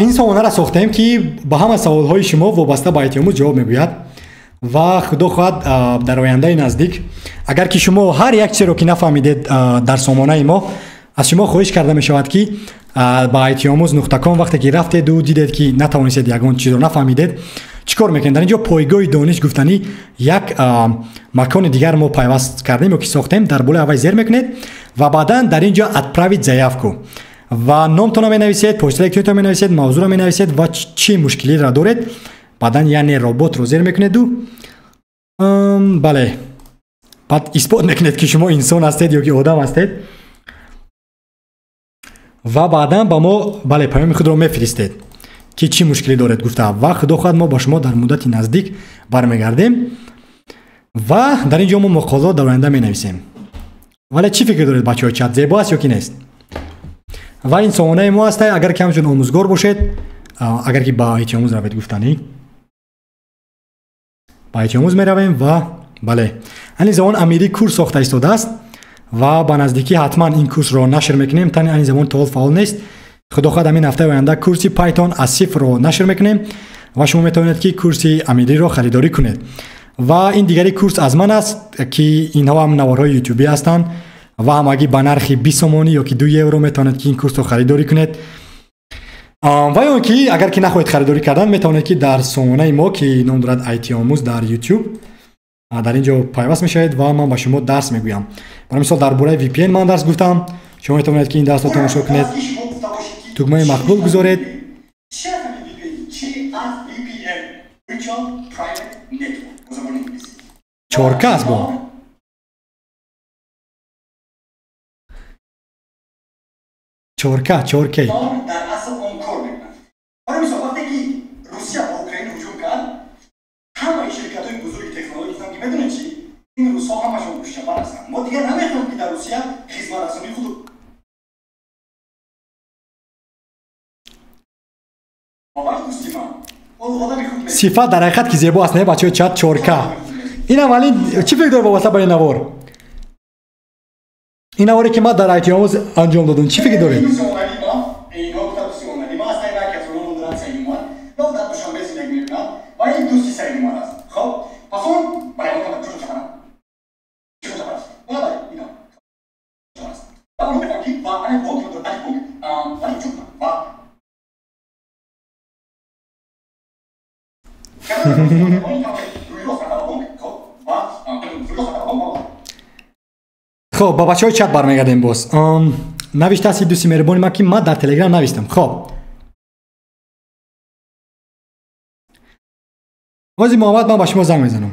ин сомонаро сохтем, ки ба ҳама саволҳои шумо вобаста ба IT-омӯз ҷавоб мегӯяд. Ва худо хоҳад, дар ояндаи наздик, агар ки шумо ҳар як чизеро ки нафаҳмидед дар сомонаи мо, аз шумо хоҳиш карда мешавад, ки ба itомӯз.com вақте ки рафтеду дидед, ки натавонистед, ягон чизро нафаҳмидед, чӣ кор мекунед? Дар ин ҷо пойгоҳи дониш гуфтанӣ як макони дигар мо пайваст кардем ё ки сохтем, дар болои аввал зер мекунед ва баъдан дар ин ҷо отправить заявку ва номтонро менависед, почтаи электронитонро менависед, мавзӯъро менависед ва чӣ мушкилиро доред. Баъдан яъне роботро зер мекунеду, бале, баъд исбот мекунед, ки шумо инсон ҳастед ё ки одам ҳастед, ва баъдан ба мо, бале, паёми худро мефиристед, ки чӣ мушкилӣ доред гуфта. Ва худо хоҳад, мо ба шумо дар муддати наздик бармегардем ва дар ин ҷо мо мақоларо дар оянда менависем. Вале чӣ фикр доред, бачаҳои чат, зебо аст ё ки нест? Ва ин сомонаи мо аст. Агар ки ҳамчун омӯзгор бошед, агар ки ба IT-омӯз равед, гуфтанӣ ба IT-омӯз меравем ва бале, ани замон Амирӣ курс сохта истодааст ва ба наздикӣ ҳатман ин курсро нашр мекунем. Тани ани замон то ҳол фаъол нест. Худо хоҳад, ҳамин ҳафтаи оянда курси Python аз сифрро нашр мекунем ва шумо метавонед, ки курси Амириро харидорӣ кунед. Ва ин дигари курс аз ман аст, ки инҳо ҳам наворҳои ютубӣ ҳастанд ва ҳамагӣ ба нархи 20 сомонӣ ё ки 2 евро метавонед, ки ин курсро харидорӣ кунед. Ва ё ки агар ки нахоҳед харидорӣ кардан, метавонед, ки дар сомонаи мо, ки ном дорад IT-омӯз дар YouTube, дар ин ҷо пайваст мешавед ва ман ба шумо дарс мегӯям. Барои мисол, дар бораи VPN ман дарс гуфтам. Шумо метавонед, ки ин дарсро тамошо кунед, тугмаи мақбул гузоред. Чорка аст бо чорка, чоркей. Дар асл он кор мекунад. Барои мисол, вақте ки Русия ба Украина ҳуҷум кард, ҳамаи ширкатҳои бузурги технология гуфтанд, ки медонед чӣ, ин русҳо ҳамашон гӯшчапар ҳастанд, мо дигар намехоҳем, ки дар Русия хизматрасонии худ Сифат дар ҳақиқат ки зебо аст, не, бачаҳои чат? Чорка. Ин аввалин чӣ фикр доред вобаста ба ин навор, ин наворе ки ман дар IT-омӯз анҷом додам, чӣ фикр доред? Хоб, ба бачаҳои чат бармегардем боз. Навиштааст дӯсти меҳрубони ман, ки ман дар Телеграм навистам. Хоб, ози Муҳаммад, ман ба шумо занг мезанам.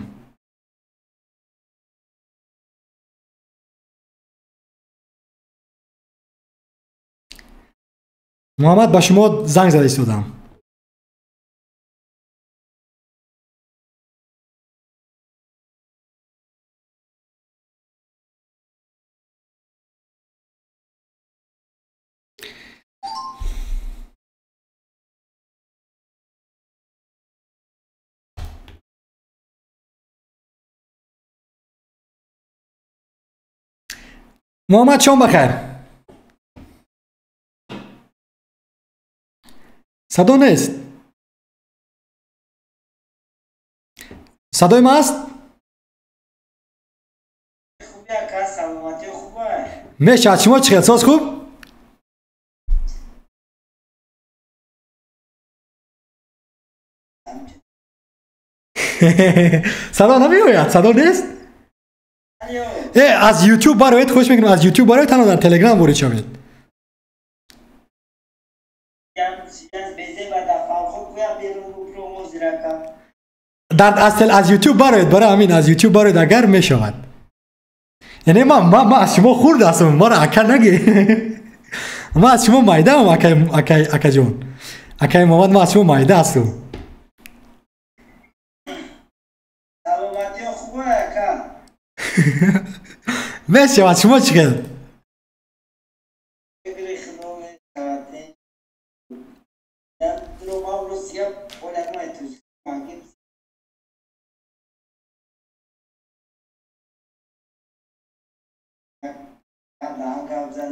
Муҳаммад, ба шумо занг зада истодам. Муҳаммад, шом бахайр. Садо нест. Садои ма аст? Мешавад. Шумо чӣ хел, соз, хуб? Садо намеояд, садо нест. Аз YouTube бароед, хуш мекунам, аз YouTube бароед, танҳо дар Телеграм ворид шавед. Дар аз YouTube бароед, барои ҳамин аз YouTube бароед, агар мешавад. Яъне ман аз шумо хурд ҳастам, маро ака нагӣ. Ман аз шумо майдаам, акаҷон. Акаи Муҳаммад, ман аз шумо майда ҳастам. Мешавад, шумо чӣ хел?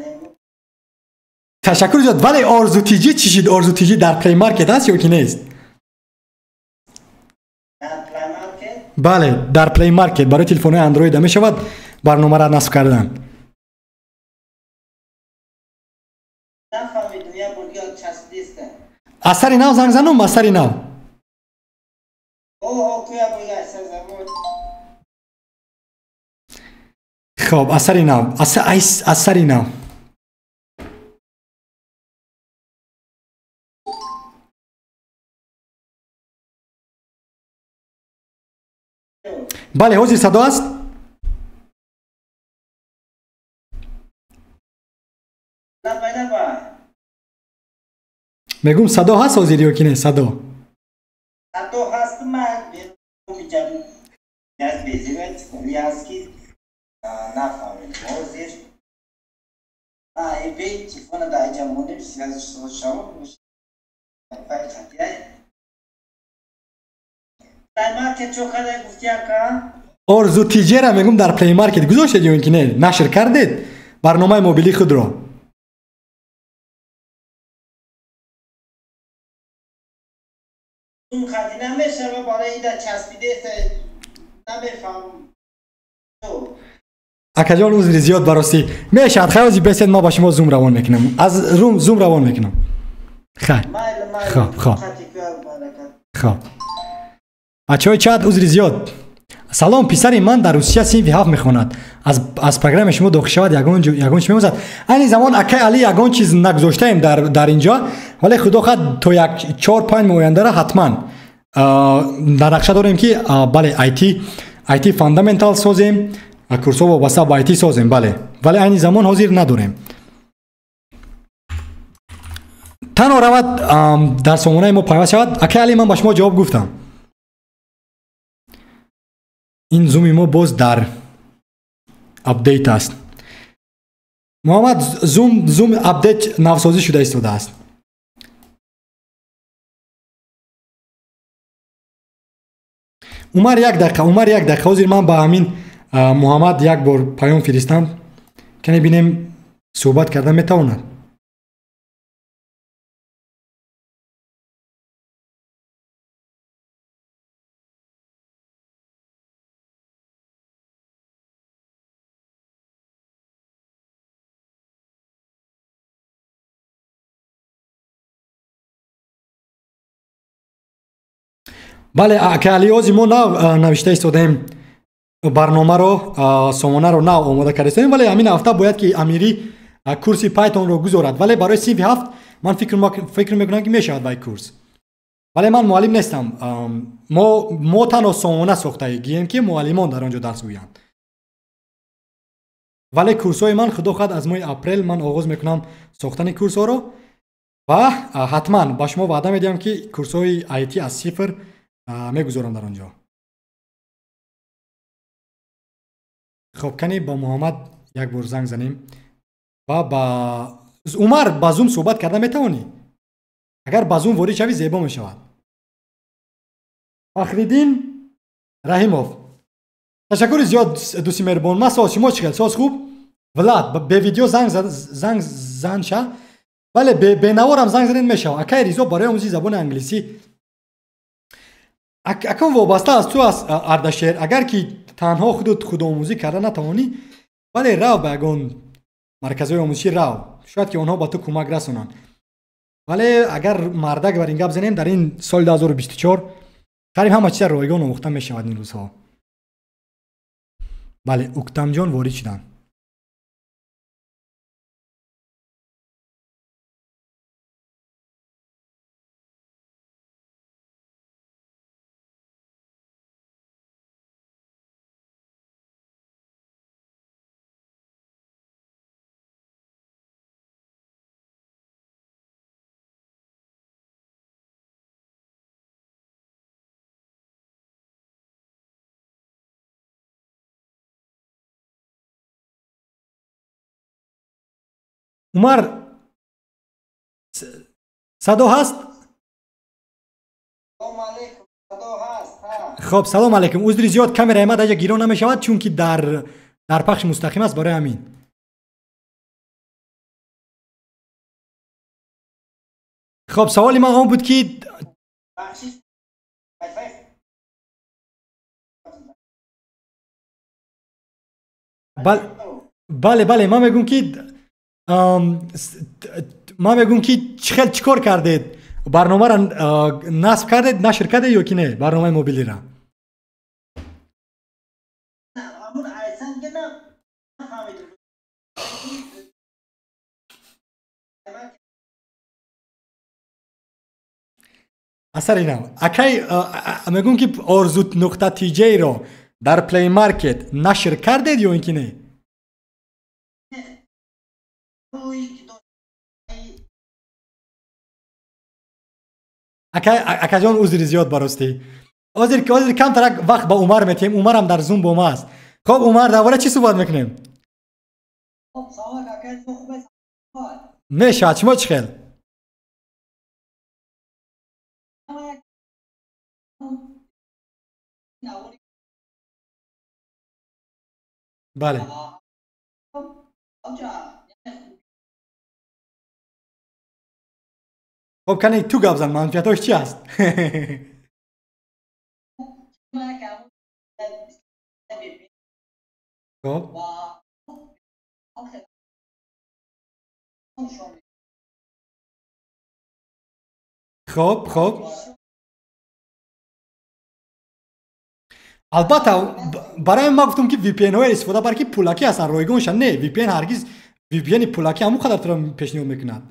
занем. Ташаккур зиёд. Вале Орзу ТЖ чӣ шид? Орзу ТЖ дар Play Market ҳаст ё ки нест? Дар Play Market? Бале, дар Play Market барои телефонҳои Android мешавад барномаро насб кардан. Нафаҳмидум, як бор дигар часпидеста. Аз сари нав занг занум, аз сари нав. Хоб, аз сари нав, аз сари нав. Бале, ҳозир садо аст? Мегӯм садо ҳаст ҳозир ё ки не садо? Садо ҳаст, ман нафаҳмидам ҳозир. Телефона дар инҷа монем, шавам. Play Market чо карда гуфти ака? Орзу ТЖ-ра мегӯм дар Play Market гузоштед ё ин ки не? Нашр кардед барномаи мобилии худро? Зум хади намешава, барои ида часпидеста намефаҳмам. Акаҷон, узри зиёд барости. Мешавад, хай ҳозир бесед, ман ба шумо зум равон мекунам. Аз рум зум равон мекунам. Хай. Хоб, хоб. Хоб. Бачаҳои чат, узри зиёд. Салом, писари ман дар Русия синфи 7 мехонад. Аз программаи шумо дохил шавад, ягон чиз меомӯзад. Айни замон акай Али ягон чиз нагузоштаем дар инҷо, вале худо хоҳад то як 4-5 моҳ ояндара ҳатман дар нақша дорем ки бале IT fundamental созем, курсҳо вобаста ба IT созем, бале. Вале айни замон ҳозир надорем. Танҳо равад дар сомонаи мо пайваст шавад. Акай Али, ман ба шумо ҷавоб гуфтам. Ин зуми мо боз дар апдейт аст. Муҳаммад, зум апдейт навсозӣ шуда истодааст. Умар, як дақиқа, Умар, як дақиқа. Ҳозир ман ба ҳамин Муҳаммад як бор паём фиристам, кане бинем суҳбат карда метавонад. Бале, акай Али, ҳозир мо нав навишта истодаем барномаро, сомонаро нав омода карда истодаем, вале ҳамин ҳафта бояд ки Амирӣ курси Pythonро гузорад. Вале барои синфи 7 ман фикр мекунам ки мешавад вай курс. Вале ман муаллим нестам. Мо танҳо сомона сохтагием ки муаллимон дар он ҷо дарс гӯянд. Вале курсҳои ман худо хоҳад аз моҳи апрел ман оғоз мекунам сохтани курсҳоро ва ҳатман ба шумо ваъда медиҳам ки курсҳои IT аз сифр мегузорам дар он ҷо. Хоб, кани ба Муҳаммад як бор занг занем ва ба Умар ба зум суҳбат карда метавонӣ? Агар ба зум ворид шавӣ зебо мешавад. Фахриддин Раҳимов, ташаккури зиёд дӯсти меҳрубон. Ман соз, шумо чӣ хел? Соз хуб? Влад, бе видео занг зан ша. Бале, бенаворам занг занед мешавад. Акай Ризо, барои омӯзиши забони англисӣ акон вобаста аз ту аст, Ардашер. Агар ки танҳо худут худомӯзӣ карда натавонӣ, бале, рав ба ягон марказҳои омӯзишӣ рав, шояд ки онҳо ба ту кӯмак расонанд. Вале агар мардак бар ин гап занем, дар ин соли 2024 қариб ҳама чиза ройгон омӯхта мешавад ин рӯзҳо. Бале, Уктамҷон ворид шуданд. Умар, садо ҳаст? Хоб, салом алейкум. Узри зиёд, камераи ман даҷа гиро намешавад, чунки дар пахши мустақим аст, барои ҳамин. خب سوال من آن بود که بله بله من میگم که خیلی چیکار کردید؟ برنامه را نصب کردید، نشر کردید یا که نه؟ برنامه موبیلی را. اثر اینم اکی میگم که آرزو نقطه تی جی را در پلی مارکت نشر کردید یا اینکه نه؟ اکا جان عذر زیاد براستی. عذر کمتر وقت با عمر میتیم. عمر هم در زوم با ما است. خب عمر درباره چی صحبت میکنیم؟ میشه شما چی خیلی؟ بله. خب کنی تو گپ زن، منفیتاش چی هست؟ خب خب خب البته برای ما گفتم که VPN های استفاده بر که پولاکی هستن رایگانشن. نه VPN هرگز VPN پولاکی همون قدر تو پیشنهاد میکند.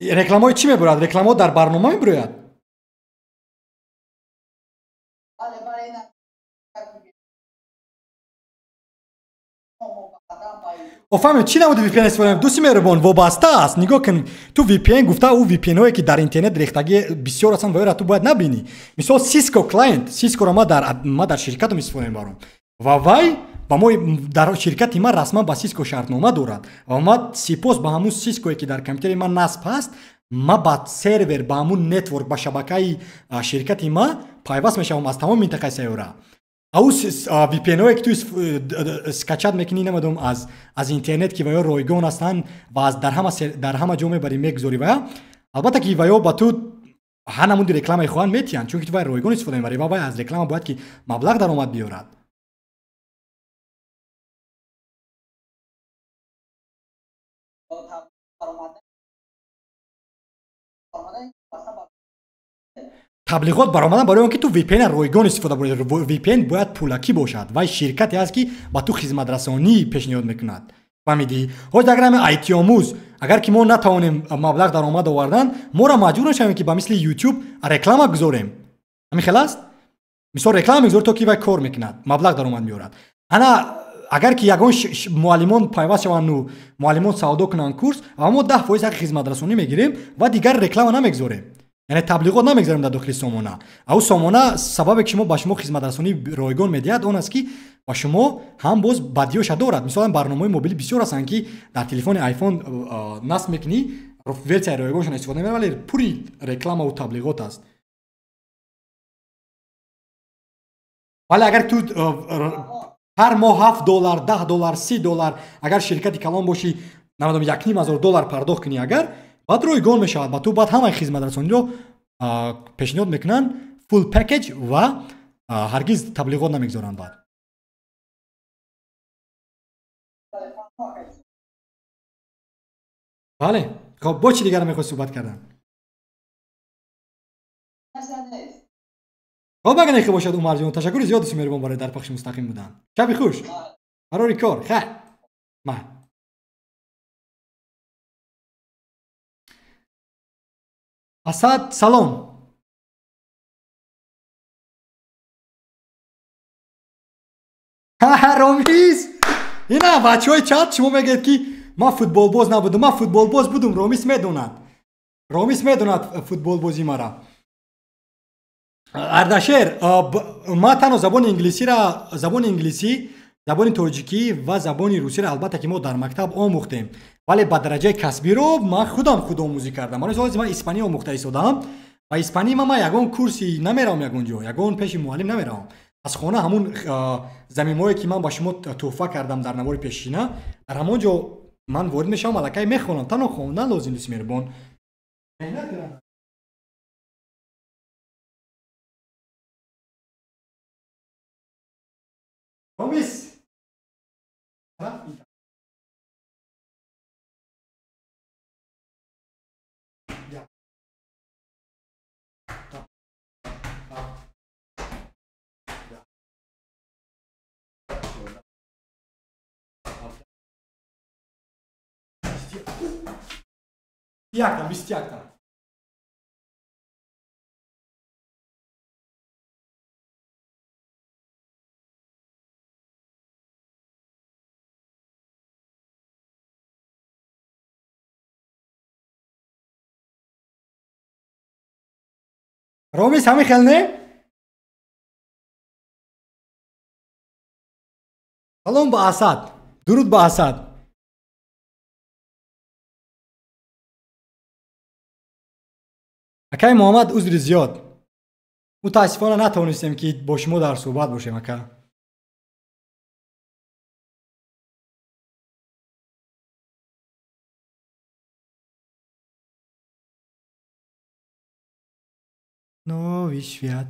رکلامای چی میبرد؟ رکلام‌ها در برنامه میبرد؟ فهمید چی نمود VPN استفاده کنیم؟ دوستی مهربان وابسته است. نگاه کن تو VPN گفته او VPN هایی که در اینترنت ریختگی بسیار هستن و تو باید نبینی. مثال Cisco client، Cisco را ما در شرکتم استفاده میبرم و وای با ما در شرکت ما رسما با Cisco شرطنامه دارد و ما سپاس به همون Cisco یی که در کامپیوتر ما نصب هست، ما با سرور با همون network با شبکه شرکت ما پیوست میشوم از تمام منطقه سیاره. او VPN هایی که تو скачать میکنی نمیدونم از اینترنت که ویا رایگان هستن و از در همه جا میبری میگذاری و البته که ویا با تو همون رکلام خواهند میتیان، چون که تو رایگان استفاده میبری و از رکلام باید که مبلغ درآمد بیارد. таблиғот баромадан барои он ки ту VPN ройгон истифода бурӣ. VPN бояд пулакӣ бошад ва ширкате аст ки ба ту хизматрасонӣ пешниҳод мекунад. Фаҳмидӣ? Ҳозир агар ҳамин IT омӯз, агар ки мо натавонем маблағ даромад овардан, моро маҷбур мешавем ки ба мисли YouTube реклама гузорем. Ҳамин хел аст? Мисол реклама мегузорӣ то ки вай кор мекунад, маблағ даромад меорад. Ана агар ки ягон муаллимон пайваст шаванду муаллимон савдо кунанд курс, ва мо 10% ҳаққи хизматрасонӣ мегирем ва дигар реклама намегузорем. Яъне таблиғот намегузорем дар дохили сомона. Ау сомона сабабе ки шумо ба шумо хизматрасонии ройгон медиҳад он аст ки ба шумо ҳам боз бадиёша дорад. Мисолан барномаҳои мобилӣ бисёр ҳастанд ки дар телефони iPhone насб мекунӣ, версияи ройгоншон истифода мебарӣ, вале пури рекламаву таблиғот аст. Вале агар ту ҳар моҳ $7, $10, $30 агар ширкати калон бошӣ, намедонам $1,500 пардохт кунӣ, агар баъд ройгон мешавад, ба ту баъд ҳамаи хизматрасониро пешниҳод мекунанд, full package ва ҳаргиз таблиғот намегузоранд баъд. Бале, хоб бо чӣ дигар мехоҳӣ суҳбат кардан? Хоб агар нехе бошад Умарҷон, ташаккури зиёд дӯсти меҳрубон барои дар пахши мустақим будан. Шаби хуш. Барори кор. Хайр. Ман. Асад, салом. Ромис! Ина бачаҳои чат шумо мегӯед ки ман футболбоз набудам. Ман футболбоз будум, Ромис медонад. Ромис медонад футболбозии мара. Ардашер, ман танҳо забони инглисиро, забони инглисӣ, Забони тоҷикӣ ва забони русиро албатта ки мо дар мактаб омӯхтем, вале ба дараҷаи касбиро ман худам худомӯзӣ кардам. Ман ҳозир ман испанӣ омӯхта истодаам ва испанӣ ман ягон курси намеравам, ягон ҷо, ягон пеши муаллим намеравам. Аз хона ҳамун замимое ки ман ба шумо тӯҳфа кардам дар навори пешина, дар ҳамон ҷо ман ворид мешавам, аллакай мехонам. Танҳо хондан лозим, дӯсти меҳрубон. Ромис якта, 21-та. Ромис ҳамин хел не? Салом ба Асад, дуруд ба Асад. Акай Муҳаммад, узри зиёд, мутаассифона натавонистем ки бо шумо дар суҳбат бошем, ака. Новый свят.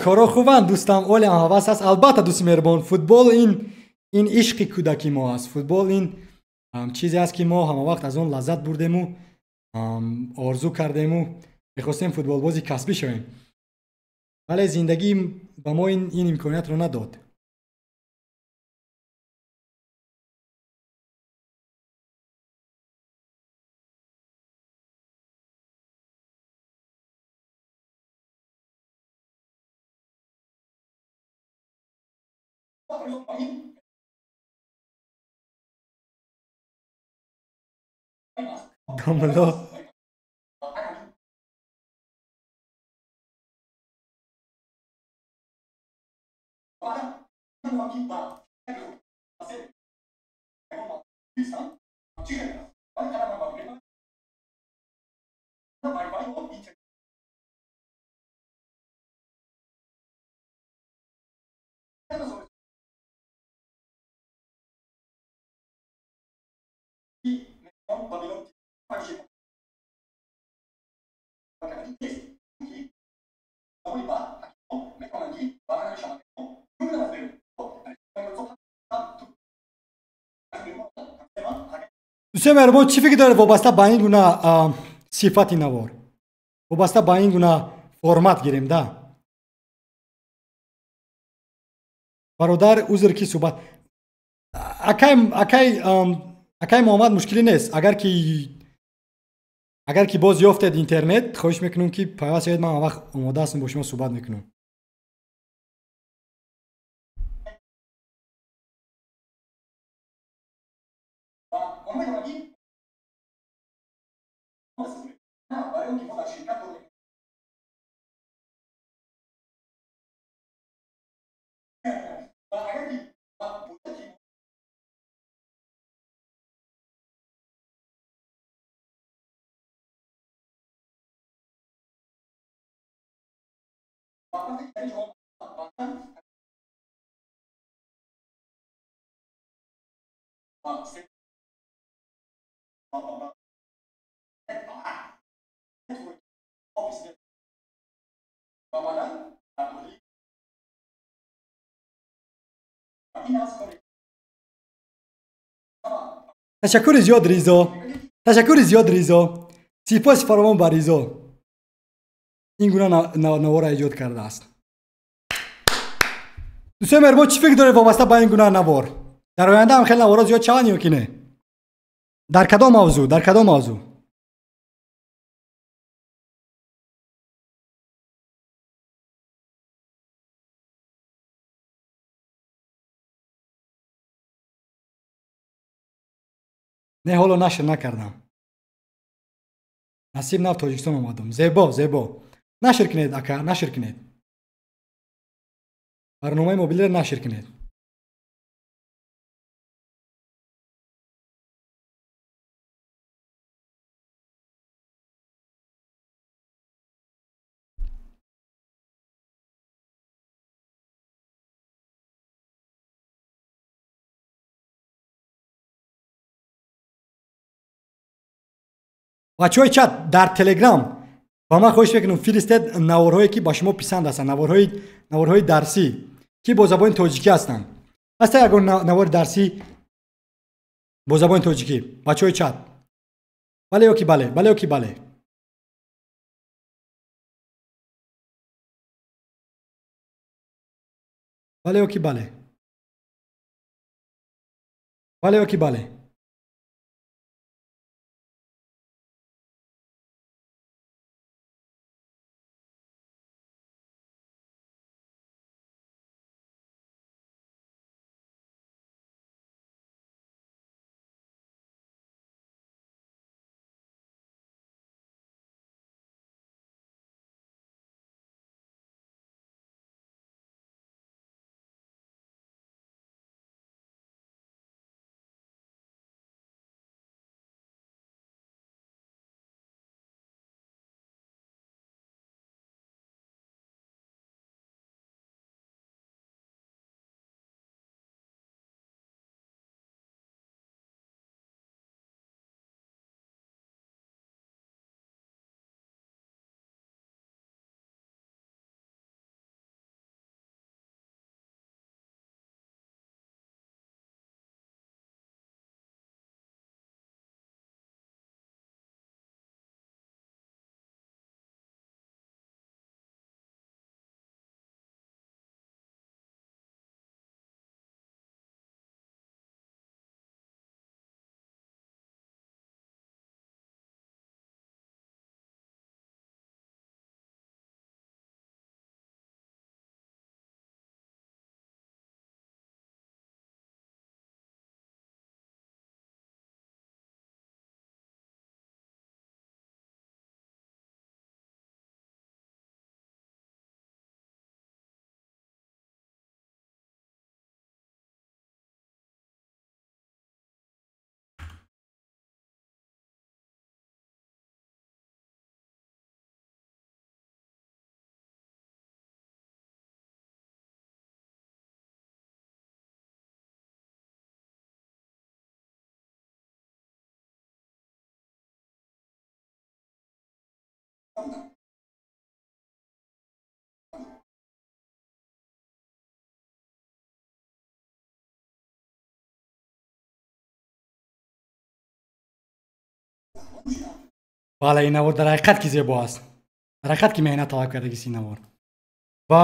Коро хубанд, дӯстам, олиам ҳавас аст. Албатта, дӯсти меҳрубон, футбол ин ишқи кӯдаки мо аст. Футбол ин чизе аст, ки мо ҳамавақт аз он лаззат бурдему, орзу кардему, мехостем футболбози касбӣ шавем, вале зиндагӣ ба мо ин имкониятро надод. Домло. Дӯстони меҳрубон, чӣ фикр доред вобаста ба ин гуна сифати навор, вобаста ба ин гуна формат гирем да? Бародар, узр ки суҳбат. Акай Муҳаммад, мушкилӣ нест. Агар ки боз ёфтед интернет, хоҳиш мекунам ки пайваст шавед, ман вақт омода ҳастам, бо шумо суҳбат мекунам. Ташаккури зиёд, Ризо. Ташаккури зиёд, Ризо. Сипоси фаровон ба Ризо. Ин гуна навора эҷод кардааст. Дӯстони меҳрубон, чӣ фикр доред вобаста ба ин гуна навор? Дар оянда ҳам хеле наворҳо зиёд шаванд ё ки не? Дар кадом мавзӯъ? Дар кадом мавзӯъ? Не, ҳоло нашр накардам. Насиб нав Тоҷикистон омадам. Зебо, зебо. Нашр кунед, ака, нашр кунед. Барномаи мобилиро нашр кунед. Бачаҳои чат дар Телеграм ба ман хоҳиш мекунам, фиристед наворҳое, ки ба шумо писанд ҳастанд, наворҳои дарсӣ, ки бо забони тоҷикӣ ҳастанд. Ҳаста ягон навори дарсӣ бо забони тоҷикӣ? Бачаҳои чат, бале ё ки бале? Бале ё ки бале? Бале ё ки бале? Бале ё ки бале? Бале, ин навор дар ҳақиқат ки зебо аст. Дар ҳақиқат ки меҳнат талаб кардагист ин навор. Ва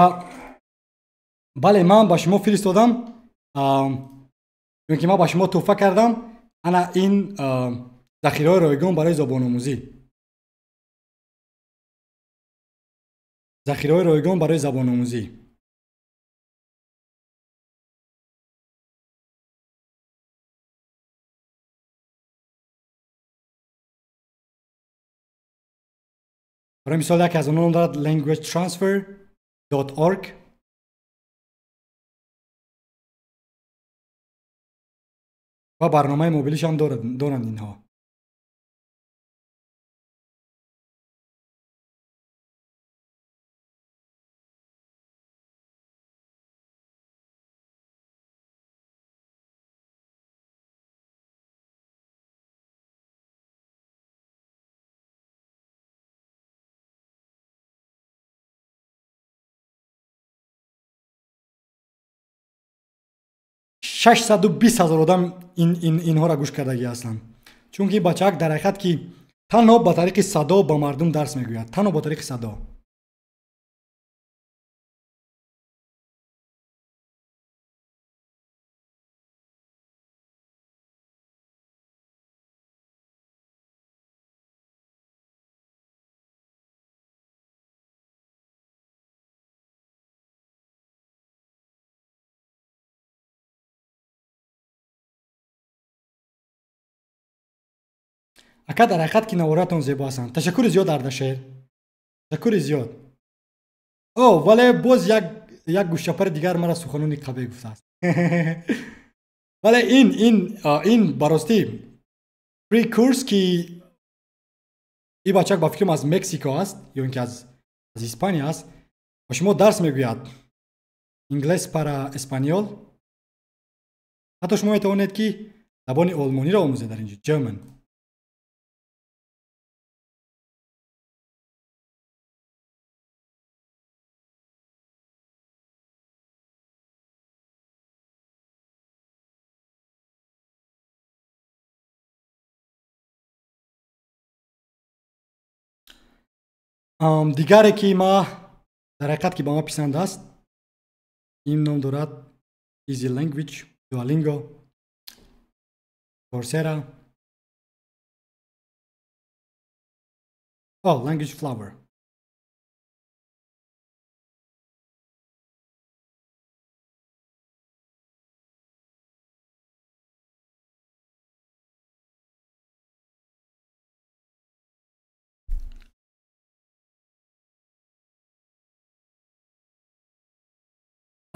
бале, ман ба шумо фиристодам, ё ки ман ба шумо тӯҳфа кардам ана ин захираҳои ройгон барои забономӯзӣ. Захираҳои ройгон барои забономӯзӣ. Барои мисол, яке аз онҳо ном дорад languagetransfer.org. Ва барномаи мобилиш ҳам доранд инҳо. 620 000 одам инҳоро гӯш кардагӣ ҳастам, чунки бачаак дар ҳақиқат ки танҳо ба тариқи садо ба мардум дарс мегӯяд, танҳо ба тариқи садо. Ака, дар ҳақиқат ки наворатон зебо ҳастанд. Ташаккури зиёд, Ардашер, ташаккури зиёд. О, вале боз як гӯшчапари дигар мара суханони қабеҳ гуфтааст. Вале ин баростӣ free course, ки ин бачак ба фикрам аз Мексико аст ё ин ки аз Испания аст, ба шумо дарс мегӯяд inglés para español. Ҳатто шумо метавонед ки забони олмониро омӯзед дар инҷо, German. Дигаре ки ма дар ҳақиқат ки ба ма писанд аст, ин ном дорад Easy Language, Duolingo, Coursera, oh, Language Flower.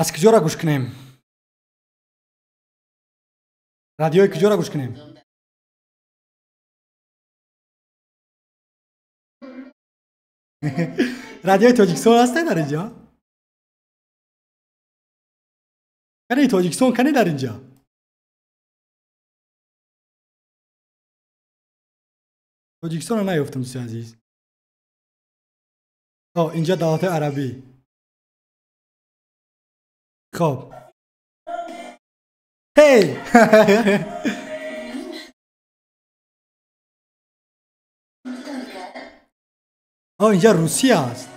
Аз куҷоро гӯш кунем? Радиои куҷоро гӯш кунем? Радиои Тоҷикистон ҳасте дар инҷо? Кани Тоҷикистон, кани дар инҷо? Тоҷикистонро наёфтам, дӯсти азиз. О, инҷа давлатҳои арабӣ. Хоб. Ҳей! О, инҷа Русия аст.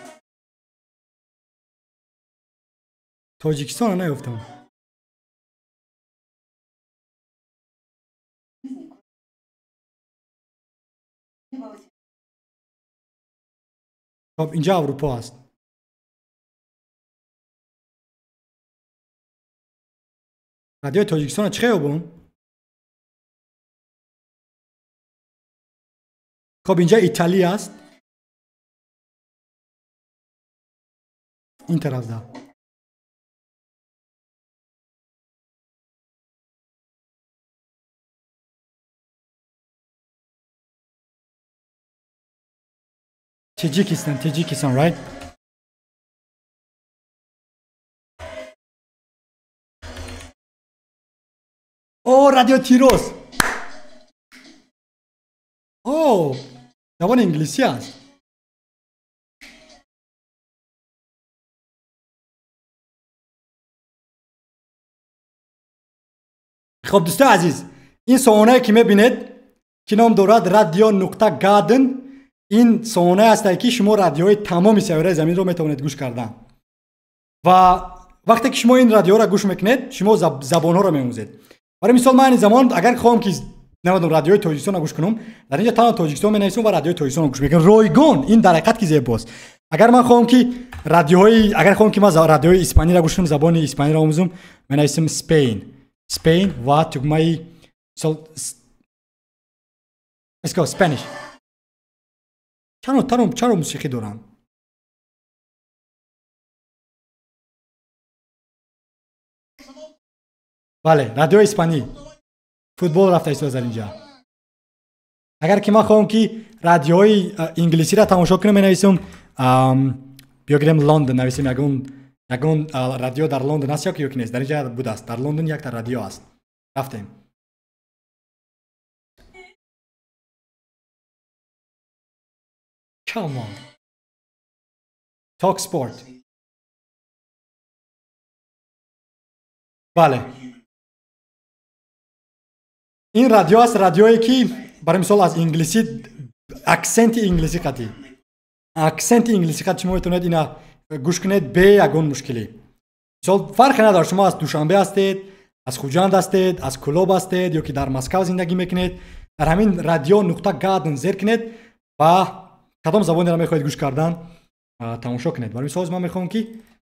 Тоҷикистонро наёфтам. Хоб, инҷа Аврупо аст. Радиои Тоҷикистонро чӣ хел ёбум? Хоб, инҷа Италия аст. Ин тарафда. Таджикистан, Таджикистан, right? О, радио Тирос. О, забони инглисӣ аст. Хоб, дӯстои азиз, ин сомонае ки мебинед, ки ном дорад радио нуқта гадн, ин сомонае ҳастае ки шумо радиои тамоми сайёраи заминро метавонед гӯш кардан. Ва вақте ки шумо ин радиоро гӯш мекунед, шумо забонҳоро меомӯзед. Барои мисол, ман ин замон агар хоҳам ки намедонам радиои Тоҷикистонро гӯш кунам, дар инҷа танҳо Тоҷикистон менависам ва радиои Тоҷикистонро гӯш мекунам. Ройгон, ин дар ҳақиқат ки зебост. Агар ман хоҳам ки радиоҳои, агар хоҳам ки ман радиои испаниро гӯш кунам, забони испаниро омӯзам, менависам Spain, Spain ва тугмаи мисол Let's go Spanish. Чаро мусиқӣ дорам? Бале, радиои испанӣ. Футбол рафта истода дар инҷа. Агар ки ман хоҳам ки радиои инглисиро тамошо кунам, менависам, биё гирем Лондон, нависем ягон радио дар Лондон аст ё ки нест. Дар инҷа будааст. Дар Лондон якта радио аст. Рафтем. Come on. Talk Sport. Бале. Ин радио аст, радиое ки барои мисол аз инглисӣ, аксенти инглисӣ қатӣ, аксенти инглисӣ қати шумо метавонед ина гӯш кунед бе ягон мушкилӣ. Мисол, фарқе надорад, шумо аз Душанбе ҳастед, аз Хуҷанд ҳастед, аз Кӯлоб ҳастед ё ки дар Москав зиндагӣ мекунед, дар ҳамин радио нуқта гадн зер кунед ва кадом забонеро мехоҳед гӯш кардан, тамошо кунед. Барои мисол, ман мехоҳам ки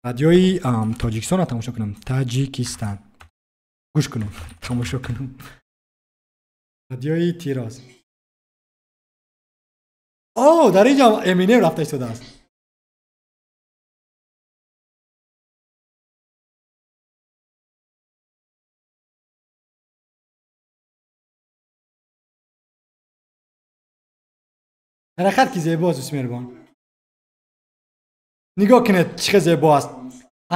радиои Тоҷикистонро тамошо кунам, Таҷикистан гӯш кунам, тамошо кунам, радиои Тироз. О, дар инҷо Эминем рафта истодааст. Ҳаракат ки зебост, дӯст меҳрубон. Нигоҳ кунед, чӣ хел зебо аст.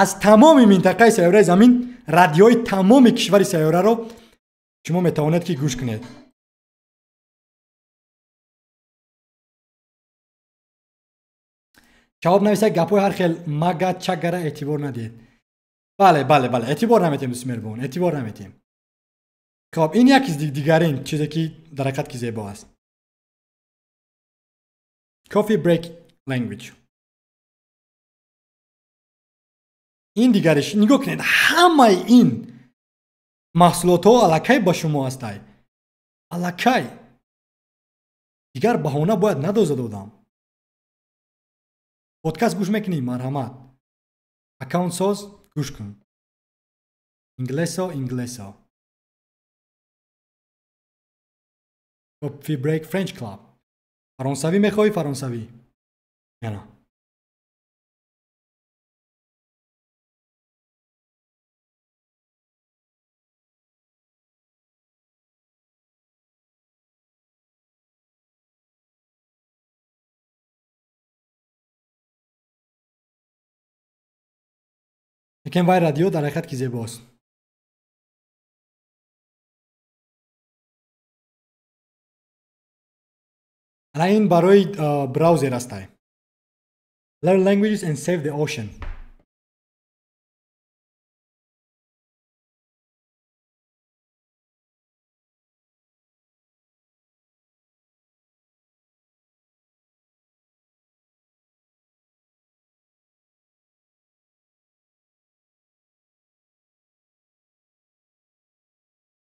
Аз тамоми минтақаи сайёраи Замин, радиои тамоми кишвари сайёраро шумо метавонед ки гӯш кунед. Ҷавоб нависад, гапҳои ҳар хел мага чагара эътибор надиҳед. Бале, бале, бале, эътибор наметиҳем, дӯст меҳрубон, эътибор наметиҳем. Хоб, ин як дигарин чизе ки дар ҳақиқат ки зебо аст. Coffee break language. Ин дигариш, нигоҳ кунед, ҳамаи ин маҳсулотҳо аллакай ба шумо ҳастай. Аллакай. Дигар баҳона бояд надозад одам. Подкаст гӯш мекунӣ, марҳамат. Аккаунт соз, гӯш кун. Инглесо, инглесо. Coffee break French club. Фаронсавӣ мехоҳӣ, фаронсавӣ. Яна. Лекин вай радио дар ҳақиқат ки зебост. Ана ин барои браузер ҳастай. Learn languages and save the ocean.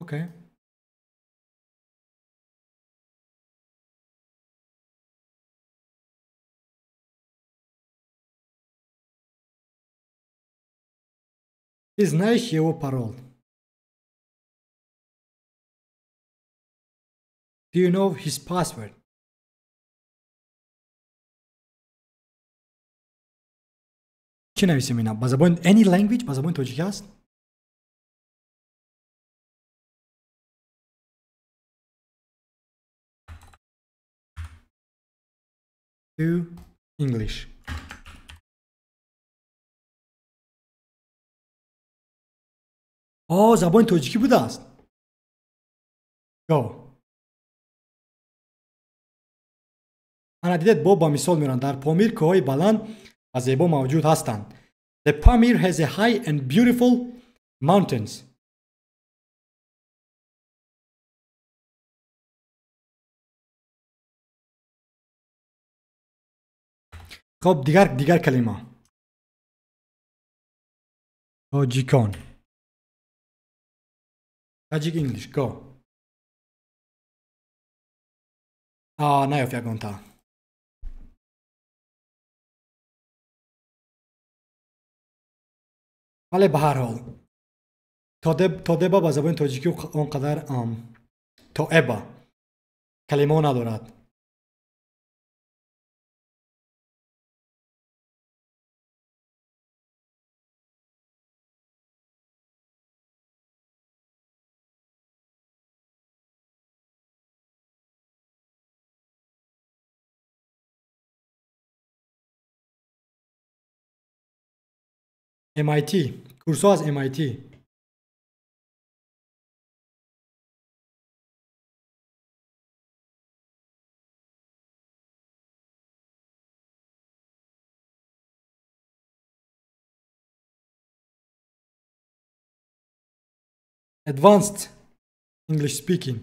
Okay. Ты знаешь его пароль? Do you know his password? Чӣ нависем ина? Ба забони any language, ба забони тоҷикӣ аст? To English. О, забони тоҷикӣ будааст. Go. Ана дидед, бо ба мисол меоранд. Дар Помир кӯҳҳои баланд ва зебо мавҷуд ҳастанд. The Pamir has a high and beautiful mountains. Хоб, дигар калима. Тоҷикон. Tajik English, go. Наёфт ягонта. Вале ба ҳар ҳол тодеба ба забони тоҷикӣ он қадар тоеба калимаҳо надорад. MIT, курсҳо аз MIT. Advanced English speaking.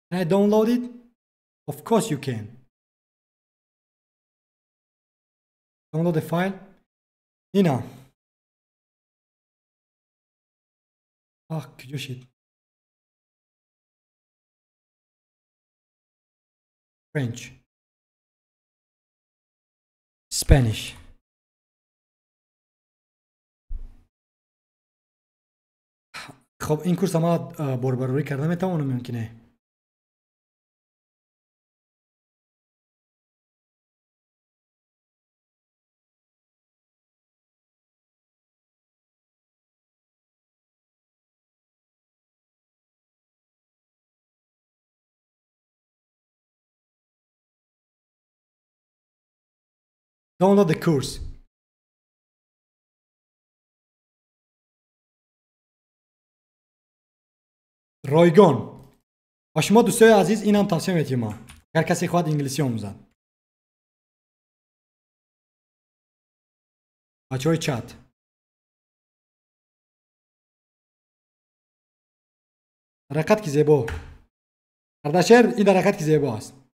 Can I download it? Of course you can. Download the file. Ина. Ах, куҷо шид? French. Spanish. Хоб, ин курс ма борбарорӣ карда метавонам ё ки не? Download the course. رایگان. و شما دوستای عزیز اینم توصیه میتیم ما. اگر کسی خواهد انگلیسی آموزد. بچه‌های چت. حرکت که زیبا. اردشیر این حرکت که زیبا است.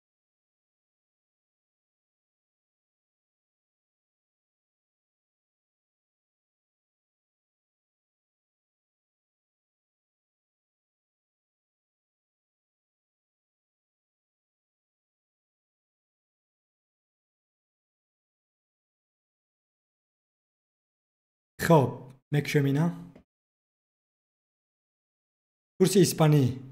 خب مکشم اینا کورس اسپانی.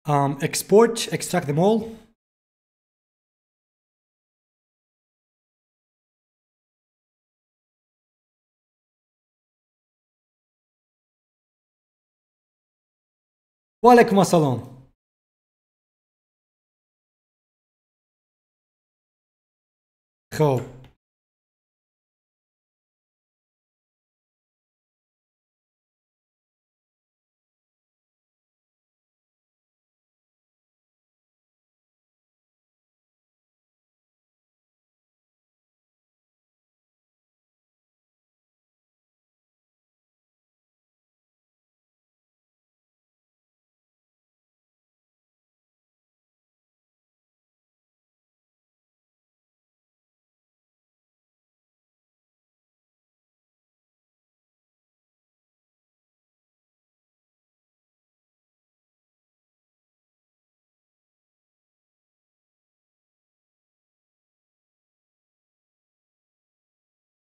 Export, extract them all. وعلیکم السلام. خب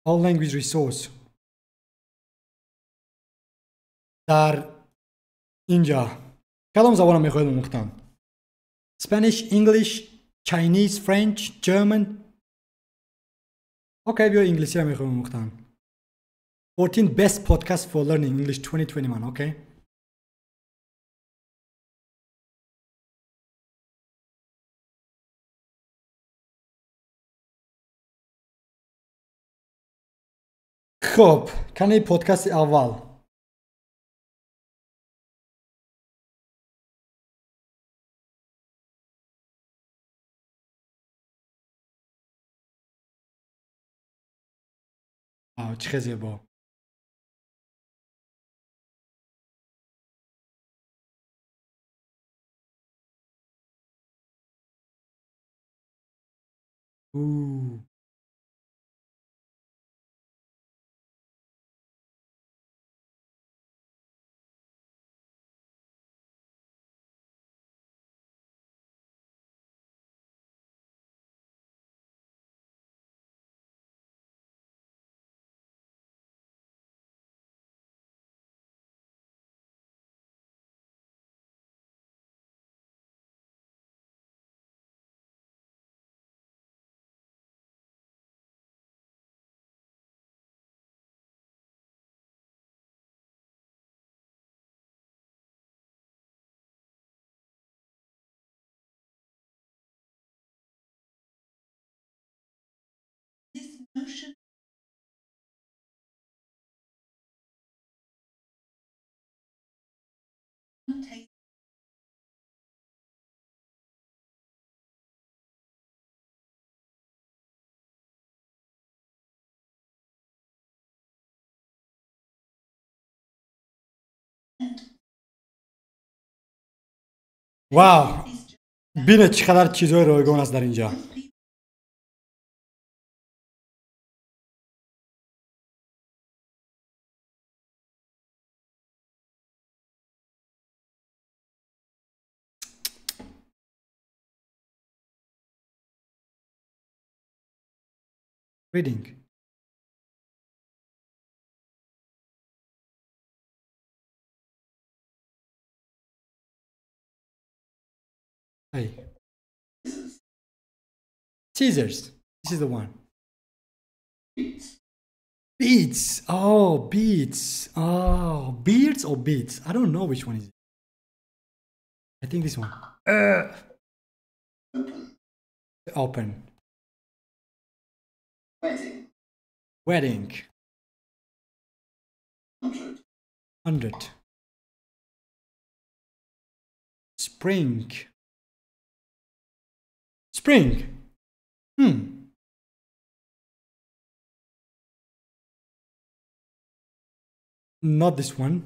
all language resource. در اینجا کدام زبان میخواید آموختن؟ Spanish, English, Chinese, French, German. okay بیا انگلیسی رو میخوایم آموختن. 14 best podcast for learning English 2021. okay. خب کنی پادکست اول. آه چه زیبا. او Wow, бинед чӣ қадар чизҳои ройгон аст дар ин ҷо. Reading. Hey. Scissors. This is the one. Beats. Beats. Oh, beats. Oh, beards or beats? I don't know which one is it. I think this one. Open. Open. Wedding. Wedding. 100. 100. Spring. Spring. Not this one.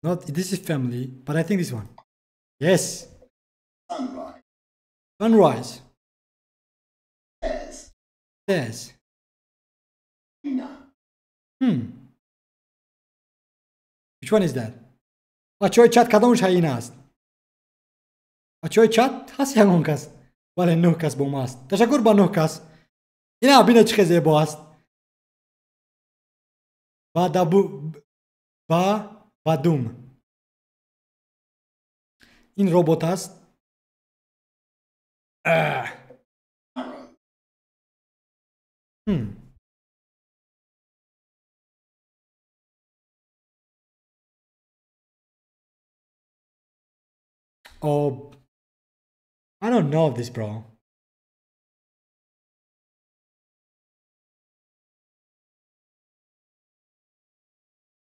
Not this is family, but I think this one. Yes. Sunrise. Sunrise. Yes. Yes. Nina. Which one is that? бачаҳои чат кадомаш ҳаина аст? Бачаҳои чат ҳаст ягон кас? Бале, 9 кас бо ма аст. Ташаккур ба 9 кас. Ина бинед чӣ хел зебо аст. Ба дабу ба бадум. Ин робот аст. Oh, I don't know this, bro.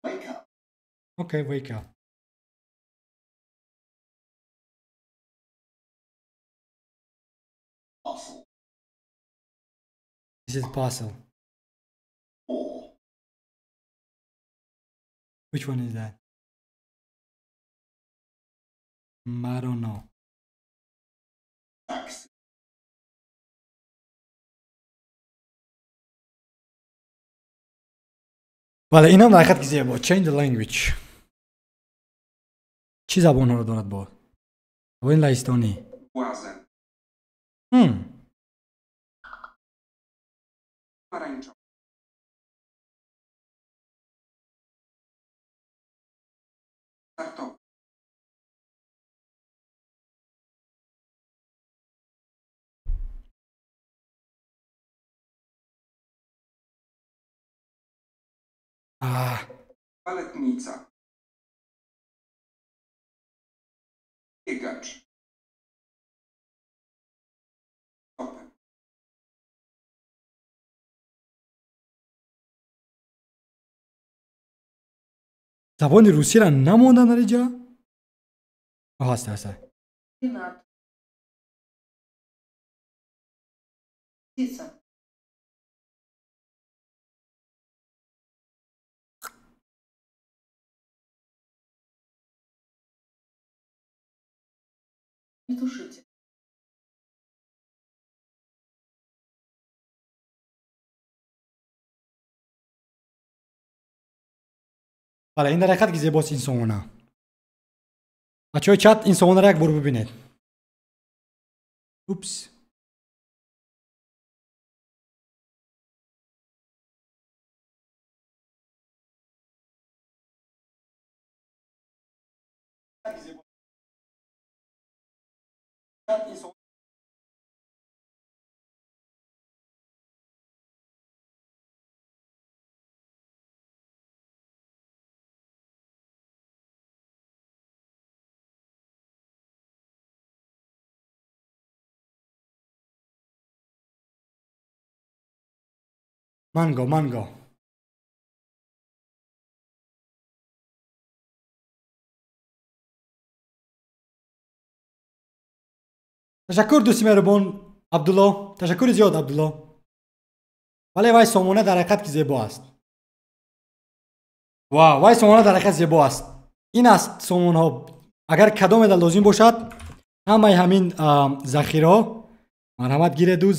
Wake up. Okay, wake up. Parcel. This is parcel. 4. Which one is that? I don't know. Taxi. бале, инам дар ҳақиқат ки зебо. Change the language. Чӣ забонҳоро дорад бо? Забони лаҳистонӣ. Błazen. Pomarańczowy. Startowy. Baletnica. Biegacz. Stopem. Забони русиро намондан дар инҷа? Ҳаст, ҳаст. Птица. Тушите. Бале, ин дар ҳақиқат ки зебост ин сомона. Бачаҳои чат ин сомонаро як бор бибинед. Упс. Манго, манго. Ташаккур дӯсти меҳрубон Абдулло, ташаккури зиёд Абдулло. Вале вай сомона дар ҳақиқат ки зебо аст. Ва вай сомона дар ҳақиқат зебо аст. Ин аст сомонҳо. Агар кадоме дар лозим бошад, ҳамаи ҳамин захираҳо марҳамат гиреду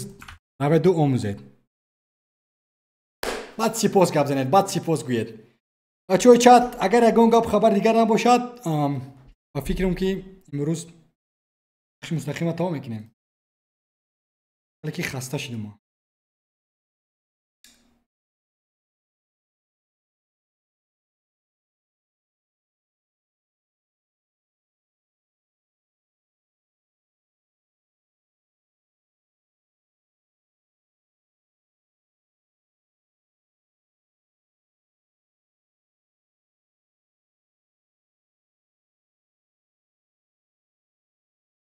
раведу омӯзед. Баъд сипос гап занед, баъд сипос гӯед. Бачаҳои чат, агар ягон гап хабар дигар набошад, ба фикрам ки имрӯз мустақима тамом мекунем. Вале ки хаста шудем мо.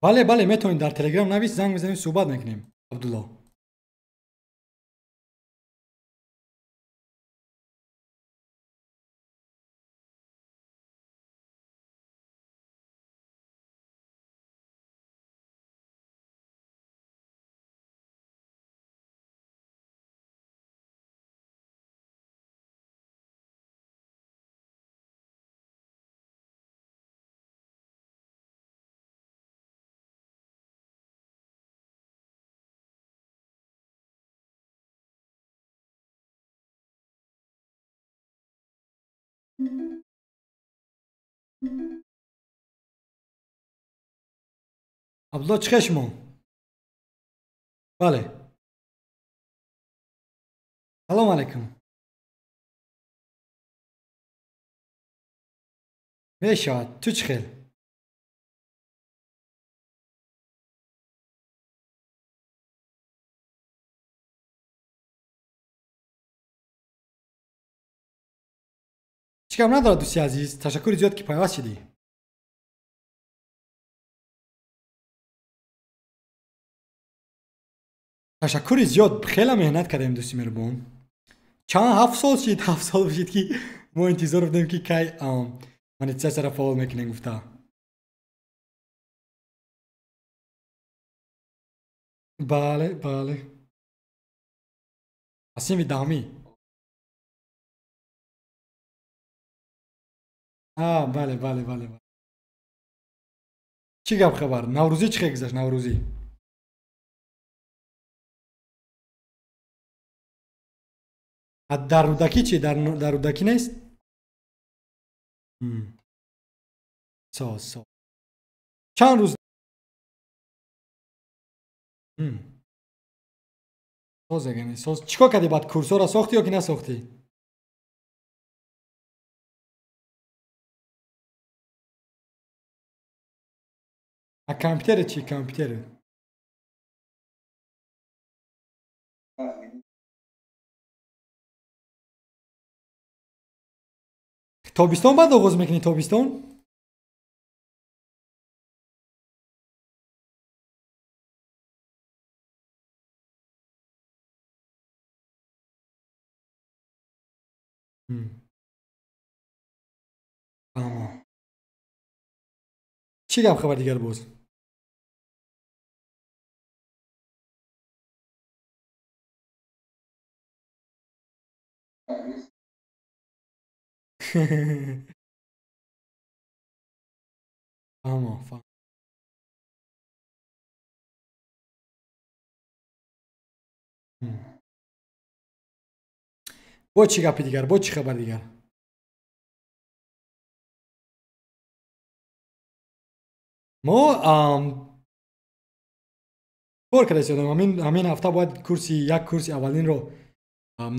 Бале, бале, метавонед дар Телеграм навис, занг мезанем, суҳбат мекунем. Абдулло. Абдулло, чӣ хел шумо? Бале. Салом алайкум. Мешавад, ту чӣ хел? Чӣ гап надорад дӯсти азиз, ташаккури зиёд ки пайваст шудӣ. Ташаккури зиёд, хеле меҳнат кардем дӯсти меҳрубон. Чанд 7 сол шид, 7 сол шид ки мо интизор будем ки кай монетизатсияро фаъол мекунем гуфта. Бале, бале. Аз синфи даҳумӣ. Бале, бале, бале. Чӣ гап хабар? Наврӯзӣ чӣ хел гузашт наврӯзӣ? Дар Рӯдакӣ чӣ? Дар Рӯдакӣ нест? Соз, соз. Чанд рӯз? Соз ягане, соз. Чӣ кор кардӣ баъд? Курсҳоро сохтӣ ё ки насохтӣ? А компютери чӣ? Компютери? Тобистон баъд оғоз мекунӣ тобистон? Чӣ гап хабар дигар боз? Фаҳмо, фаҳмо. Бо чӣ гапи дигар, бо чӣ хабар дигар? Мо кор карда истодем. Ҳамин ҳафта бояд курси як курси аввалинро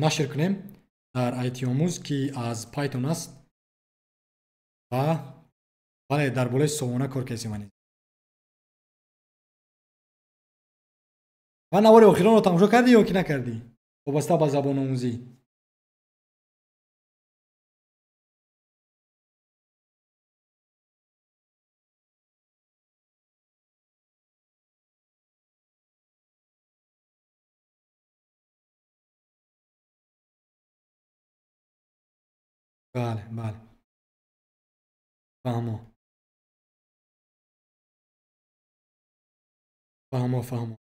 нашр кунем дар IT омӯз, ки аз Python аст ва бале, дар болои сомона кор кардем. Ва навори охиронро тамошо кардӣ ё ки накардӣ? Вобаста ба забономӯзӣ. Бале, бале. Фаҳмо. Фаҳмо, фаҳмо.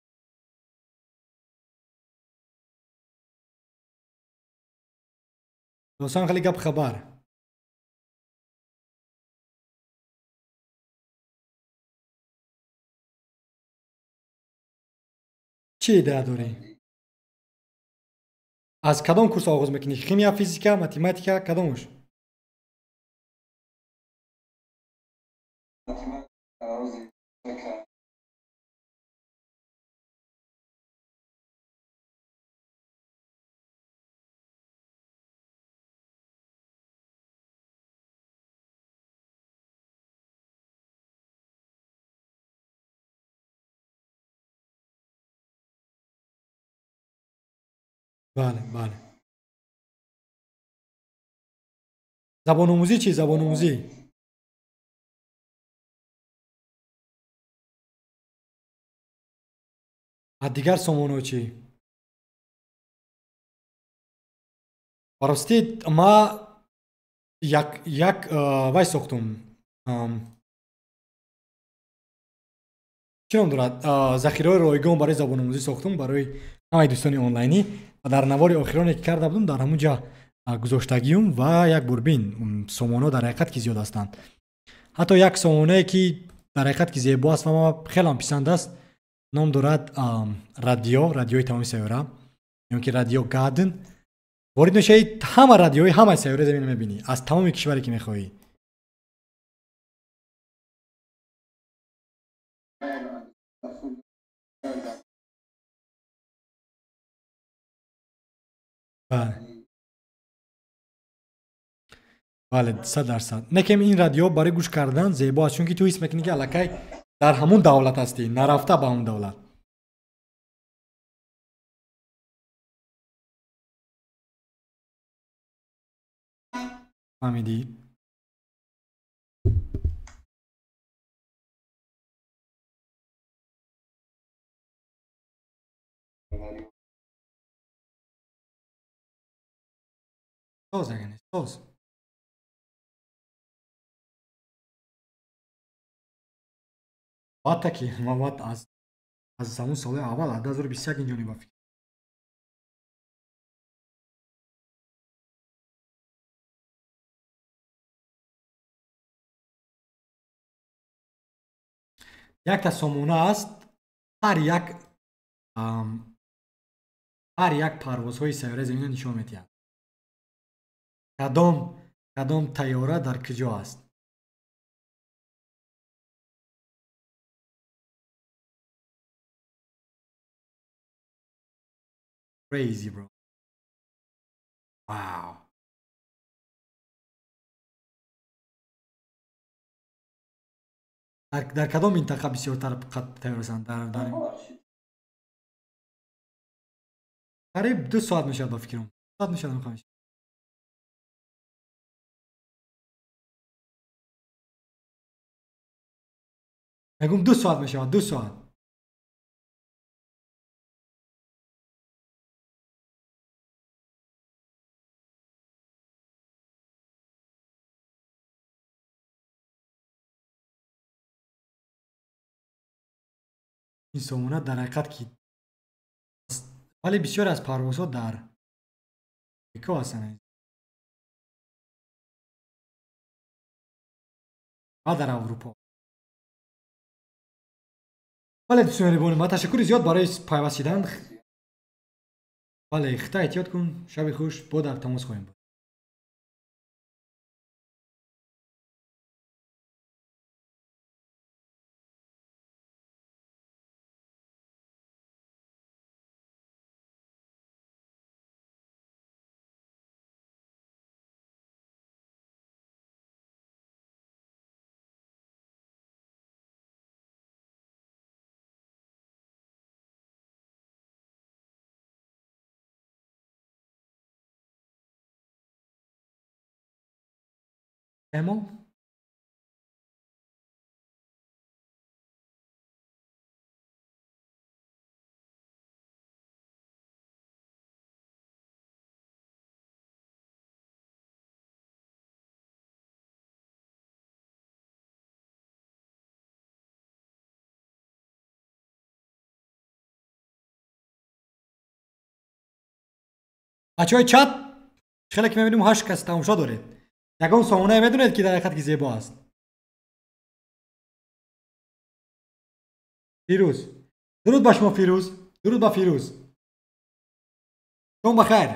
Досан хеле гап хабар. Чӣ идея дорӣ? Аз кадом курс оғоз мекунӣ? Химия, физика, математика, кадомаш? Бале, бале. Забономӯзӣ чӣ? Забономӯзӣ? А дигар сомонаҳо чӣ? Барости ма як вай сохтум. Чӣ ном дорад? Захираҳои ройгон барои забономӯзӣ сохтум барои ҳамаи дӯстони онлайнӣ ва дар навори охироне ки карда будум дар ҳамун ҷа гузоштагиюм ва як бурбин сомонаҳо дар ҳақиқат ки зиёд ҳастанд. Ҳатто як сомонае ки дар ҳақиқат ки зебо аст ва ма хелам писанд аст, ном дорад радио, радиои тамоми сайёра ё ки радио Гарден. Ворид мешавӣ, ҳама радиои ҳамаи сайёраи заминро мебинӣ, аз тамоми кишваре ки мехоҳӣ. Бале. Бале, 100%. Некем ин радио барои гӯш кардан зебо аст, чунки ту ҳис мекунӣ ки аллакай дар ҳамун давлат ҳастӣ, нарафта ба ҳамун давлат. Фаҳмидӣ? Соз агане, соз. Албатта ки ман бояд аз ҳамун солҳои аввал, аз 2021 инҷо ба фикр. Якта сомона аст, ҳар як парвозҳои сайёраи заминро нишон медиҳад. Кадом тайёра дар куҷо аст? Crazy, bro. Wow. Дар кадом минтақа бисёртар тайёр ҳастанд? Дар қариб 2 соат мешавад ба фикрам. Соат мешавад мехоҳам. Мегӯм 2 соат мешавад, 2 соат. Ин сомона дар ҳақиқат ки вале бисёре аз парвозҳо дар Амрико ҳастанд ва дар Аврупо. Бале дӯстони меҳрибон, ман ташаккури зиёд барои пайваст шидан. Бале, хита эҳтиёт кун, шаби хуш, бо дар тамос хоҳем буд. Camel? Бачаҳои чат хеле ки мебинем 8 кас тамошо доред. Ягон сомонае медонед ки дар ҳақиқат ки зебо аст? Фирӯз. Дуруд ба шумо Фирӯз. Дуруд ба Фирӯз. Шом бахайр.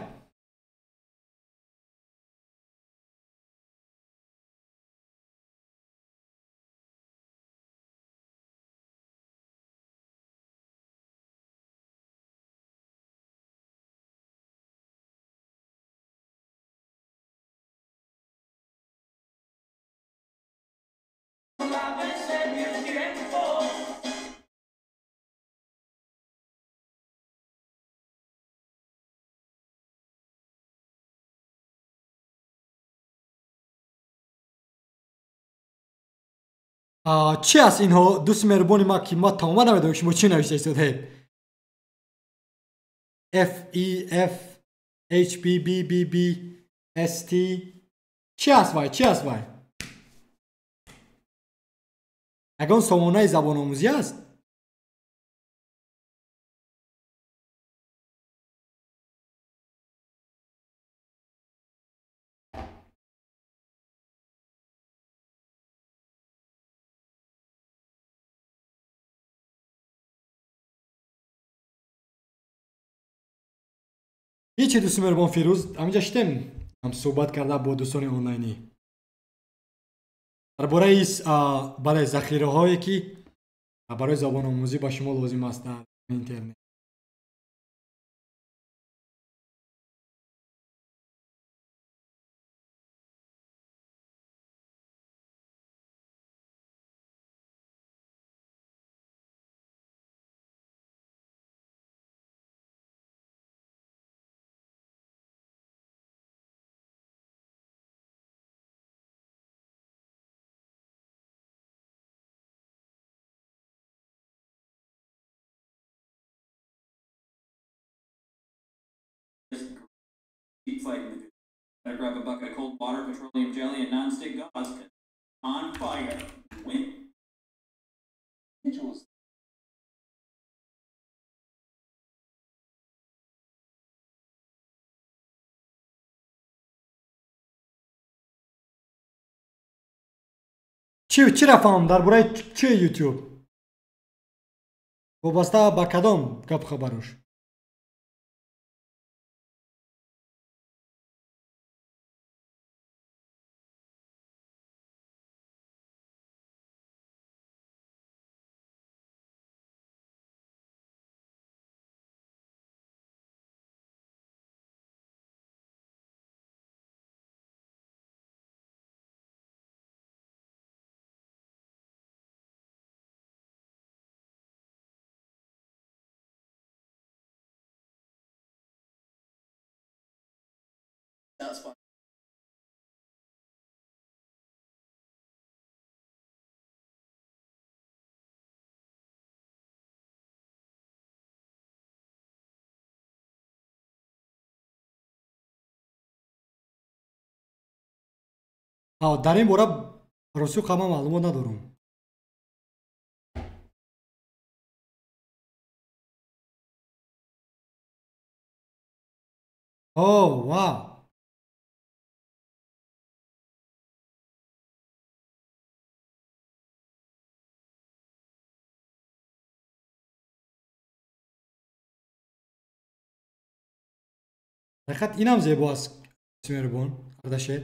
Чӣ аст инҳо дӯсти меҳрубони ма ки ма тамоман намедонам шумо чӣ навишта истодаед? F E F H B B B B S T чӣ аст вай? Чӣ аст вай? Ягон сомонаи забономӯзӣ аст? Ҳечи дӯсти меҳрубон Фирӯз, ҳаминҷа шитем ҳам суҳбат карда бо дӯстони онлайнӣ дар бораи бале захираҳое ки барои забономӯзӣ ба шумо лозим аст дар интернет. Keep fighting the good. Better grab a bucket of cold water, petroleum jelly, and nonstick gauze. On fire. Win. Чӣ рафаҳм дар бораи чи YouTube? Вобаста ба кадом гап хабарош? Дар ин бора ростӣ қама маълумот надорам. О, вау! Ҳақиқат инам зебо аст, меҳрубон Ардашер.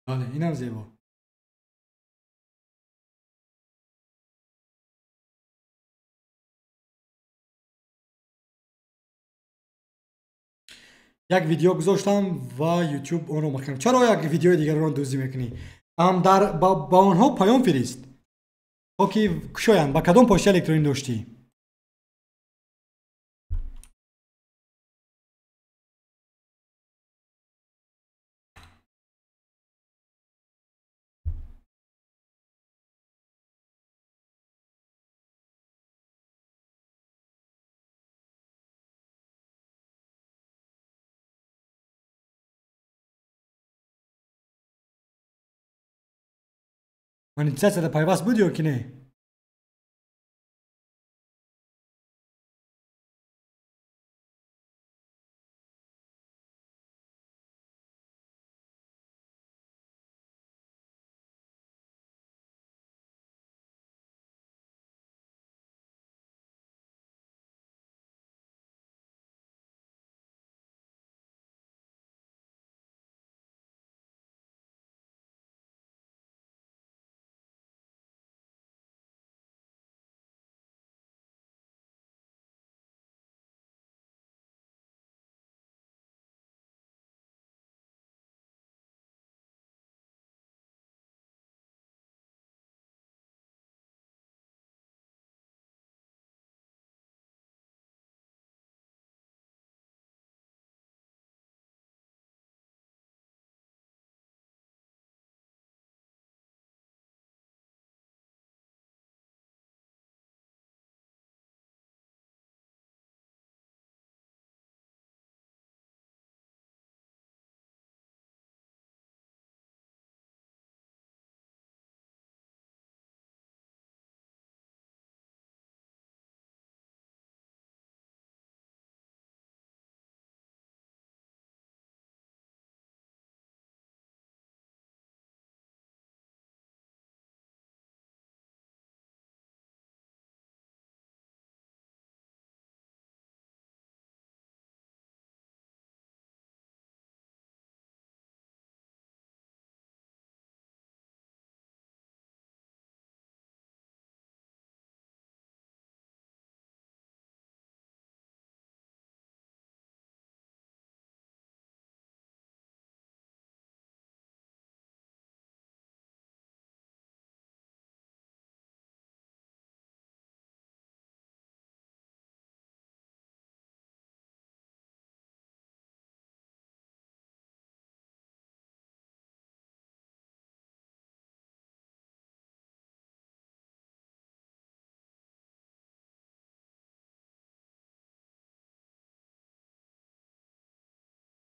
Бале, инам зебо. Як видео гузоштам ва YouTube онро маҳкам. Чаро як видеои дигарро дуздӣ мекунӣ? Дар ба онҳо паём фирист. То ки кушоянд. Ба кадом почтаи электронӣ доштӣ? Монетизатсияда пайваст буд ё ки не?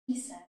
He said.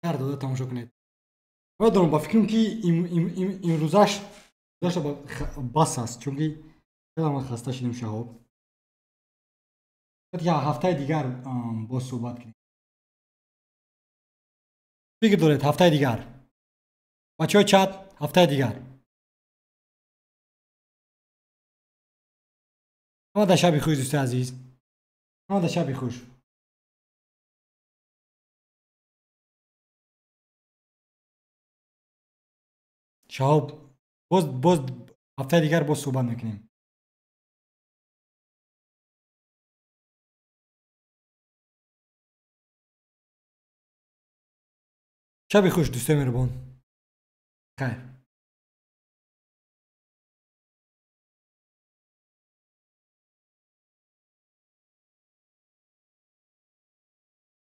Ҳар дода тамошо кунед. Медонам, ба фикрам ки имрӯзаш бас аст, чунки хеле ман хаста шудем, Шаҳоб. Ҳафтаи дигар боз суҳбат кунем. Фикр доред ҳафтаи дигар? Бачаҳои чат, ҳафтаи дигар. Ҳама дар шаби хуш, дӯстои азиз. Ҳама дар шаби хуш. Шаҳоб, боз ҳафтаи дигар боз суҳбат мекунем. Шаби хуш, дӯстои меҳрубон. Хайр.